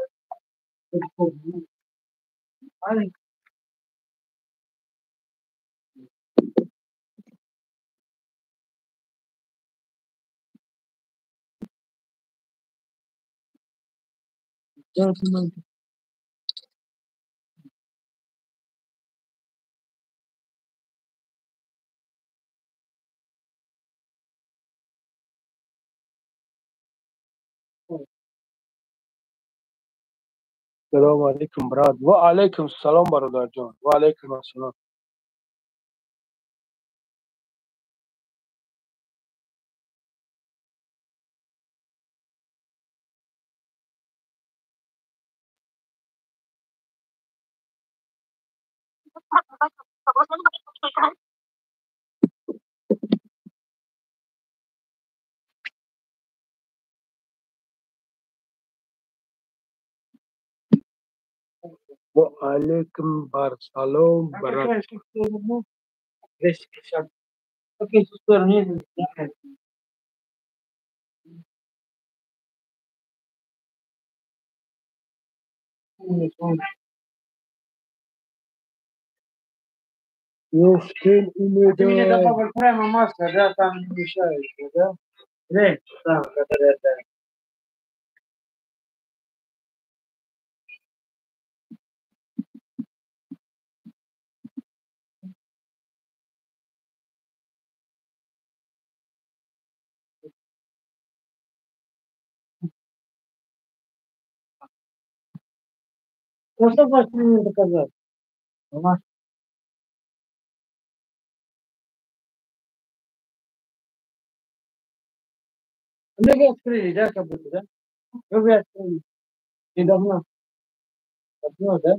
Салому алейкум, брат. Ва алейкум салом, бародарҷон. Ва алейкум ассалом. Ва алейкум бар салом, брат. Ёфтен Ты меня умеда. добавил прямо маска, да, там не мешаешь, да? Да, там, да, да. Ну что хочешь мне доказать? Ну, вы открыли, да, как будто, да? Вы открыли. Недавно. Давно, да?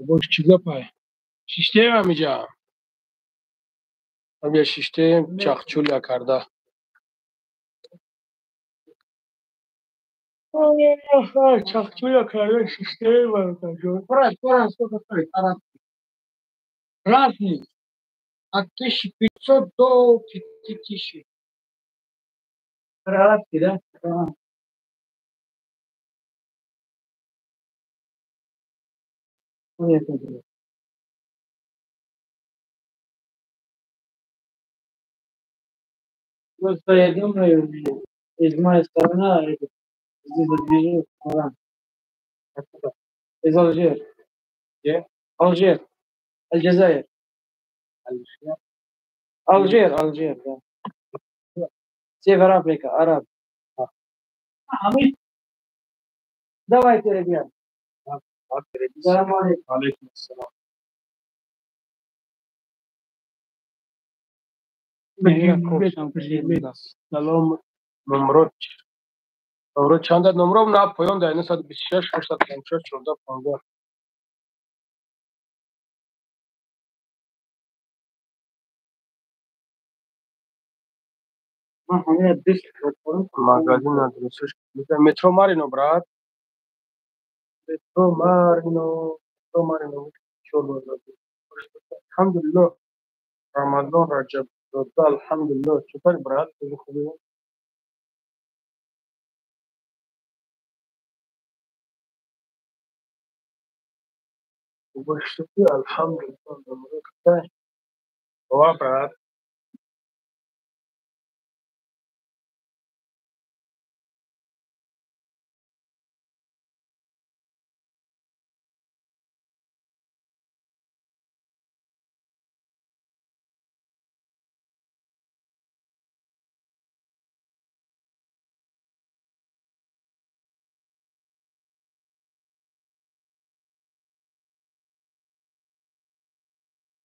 Бош чӣ гапай? Шиштем ҳамиҷа. Ҳамиҷа шиштем, чахчуля карда. Чахчуля карда шиштем, бародарҷон. Брат, Коран сколько стоит? Арабский. Разный. От 1500 до 5000. Арабский, да? Ага. Понятно. Просто я думаю, из моей стороны, здесь отвезу Коран. Откуда? Из Алжира. Где? Алжир. Аль-Джазаир. Алжир, Алжир, да. Север Африка, араб. А мы... Давайте, ребят. Салам алейкум. Алейкум ассалам. Салом, номрод. Номрод чанд? Номрод на поён дар 926 856 14 15. Магазин адресаш метро Марино, брат. Метро Марино, метро Марино. Чор базар. Алҳамдулиллоҳ. Рамазон Раҷаб дода, алҳамдулиллоҳ. Чутари, брат? Хеле хубӣ? Алҳамдулиллаҳ. Ва брат.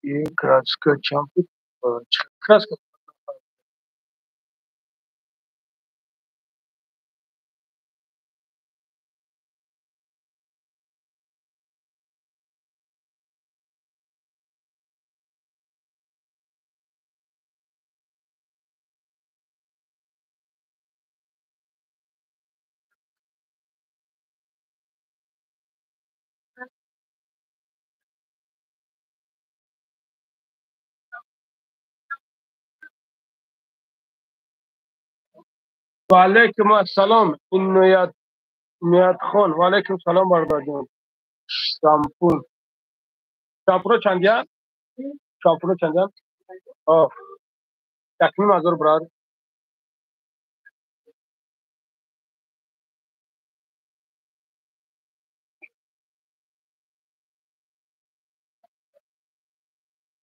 И краска чампи краска. Ва алайкум ассалом. Инноят Ниятхон. Ва алайкум салом бародарҷон. Шампун. Шампуно чандия? Шампуно чандия? О. 1500 брат.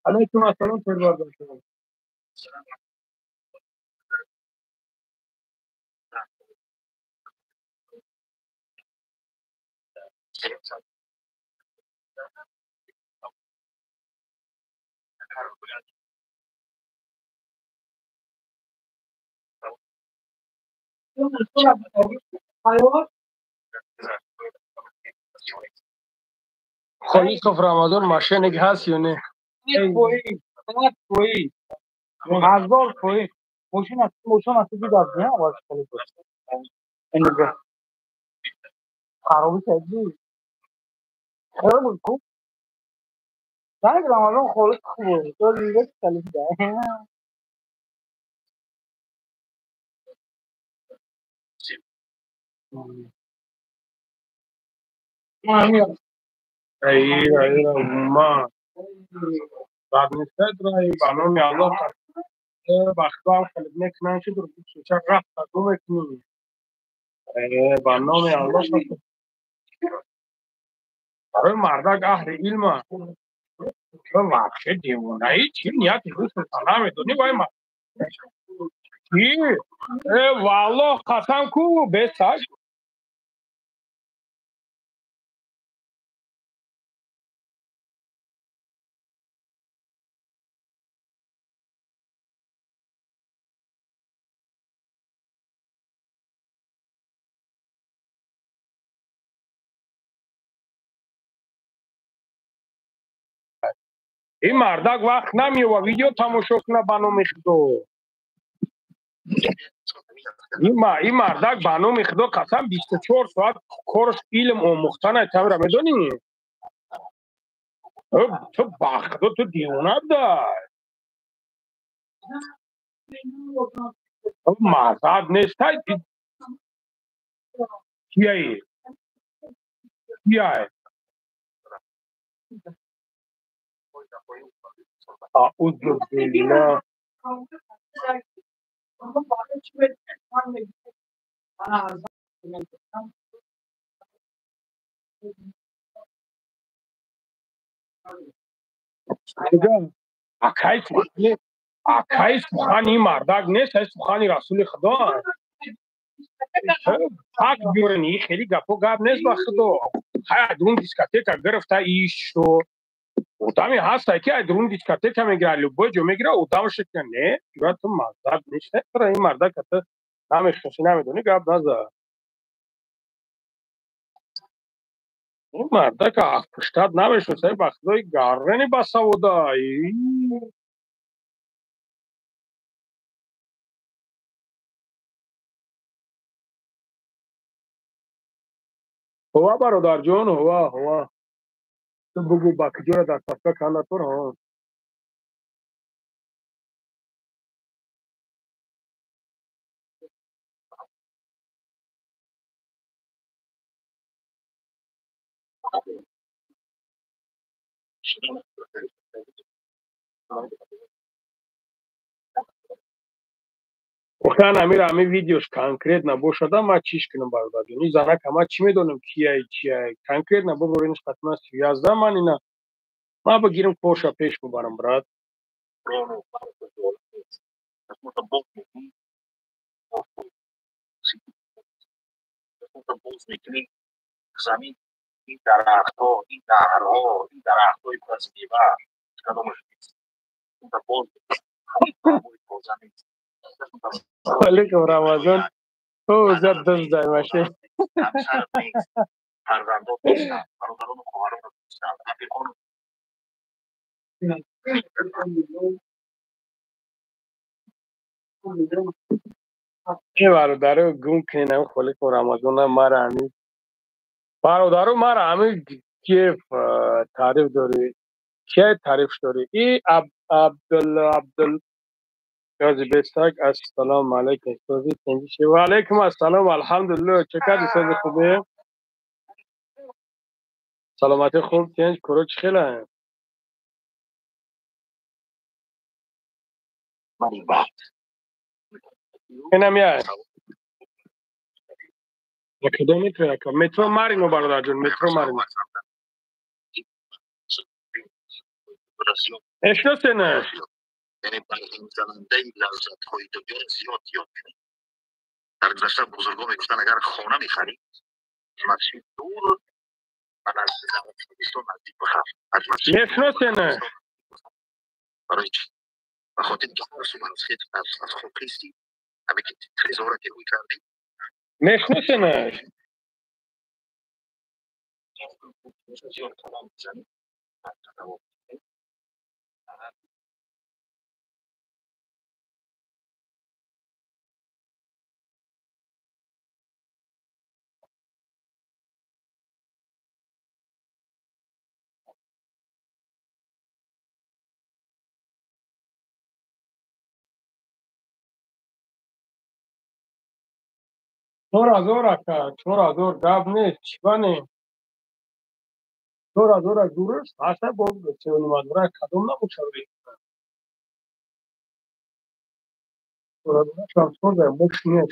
Алайкум ассалом бародарҷон. Холисов Рамазон мошенник ҳаст ё не? Ҳазор фоиз. Мошин аз дид аз не аввал хеле. Энега. Хароби шади. Хеле хуб. Занг Рамазон холис хуб буд. То дига хеле да. Ай, ма. Бад нестед рай ба номи Аллоҳ ба худоам халид мекунам ки дурча рафта гум мекунӣ. Ба номи Аллоҳ барои мардак аҳли илма. Вообще девонаи чӣ нияти ҳусн намедонӣ вай ма. Чӣ? Валлоҳ қасам ку бесак. Ин мардак вақт намеёва видео тамошо куна ба номи Худо. Ин мардак ба номи Худо қасам 24 соат корш илм омӯхтан ай тавра медонӣ? Ту ба Худо ту девона дай. Мазад нестай. Кияи? Кияй? Аузу биллаҳ. Акай сухани акай сухани мардак нест, ай сухани Расули Худо. Пак биёрен, и хеле гапо гап нест ба Худо. Хай адрун дискотека гирифта иш шо. Одаме ҳаста ки адрун дискотека мегира, любой ҷо мегира, одам шикна не, ё ту мардак нест, ин мардак ту намешноси, намедонӣ гап наза. Ин мардак аз пуштат намешноса, ба Худои гаррени басавода. Ҳова бародарҷон, ҳова, ҳова. Ту бугӯ ба куҷоро дар паска канда тур, ҳо. Воқеан амир ҳамин видеош конкретно бошада, ман чиш кунам, бародарҷон? Ин занака ман чӣ медонам, кияй, чияй? Конкретно бубуринш, қатман связда ман ина ман бигирам, корша пеш бубарам, брат. Замин, ин дарахтҳо, ин наҳрҳо, ин дарахтҳои пур аз мева кадомаш нест? Боз тоза нест. Алейкум, Рамазон. О, зад дуздай машин. Ҳамсар нест, фарзандон нестанд, бародарону хоҳарон нестанд, рафиқону Э, бародаро, гум кунем, холиқу Рамазона мара ҳамин бародаро, мара ҳамин киев таъриф дорӣ, кия таъриф дорӣ? И Абдул Абдул Гази бестак. Ассалому алайкум, сози тенҷи. Ва алайкум ассалом, алҳамдулиллоҳ. Чӣ кардӣ, сози, хубе, саломатӣ, хуб, тенҷ, коро чӣ хела? Инам я кадом метро, яка метро Марино, бародарҷон, метро Марино мешиносенаш? Яъне барҳамзанандаи лаззатҳои дунёро зиёд ёд кунед. Дар гузашта бузургон мегуфтанд, агар хона мехарӣ, масҷид дур ва назди наздик бихар, аз масҷид. Мешиносенаш? Барои чӣ? Ба хотири ки ҳар субҳ аз хоб хестӣ, ҳаме ки трезора ки рӯй кардӣ. Мешиносенаш? Зиёд қадам мезанӣ. 4000, ака, 4000 гап нест, чиба не, 4000 дуруст ҳаста, бо сеюнимазора кадом набошад? 4000 мошине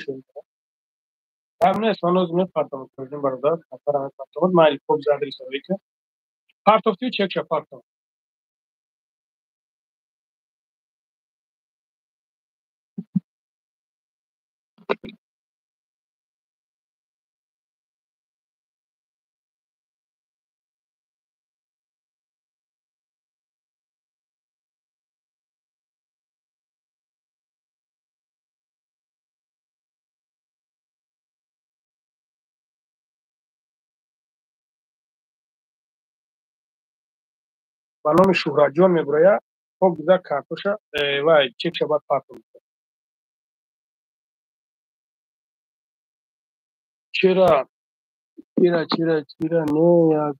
гап нест. Ман ҳозир мепартам, бародар, хафара мепартам. Майли, хоб, адрес овека партофтию чекша партом. Ба номи Шӯҳратҷон мебуроя. Хоб, гиза картоша вай чекша баъд партом. Чира, чира, чира, чира не, як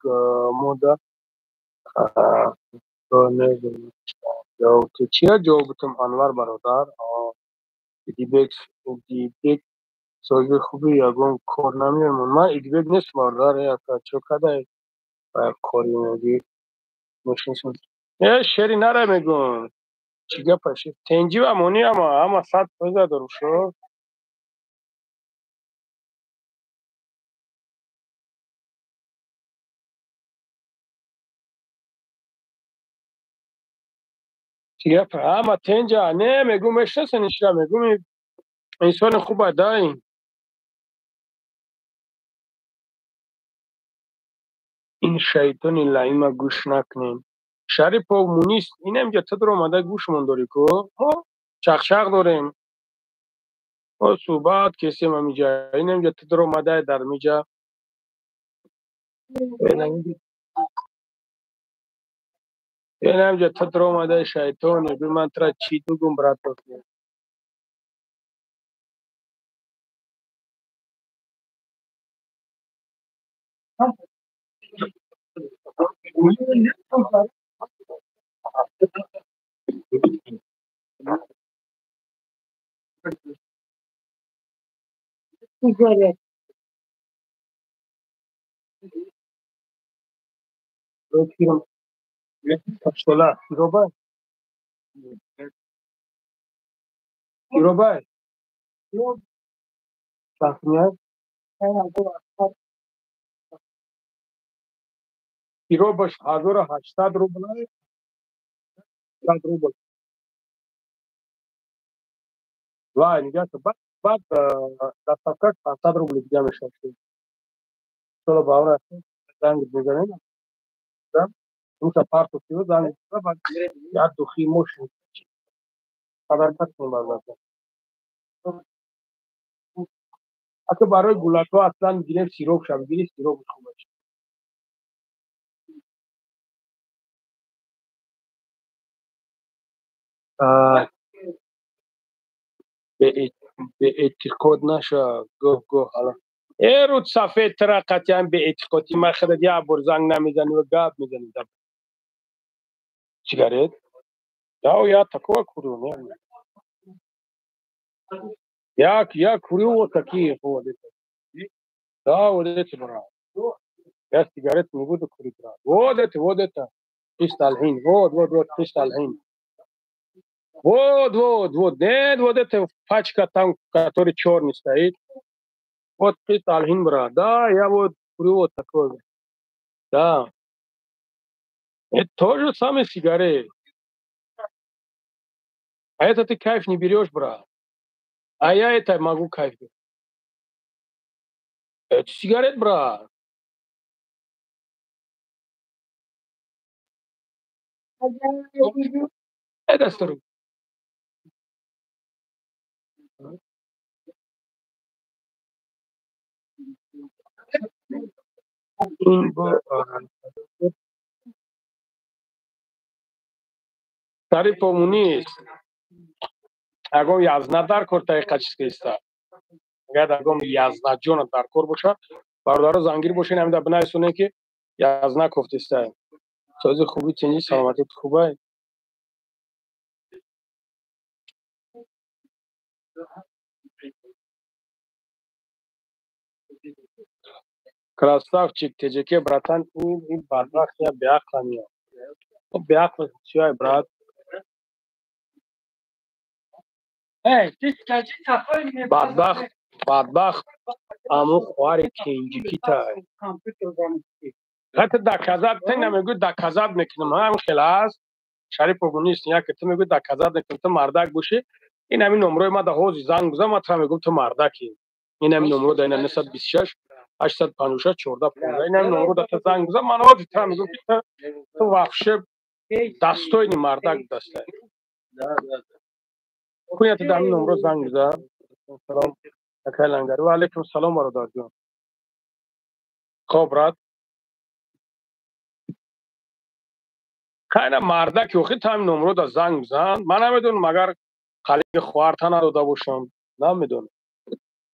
мода чира ҷавоб бутам, Анвар бародар. Идибек, Идибек, сози хуби, ягон кор намеёрам. Ман Идибек нест, бародар, яка чо кадай кори мегӣ? Мешиносам. Э, шери нара мегӯм, чӣ гапа? Тенҷи ва мони ама ҳама 100% дорум шо. Чӣ гапа, ҳама тенҷа? Не, мегӯм, мешиносен ишра, мегӯм, инсони хуба дай. Ин шайтони лаима гӯш накунем. Шарипов Мунис, инам ҷа ту омада гӯшмон дорӣ ку, мо чақчақ дорем, мо суҳбат кесем амиҷа. Инам ҷа ту омада дар миҷа, инам ҷа ту омада, шайтоне. Би, ман тура чӣ дугум, брат? Капсула, Иробай. Иробай. Чанд Иробаш 1800 рубл. 100 рубл. Вай, нигоҳ кун. Баъд доставка 500 рубл дига мешавад. Сола бавра занг мезанем. Руша парту киво занг баъд як духи мошин подарка кунем бародар. Ака барои гулакҳо аслан гирем сироп шав, гири сироп хуб аст. Беэътиқод наша, гоҳ гоҳ ҳала. Э руд сафед тара қатъиян беэътиқодӣ ма худат як бор занг намезанӣ ва гап мезанӣ. Сигарет? Да, я такого курю, не. Я курю вот такие вот это. Да, вот эти, брат. Я сигарет не буду курить, брат. Вот это, вот это. Кристалл-хин. Вот, вот, вот, кристалл-хин. Вот, вот, вот. Нет, вот эта пачка там, который черный стоит. Вот кристалл-хин, брат. Да, я вот курю вот такой. Да. Это тоже самые сигареты. А это ты кайф не берешь, брат. А я это могу кайф брать. Это сигарет, брат. Это сыры. Шарипов нест. Агом язна дар кор тариқа чиз киста. Агар агом язна ҷона дар кор боша, бародаро зангир бошен, ҳамида бинависонем ки язна кофтиста. Сози хуби тинҷи, саломатит хубай. Красавчик ТЖК, братан, ин бадбахт я беақла меяд. Беақла чиай, брат? Бадбахт, бадбахт, аму хоҳари кенҷикитай. Ҳатто доказать ту намегӯй, доказать мекунам, ҳам хел аст. Шарипов нест, яке ту мегӯй доказать мекунам, ту мардак бошӣ. Ин ҳамин номрои ма да ҳозир занг бизан, ман тура мегӯм ту мардакӣ. Ин ҳамин номро да ина 926 856 14 15. Ин ҳамин номро да ту занг бизан, ман ҳозир тура мегӯм ки ту вообще достойный мардак дастай. Кунят да ҳамин номро занг бизан. Салом акай Лангари. Ва алайкум салом бародарҷон. Хоб брат. Кайна мардак охи та ҳамин номро да занг бизан. Ман намедонам агар қалиби хоҳарта надода бошам. Намедонам.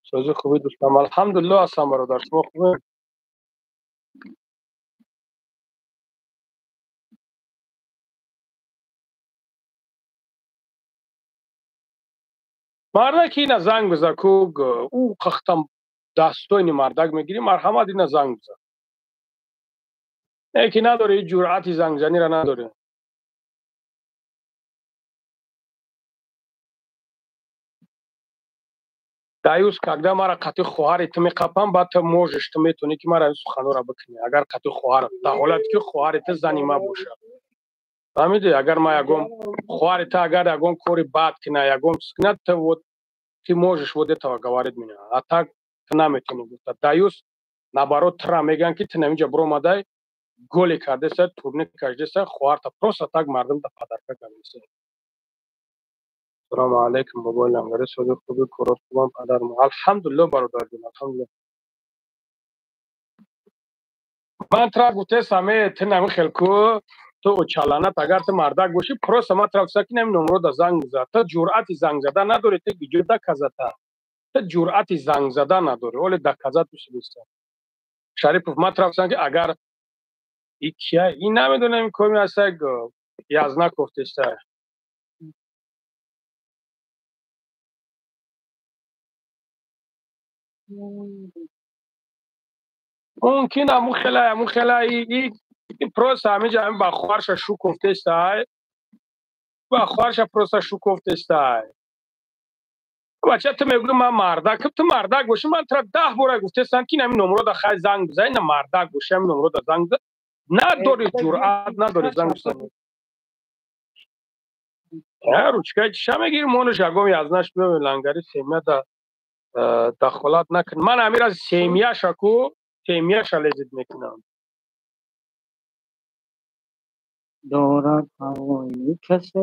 Сози хуби дӯстам. Алҳамдулиллоҳ ҳастам бародар. Шумо хубед? Мардак ина занг биза ку ӯ қахтам дастоини мардак мегирӣ, марҳамат ина занг биза. Не ки надорӣ, ҷуръати зангзаниро надорӣ. Даюс, когда мара қати хоҳари ту меқапам, баъд ту можешь, ту метавонӣ ки мара ин суханҳоро бикунӣ. Агар қати хоҳар, дар ҳолате ки хоҳари ту зани ма бошад. Фаҳмидӣ? Агар ма ягон хоҳари ту агар ягон кори бад кина, ягон чиз кина, ту вот ты можешь вот этого говорить меня. А так ту наметавонӣ гуфта. Даюс, наоборот, тура мегӯянд ки ту наминҷа биромадай, голе кардеса, турник кашдеса, хоҳарта просто так мардумта подарка кардеса. Салому алайкум бобои Лангари, сози хуби, корот хубам, падарам. Алҳамдулиллоҳ бародарҷон, алҳамдулиллоҳ. Ман тура гуфтесам, ту намихел ку, ту очаланат, агар ту мардак бошӣ, просто ман тура гуфтам ки намин номро да занг бизан. Ту ҷуръати занг зада надорӣ, ту гиҷо доказата. Ту ҷуръати занг зада надорӣ, оле доказат бисубиста. Шарипов, ман тура гуфтам ки агар и кия, ин намедонам коми ҳаста, язна кофтеста. Мумкин аму хела, аму хела и Ин просто ҳаминҷа ҳамин ба хоҳарша шу кофтестай. Ба хоҳарша просто шу кофтестай. Бача, ту мегӯӣ ман мардак, ту мардак бошӣ, ман тура 10 бора гуфтестам, ки ин ҳамин номро да хай занг бизан, ина мардак бошӣ, ҳамин номро да занг бизан. Надори ҷуръат, надори занг бизанӣ. Ручкаи чиша мегирӣ, монаш ягом язнаш биёве лангари семья да дахолат накун. Ман ҳамира семьяша ку, семьяша лезид мекунам. Дорад ҳавои касе.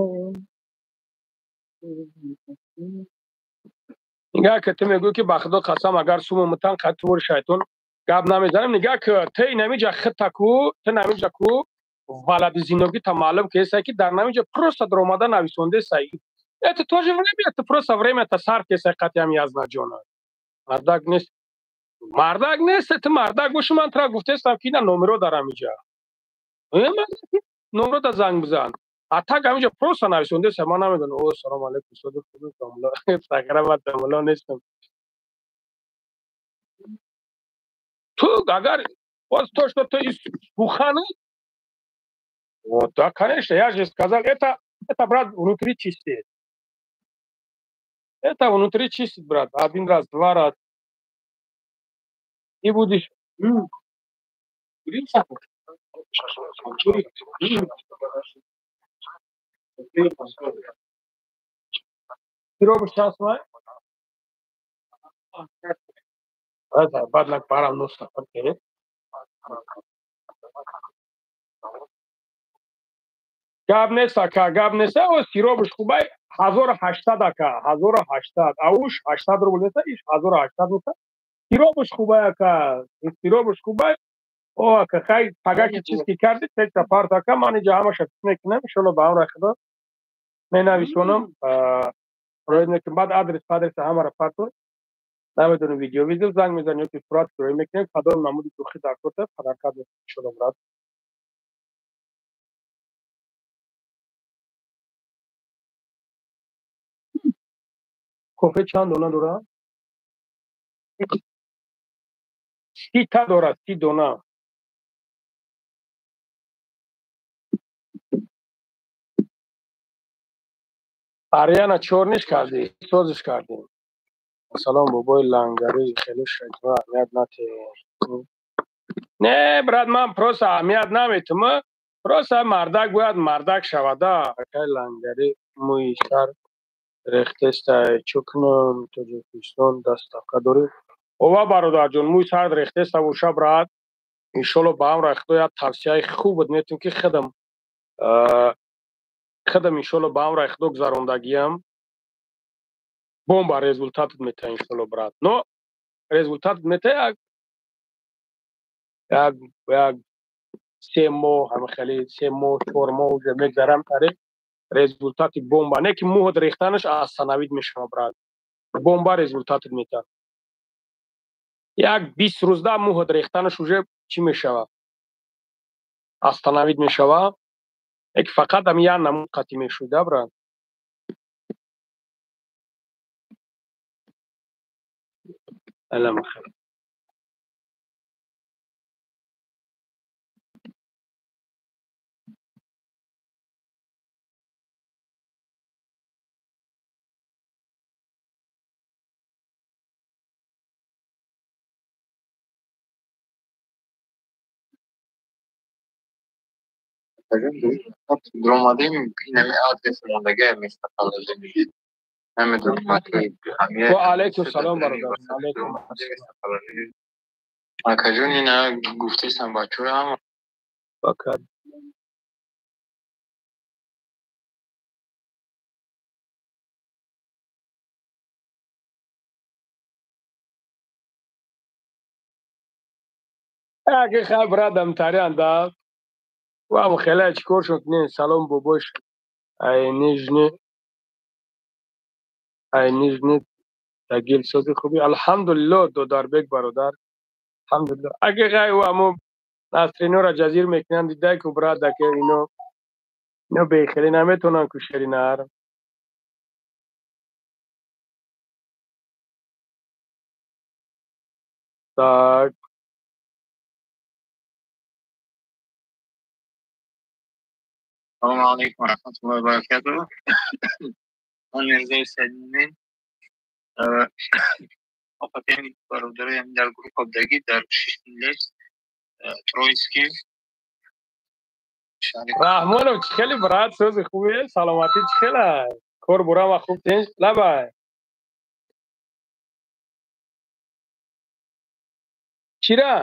Нигаҳ ки ту мегӯӣ, ки ба худо қасам, агар суму мутан қад тури шайтон гап намезанем. Нигаҳ ки ту инамиҷа хита ку, ту намиҷа ку валади зиногита маълум ки эсай, ки дар намиҷа просто даромада нависондесай. Это тоже время, это просто время та сарф кесай қатъи ҳам язна ҷона. Мардак нест. Мардак нест, ту мардак бошӣ, ман тура гуфтестам, ки ина номеро дар ҳамиҷа. Номеро да занг бизан. А так ҳамиҷа просто нависондесай, ман намедонам. О, салом алейкум, устоди худо, домла. Сагра домла нестам. Ту агар вот то, что ты из Буханы, вот, да, конечно, я же сказал, это, брат, внутри чистит. Это внутри чистит, брат. Один раз, два раз. И будешь... Ты робишь сейчас, май? Баъд лак барам нос сафар керед. Гап нест, ака, гап нест. О, сиробиш хубай, 1800, ака, 1800. Ауш 800 рубл нест, иш 1800 нест. Сиробиш хубай, ака, сиробиш хубай. О, ака, хай, пага ки чиз ки карди, текта парт, ака, ман иҷа ҳамаша мекунам, иншолло ба амри Худо менависонам, роид мекунам, баъд адрес, адрес ҳамаро партон. Намедонам, видео визо занг мезанем ё ки сурат роӣ мекунем, кадом намуди духи дар корта ҳаракат мекунем, иншолло, брат. Кофе чанд дона дорад? 30 та дорад, 30 дона. Ариана чорниш кардӣ, созиш кардӣ. Салом, бобои лангари, хеле шайтон аҳамият нате. Не, брат, ман просто аҳамият наметум. Просто мардак бояд мардак шавада. Акай лангари, мӯи сар рехтестай, чӯ кунам, Тоҷикистон доставка дорӣ? Ова, бародарҷон, мӯи сар рехтеста боша, брат. Иншолло ба амри Худо як тавсияи хуб метум, ки худам иншолло ба амри Худо гузарондагиам. Бомба результатат мета, иншолло, брат. Но результат мета як 3 моҳ, ҳама хеле 3 моҳ, 4 моҳ уже мегзарам тари результати бомба. Не ки мӯҳот рехтанаш остановить мешава, брат. Бомба результатат мета. Як 20 рӯзда мӯҳот рехтанаш уже чӣ мешава? Остановить мешава. Яки фақат ҳами як намуд қатъӣ мешуда, брат. Алам хел. Дуромадем, инами адрес мондага местоположение. Намедонам, Ва алайкум салом, бародар. Алайкум ассалом. Акаҷон, ина гуфтесам бачаҳо ҳама. Бакар. Аки хай, брадам, тариан да. Вам хеле чикор шуд не, салом, бобош. Ай нижни ай нижни тагил сози хуби. Алҳамдулилло, додарбек бародар. Алҳамдулилло. Аги гай у аму насринора ҷазир мекунанд, дидай ку, брат, аке ино бехеле наметонанд ку шеринар. Так. Салому алайкум ва раҳматуллоҳи ва баракатуҳ. Ман Мирзои Саидмумин. Охатин бародароям дар гурӯҳ обдагӣ дар шишмиллат Троицкий. Раҳмонов, чӣ хели, брат, сӯзи хубе, саломатӣ чӣ хела? Кор бурама хуб, тинч лабай. Чира?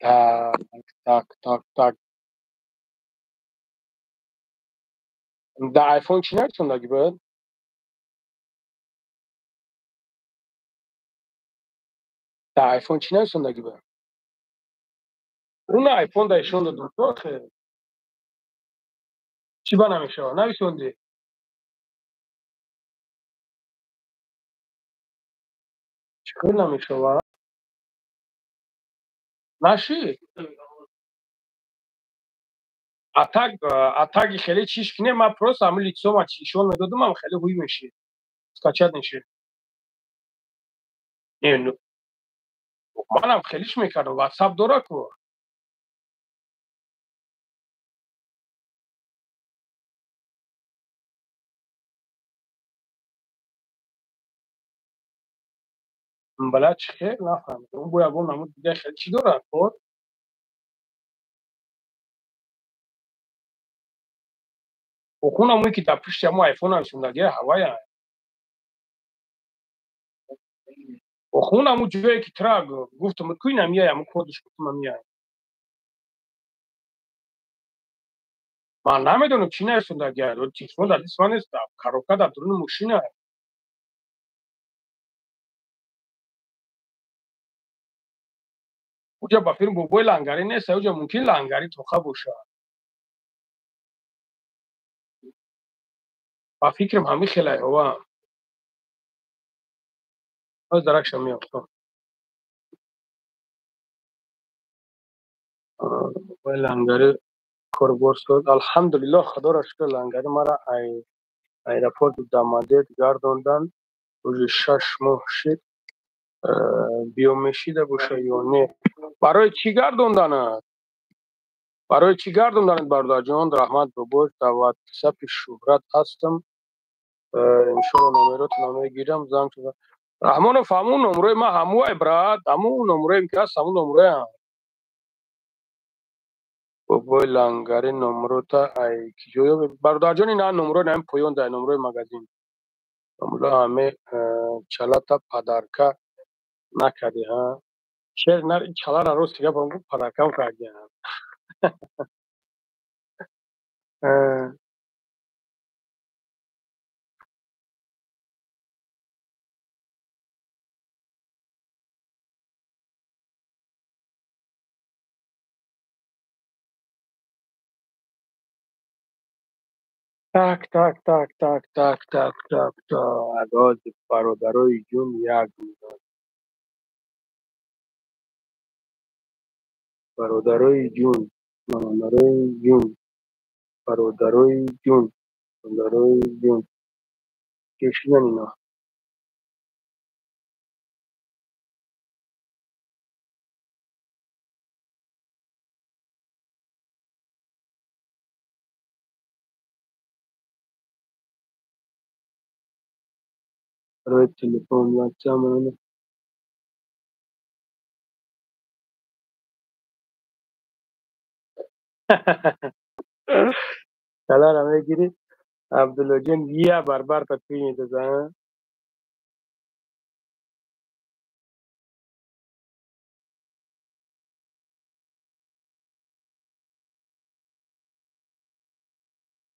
Так, так, так, так. Да айфон чӣ нависондаги буд? Да айфон чӣ нависондаги буд? Уна айфон да ишон додум охе. Чӣ ба намешава? Нависонди? Чӣ хел намешава? Наши? А так хеле чиш кине, ма просто ҳамин лицо ма ишон медодум, ам хеле ҳуй меши. Скачать меши. Не, ну манам хелиш мекардам, WhatsApp дора ку. Бала чӣ хел нафаҳмидам. Ӯ бо ягон намуд дига хел чӣ дорад код? Охун ҳамое ки дар пушти ҳамо айфон нависондагия ҳавая. Охун ҳамун ҷое ки тра гуфтам, ку ин ҳамияй, ҳамун кодаш гуфтам ҳамияй. Ман намедонам чӣ нависондагия. Телефон дар дасти ман нест, коробка дар дуруни мошина. Уҷа ба фирм бобои лангарӣ нест, уҷа мумкин лангарӣ тоқа бошад. Ба фикрам ҳамин хелай ҳова. Ҳоз даракшам меёфтам. Бобои лангарӣ корбор шуд. Алҳамдулиллоҳ, Худоро шукр, лангарӣ мара аэропорти Дамадет гардондан. Рӯзи 6 моҳ шид. Биё мешида боша ё не? Барои чӣ гардонданад? Барои чӣ гардонданад, бародарҷон? Раҳмат бобош, дар ватсапи Шӯҳрат ҳастам. Иншоалло номеротонро мегирам, занг шуда. Раҳмонов, ҳамун номрои ман ҳамуай, брат, ҳамун номроем ки ҳаст, ҳамун номроям. Бобои лангари номрота ай ки ҷо ёбед? Бародарҷон, ина номрои наим поён дай номрои магазин. Мамула ҳаме чалата подарка накардӣ, ҳа? Шер нар чалара рост гапам гуфт, подаркам кардиам. Так, так, так, так, так, так, так, так. Бародарои ҷун, як минут. Бародарои ҷун, бародарои ҷун, бародарои ҷун, бародарои ҷун. Кешидан ино. Барои телефон, WhatsApp. Чалара мегирӣ? Абдуллоҷон я барбарта принято, а?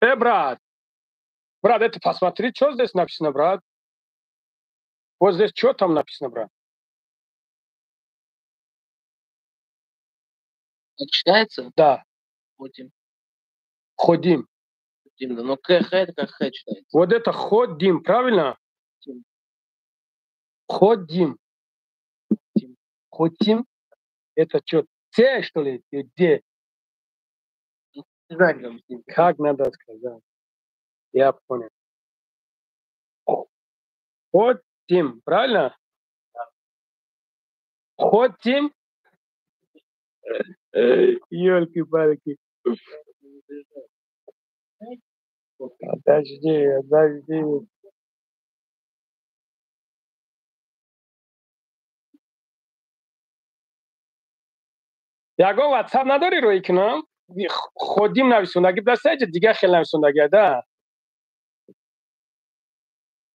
Э, брат, брат, это посмотри, что здесь написано, брат. Вот здесь что там написано, брат? Это читается? Да. Ходим. Ходим. Ходим, да. Но КХ это как Х читается. Вот это ходим, правильно? Ходим. Ходим. Ходим. Хотим. Это что, Ц, что ли? Д? Не знаю, как объяснить. Как надо сказать? Я понял. Хотим, правильно? Хотим? Ёлки-палки. Подожди, подожди. Ягон ватсап надорӣ рӯй кунам? Ходим нависондаги даста иҷа дигар хел нависондагия да?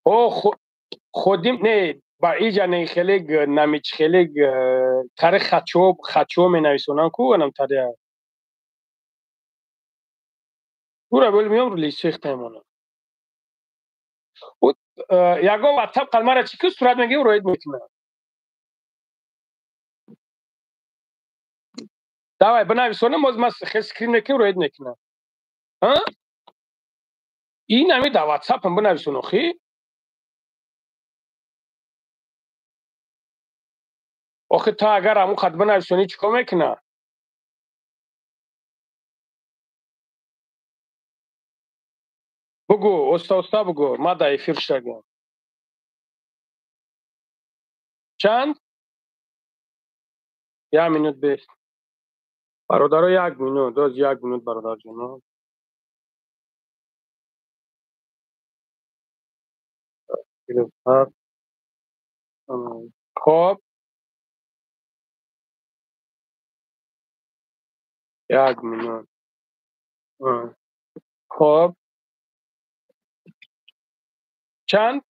О, ходим не, ба иҷа не хелег намич хелег тари хачо хачо менависонам ку анам тари. Ура бел миём рӯ хтаймона. Ягон ватсап қалмара чӣ ку сурат мегирем роид мекунам. Давай, бинависонам, боз ман хел скрин мекунам, роид мекунам. Ин ами дар ватсапам бинависон охи. Охи та агар ҳамун хат бинависонӣ чӣ кор мекуна? Бугӯ, оста оста бугӯ, ман дар эфир шудагам. Чанд? Як минут бест. Бародаро як минут, доз як минут бародарҷоно. Хоб. Як минут. Хоб. Чанд?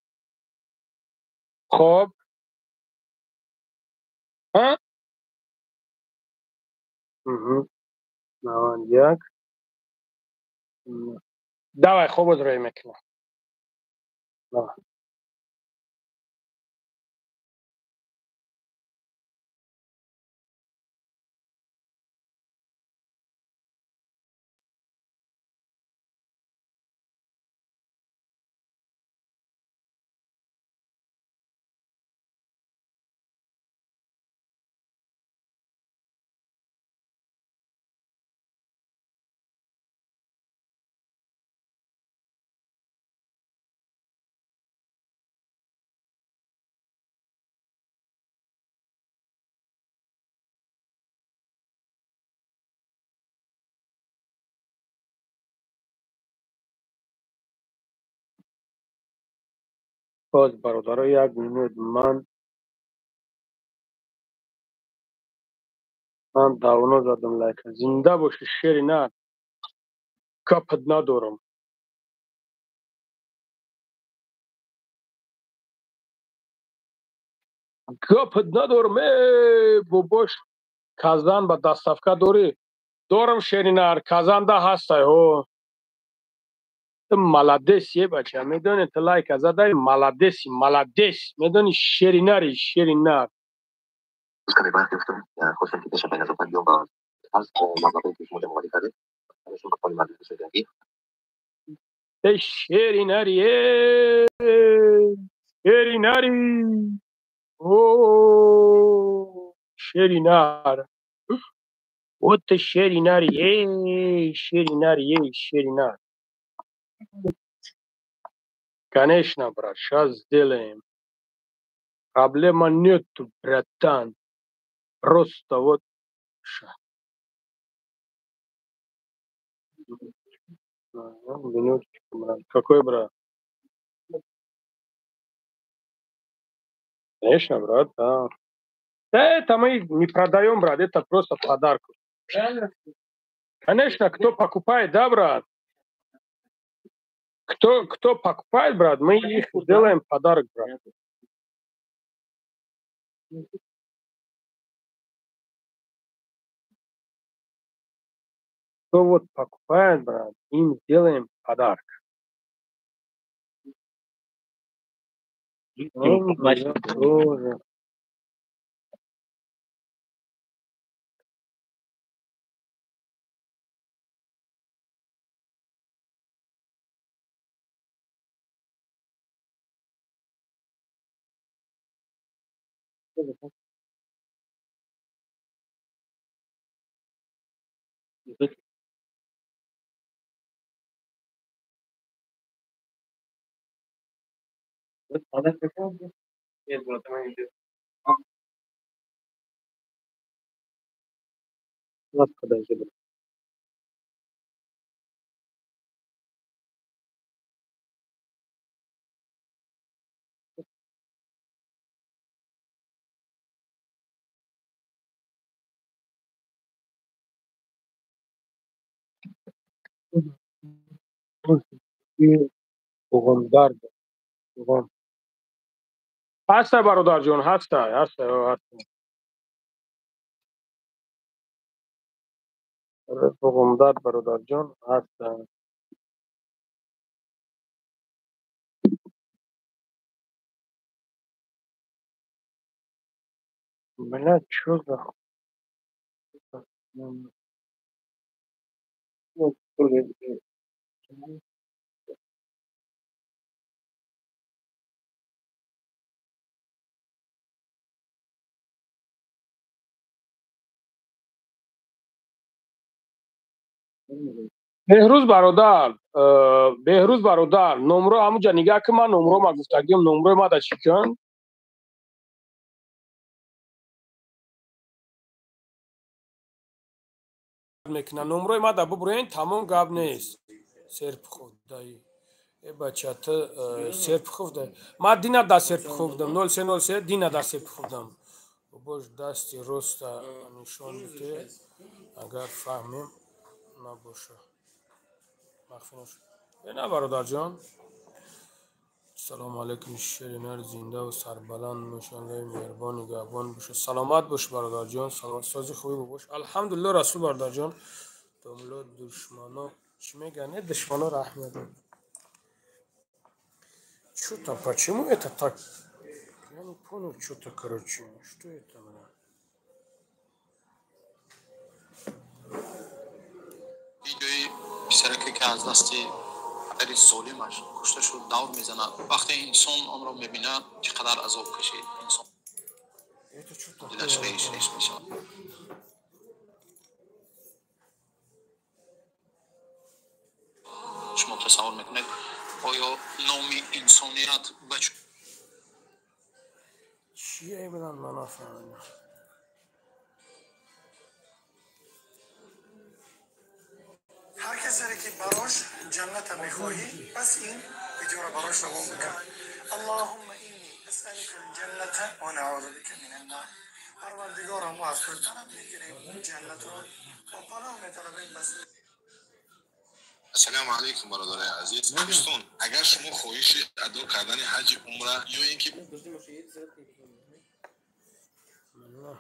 Хоб. Ҳа? 91. Давай, хоб рӯй мекунам. Давай. Боз бародаро як минут ман давно задам лайка. Зинда боши шери нар. Гапат надорам. Гапат надорам. Э, бобош Казан ба доставка дорӣ? Дорам шери нар. Казанда ҳастай ҳо. Ту молодец е бача, медони ту лайка задай, молодец, молодец. Медони шери нари, шери нар. Каме барқ ёфтам, хостам ки пеш аз байназофат биём ва аз маблағое ки шумо ҷамъоварӣ кардед ҳамешон ба қоли мардум мегӯянд ки Эй шери нари, э, шери нари. О, шери нар. Вот ты шери нари, эй, шери нари, эй, шери нар. Конечно, брат, сейчас сделаем. Проблема нету, братан. Просто вот. Минуточку, брат. Какой брат? Конечно, брат, да. Да, это мы не продаем, брат, это просто подарок. Конечно, кто покупает, да, брат? Кто покупает, брат, мы их делаем подарок, брат. Кто вот покупает, брат, им сделаем подарок. Ну, я тоже. Буғумдард буғум ҳаста, бародарҷон, ҳаста, ҳаста, ҳаста. Буғумдард, бародарҷон, ҳаста. Бля, чё за Беҳрӯз бародар, Беҳрӯз бародар, номро ҳамуҷа нигаҳ кун, ман номро ма гуфтагиам, номрои ма да чӣ кун? Мекунам, номрои ма да бубурен, тамом, гап нест. Серпухов даи. Э, бача, ту Серпухов дай. Ма дина да Серпухов дам, 0303 дина да Серпухов дам. Бош, дасти роста нишон бите, агар фаҳмем набоша. Махфӣ нашуд. Э, на, бародарҷон. Салому алайкум, шери нар, зиндаву сарбаланд бошанд, меҳрибон нигаҳбон боша. Саломат бош, бародарҷон, саломат, сози хубӣ бош. Алҳамдулилло, Расул бародарҷон. Домло, душмано чӣ мегӯянд? Не, душмано раҳмат. Что-то, почему это так? Я не понял, что-то, короче, что это, бля? Видеои писараке, ки аз дасти падари золимаш кушта шуд, давр мезанад. Вақте инсон онро мебинад, чӣ қадар азоб кашид инсон, Это что дилаш такое? реш реш мешавад. Шумо тасаввур мекунед, оё номи инсоният ба Чие будан, ман нафаҳмидам. Ҳар касере ки барош ҷанната мехоҳӣ, пас ин видеоро барош равон бикун. Аллоҳумма инни асалука алҷанната ва наузу бика мин аннар. Парвардигоро, мо аз ту талаб мекунем ҷаннатро ва паноҳ металабем ба Ассалому алайкум, бародарои азиз, дӯстон. Агар шумо хоҳиши адо кардани ҳаҷи умра ё ин ки Бля.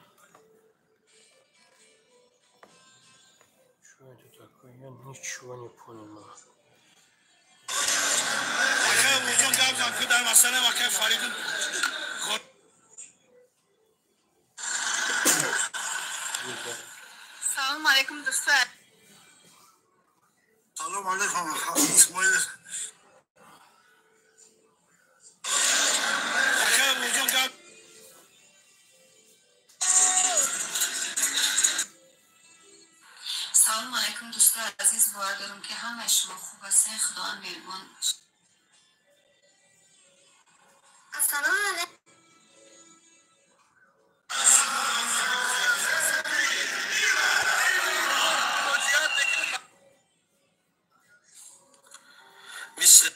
Что это такое? Я ничего не понял. Акай Умурҷон, гап зан, ку дар масъалаи акай Фаридун. Салом алейкум, дӯстоя. Салом алейкум, Исмоил. Акай Умурҷон, гап. Салом алейкум, дӯстои азиз. Бовар дорам, ки ҳамаи шумо хуб ҳастен, Худованд меҳрибон. Ассалому алейкум. Мисли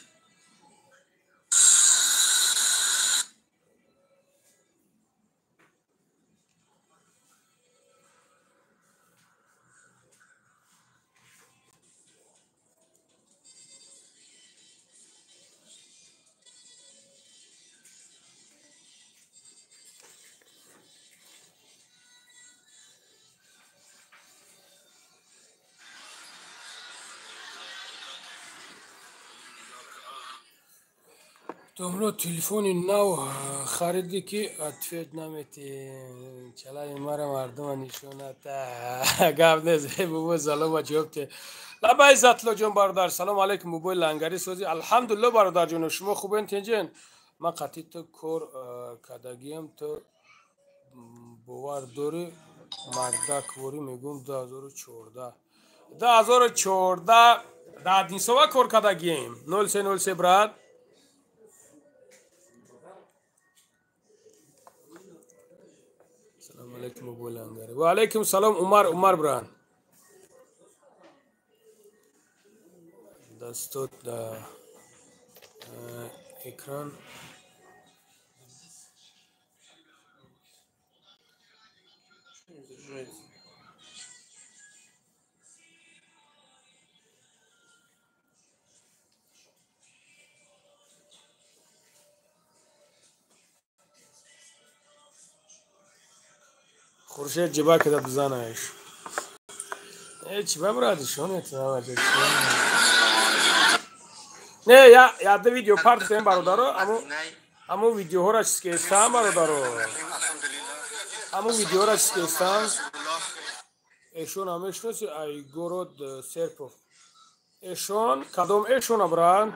Домло, телефони нав харидӣ, ки ответ наметӣ, чалаи мара мардума нишоната. Гап нест, бобо, салома ҷавоб те. Лабай, Иззатлоҷон бародар, салому алайкум, бобои лангари, сози? Алҳамдулилло, бародарҷоно, шумо хубен, тинҷен? Ман қатъи ту кор кардагиам, ту бовар дорӣ, мардакворӣ мегӯм, 2014, 2014 дар Динсова кор кардагием. 0303, брат. Салому алайкум, бобои лангари. Ва алайкум салом, Умар, Умар брат. Устод да экран. Хуршед ҷиба када бизанаеш. Э чиба брат, шонет Не, я да видео партем бародаро, аму видеоҳоро чискестан бародаро. Аму видеоҳоро чискестан. Эшон ҳамешноси ай город Серпов. Эшон, кадом эшона брат?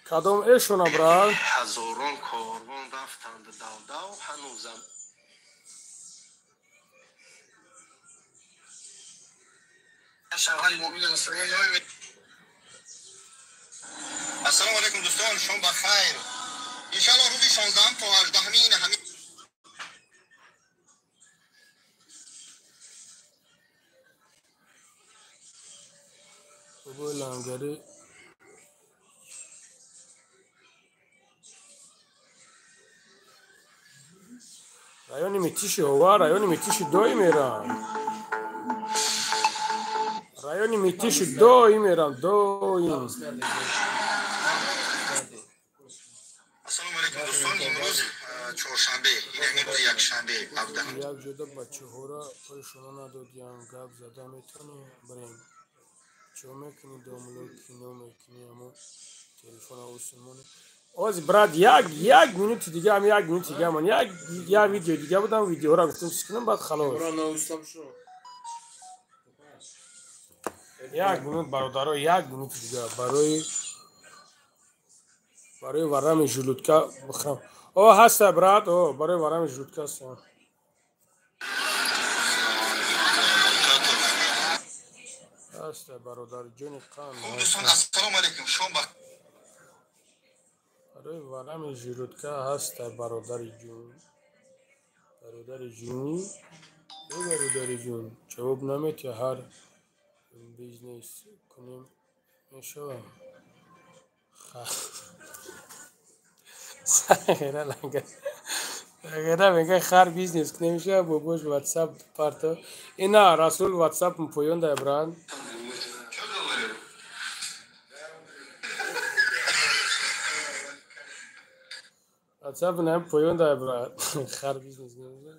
Кадом эшона брат? Ҳазорон корвон рафтанд давдав, ҳанӯзам Ассалому алайкум дӯстон, шом ба хайр. Иншаллоҳ рӯзи 16 то 18 ҳамин бобои лангари райони Митиши ова, райони Митиши дои мерам. Райони Митиши дои мерам, доим. Ассалому алайкум дӯстон, имрӯз чоршанбе, ин ҳамин рӯзи якшанбе, 17. Як ҷода бачаҳоро пойшона надодиям, гап зада метавонӣ бирем. Чо мекунӣ домло, кино мекунӣ, амо телефона усумонӣ. Оз брат, як минути дига, ам як минути дига ман як видео дига будам, видеоро гуфтам чиз кунам, баъд халос. Як минут бародаро, як минути дига барои варами желудка бихӯрам. О, ҳаста брат, о, барои варами желудка ҳаста. Ҳаста бародарҷони қанд. Дӯстон, ассалому алайкум, шом ба барои варами желудка ҳаста бародари ҷун. Бародари ҷун, э бародари ҷун, ҷавоб наметиҳ, ҳар бизнес кунем мешавад. Сағира ланга. Сағира мега хар бизнес кунем мешавад, бобош WhatsApp парто. Ина Расул WhatsApp поён дай брат. WhatsApp нам поён дай брат. Хар бизнес кунем.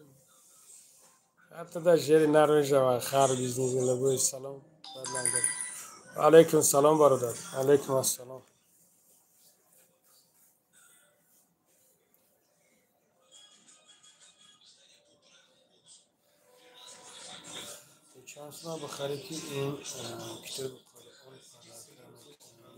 Ҳатто да жери нар мешавад хар бизнес кунем. Салом. Алейкум салом бародар. Алейкум ассалом. Чанд сум бихарӣ ки ин китоби Қуръон падарка мекунад?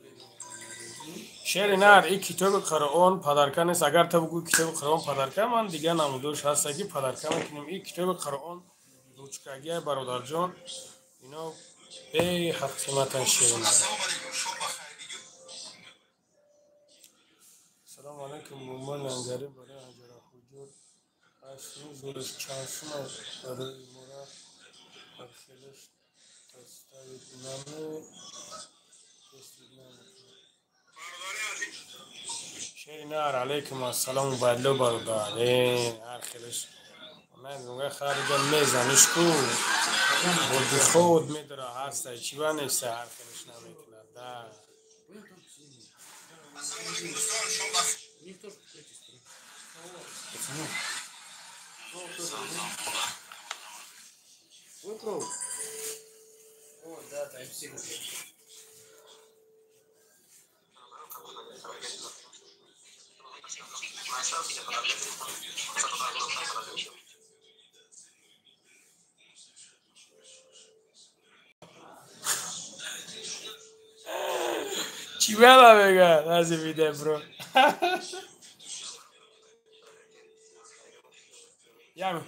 Шери нар, ин китоби Қуръон падарка нест. Агар ту бигӯӣ китоби Қуръон падарка, ман дигар намудош ҳаста ки падарка мекунем. Ин китоби Қуръон ручкагия бародарҷон, ино беҳад қиматан шери нар. Салому алайкум, бомбои лангарӣ барои ҳаҷарахуҷур ҳаст. Зӯраш чанд сум барои мора ҳархелаш таставид наме тестид намекунад. Шери нар, алайкум ассалом, Убайдулло бародар. Ҳархелаш ман харида мезаниш ку боди худ медора ҳаста чиба неста ҳархелаш намекунад. Да. Чӣ бела мега нази виде бро. Ями.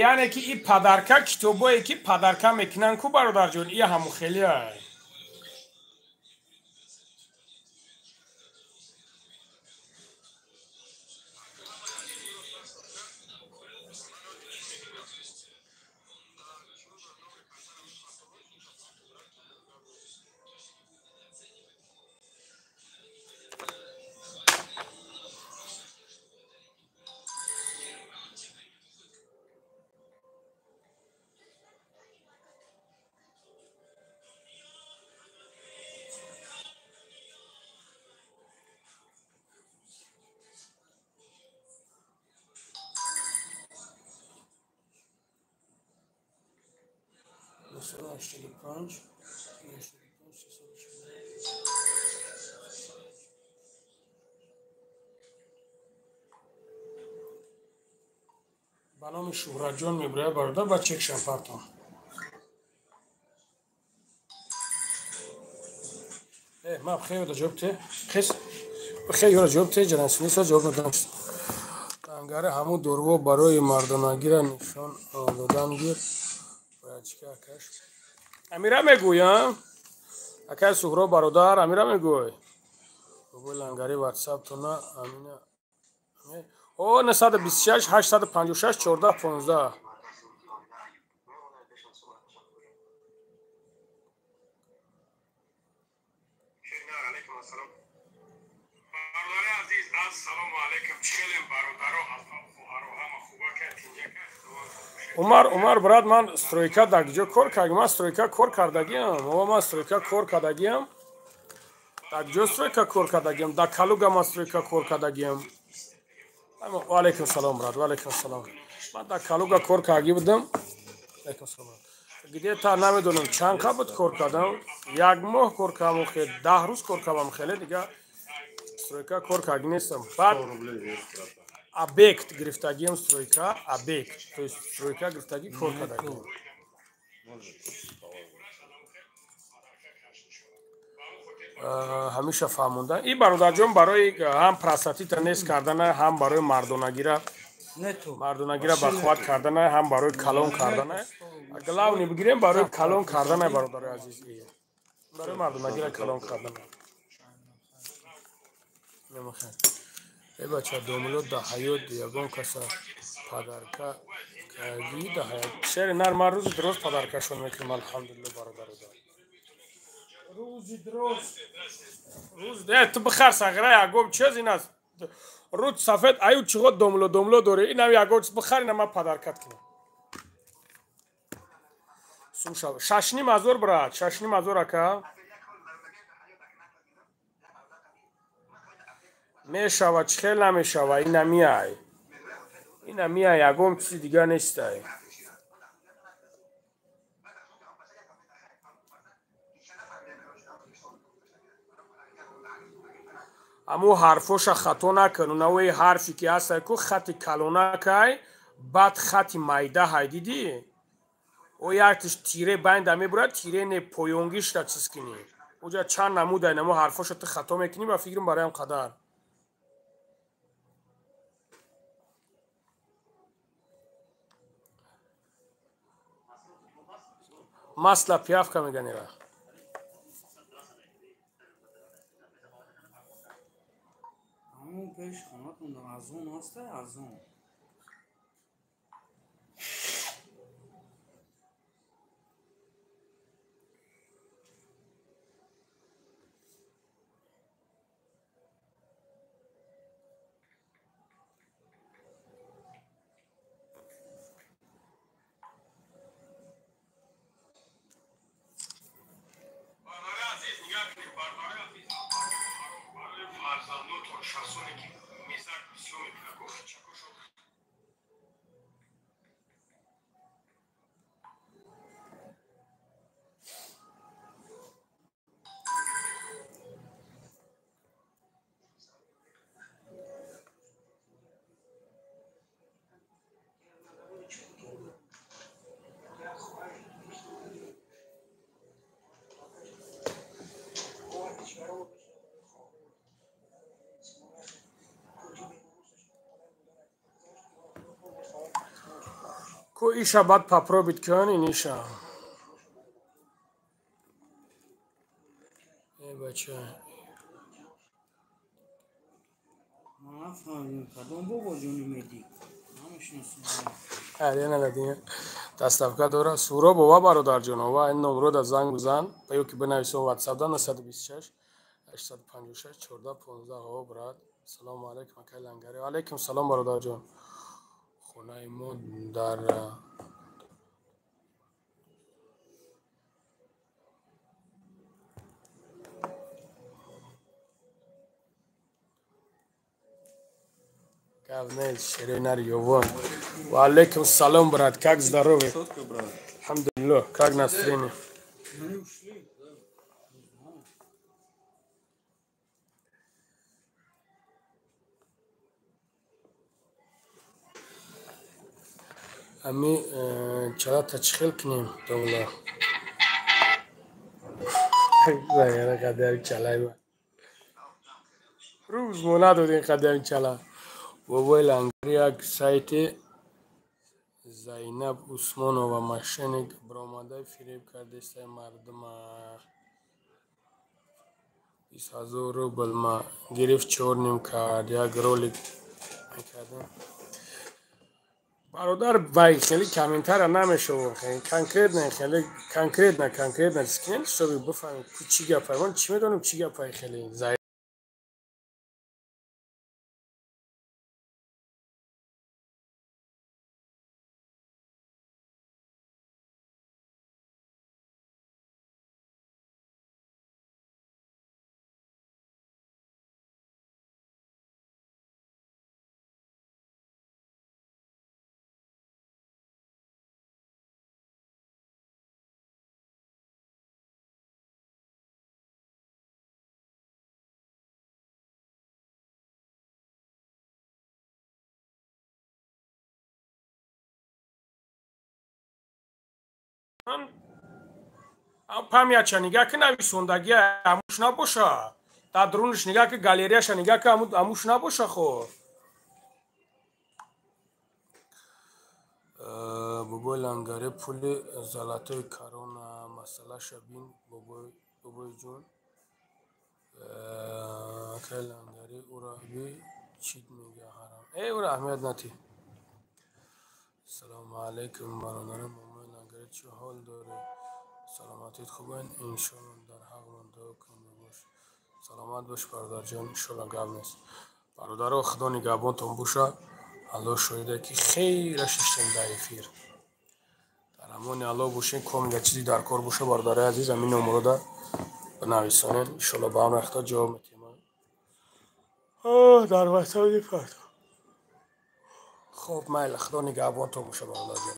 Яъне ки и падарка китобое ки падарка мекунанд ку бародарҷон, и ҳамухелиай. 485 345. Ба номи Шӯҳратҷон мебурая бародар, ба чекшам партон. Ман хеле ҷавоб те. Хес хеле ҷавоб те, ҷарансиниса ҷавоб надам. Ангаре ҳамун дорво барои мардонагира нишон додан гир. Бояд чӣ акаш? Амира мегӯям. Акай Суҳроб бародар, Амира мегӯй. Бобои Лангари WhatsApp тона Амина. О 926 856 14 15. Умар, Умар, брат, ман стройка дар ҷо кор кардам, ман стройка кор кардагиам. Ова ман стройка кор кардагиам. Дар ҷо стройка кор кардагиам, дар Калуга ман стройка кор кардагиам. Ва алайкум салом, брат, ва алайкум салом. Ман дар Калуга кор кардаги будам. Алайкум салом. Где-то намедонам чанд қа буд кор кардам. Як моҳ кор кардам, хеле 10 рӯз кор кардам, хеле дига стройка кор кардаги нестам. Баъд объект гирифтагиам стройка, объект, то есть стройка гирифтагӣ кор кардагиам. Ҳамеша фаҳмонда. И бародарҷон барои ҳам простатита нест кардана, ҳам барои мардонагира бахват кардана, ҳам барои калон кардана. Главный бигирем барои калон кардана, бародари азиз. Барои мардонагира калон кардана. Э бача, домло да ҳаёт ягон каса падарка кардӣ да ҳаёт. Шери нар ман рӯзи дуруст падаркашон мекунам, алҳамдулилло бародарода. Рӯзи дуруст. Рӯз ту бихар сағира ягон чиз ин аст. Рӯз сафед аю чиғо домло домло дорӣ. Инам ягон чиз бихар, инам ман падаркат кунам. Сум шав. 6,5 ҳазор брат, 6,5 ҳазор ака. Мешава, чӣ хел намешава, ина миай. Ина миай, ягон чизи дига нестай. Аму ҳарфоша хато накун, унавои ҳарфе ки ҳастай ку хати калонакай, баъд хати майда ҳай, дидӣ? О яктиш тире байнда мебурад, тире не поёнгишта чиз кунӣ. Оҷа чанд намудай намо ҳарфоша ту хато мекунӣ, ба фикрам бароям қадар. Масла пиявка меганира. Ҳамон пеш хонатон дар Азон ҳаста, Азон. Ку иша баъд попробить кун ин иша. Э бача. Ман нафаҳмидам кадом бобоҷони медик. Намешиносам. Аре наладин. Доставка дора. Суҳроб ова бародарҷон, ова ин номро да занг бизан, ё ки бинависо WhatsApp да 926 856 14 15. О брат. Салому алайкум акай Лангари. Алайкум салом бародарҷон. Хонаи мо дар Гап нест, шерои нар ёвон. Ва алейкум салом, брат, как здоровье? Алҳамдулиллоҳ, как настроение? Ами чалата чӣ хел кунем, домла? Қадар чалай рӯз мо надодем қадар чала. Бобои Лангари як сайти Зайнаб Усмонова мошенник баромада фиреб кардестай мардума. 20 000 рубл ма гирифт, чорним кард. Як ролик мекардем. Бародар, вай хеле комментария намешавад, конкретно, хеле конкретно, конкретно чиз кунем, чтобы бифаҳмем чӣ гапай. Ман чӣ медонам чӣ гапай хеле. Памяча нигаҳ ки, нависондагия амуш набоша. Дар дурунаш нигаҳ ки, галереяша нигаҳ ки, амуш набоша. Хо, бобои Лангаре, пули золотой корона масъалаша бин, бобои ҷон. Акай Лангари, ура би чит мега ҳарам. Э, ура аҳамият натӣ. Салому алайкум, бародарам. Бобои Лангари, чӣ ҳол дорӣ? Саломатит хубен? Иншолло, дар ҳаққмон дуо кун бош. Саломат бош, бародарҷон, иншолло, гап нест. Бародаро, худо нигаҳбонтон боша. Аллоҳ шоҳиде, ки хеле шиштем дар эфир. Дар амони Аллоҳ бошен. Комига чизи дар кор боша, бародарои азиз, ҳамин номерода бинависонед, иншолло, ба ҳам вақта ҷавоб метиҳем. Дар ватсап. Хоб, майли, худо нигаҳбонтон боша, бародарҷон.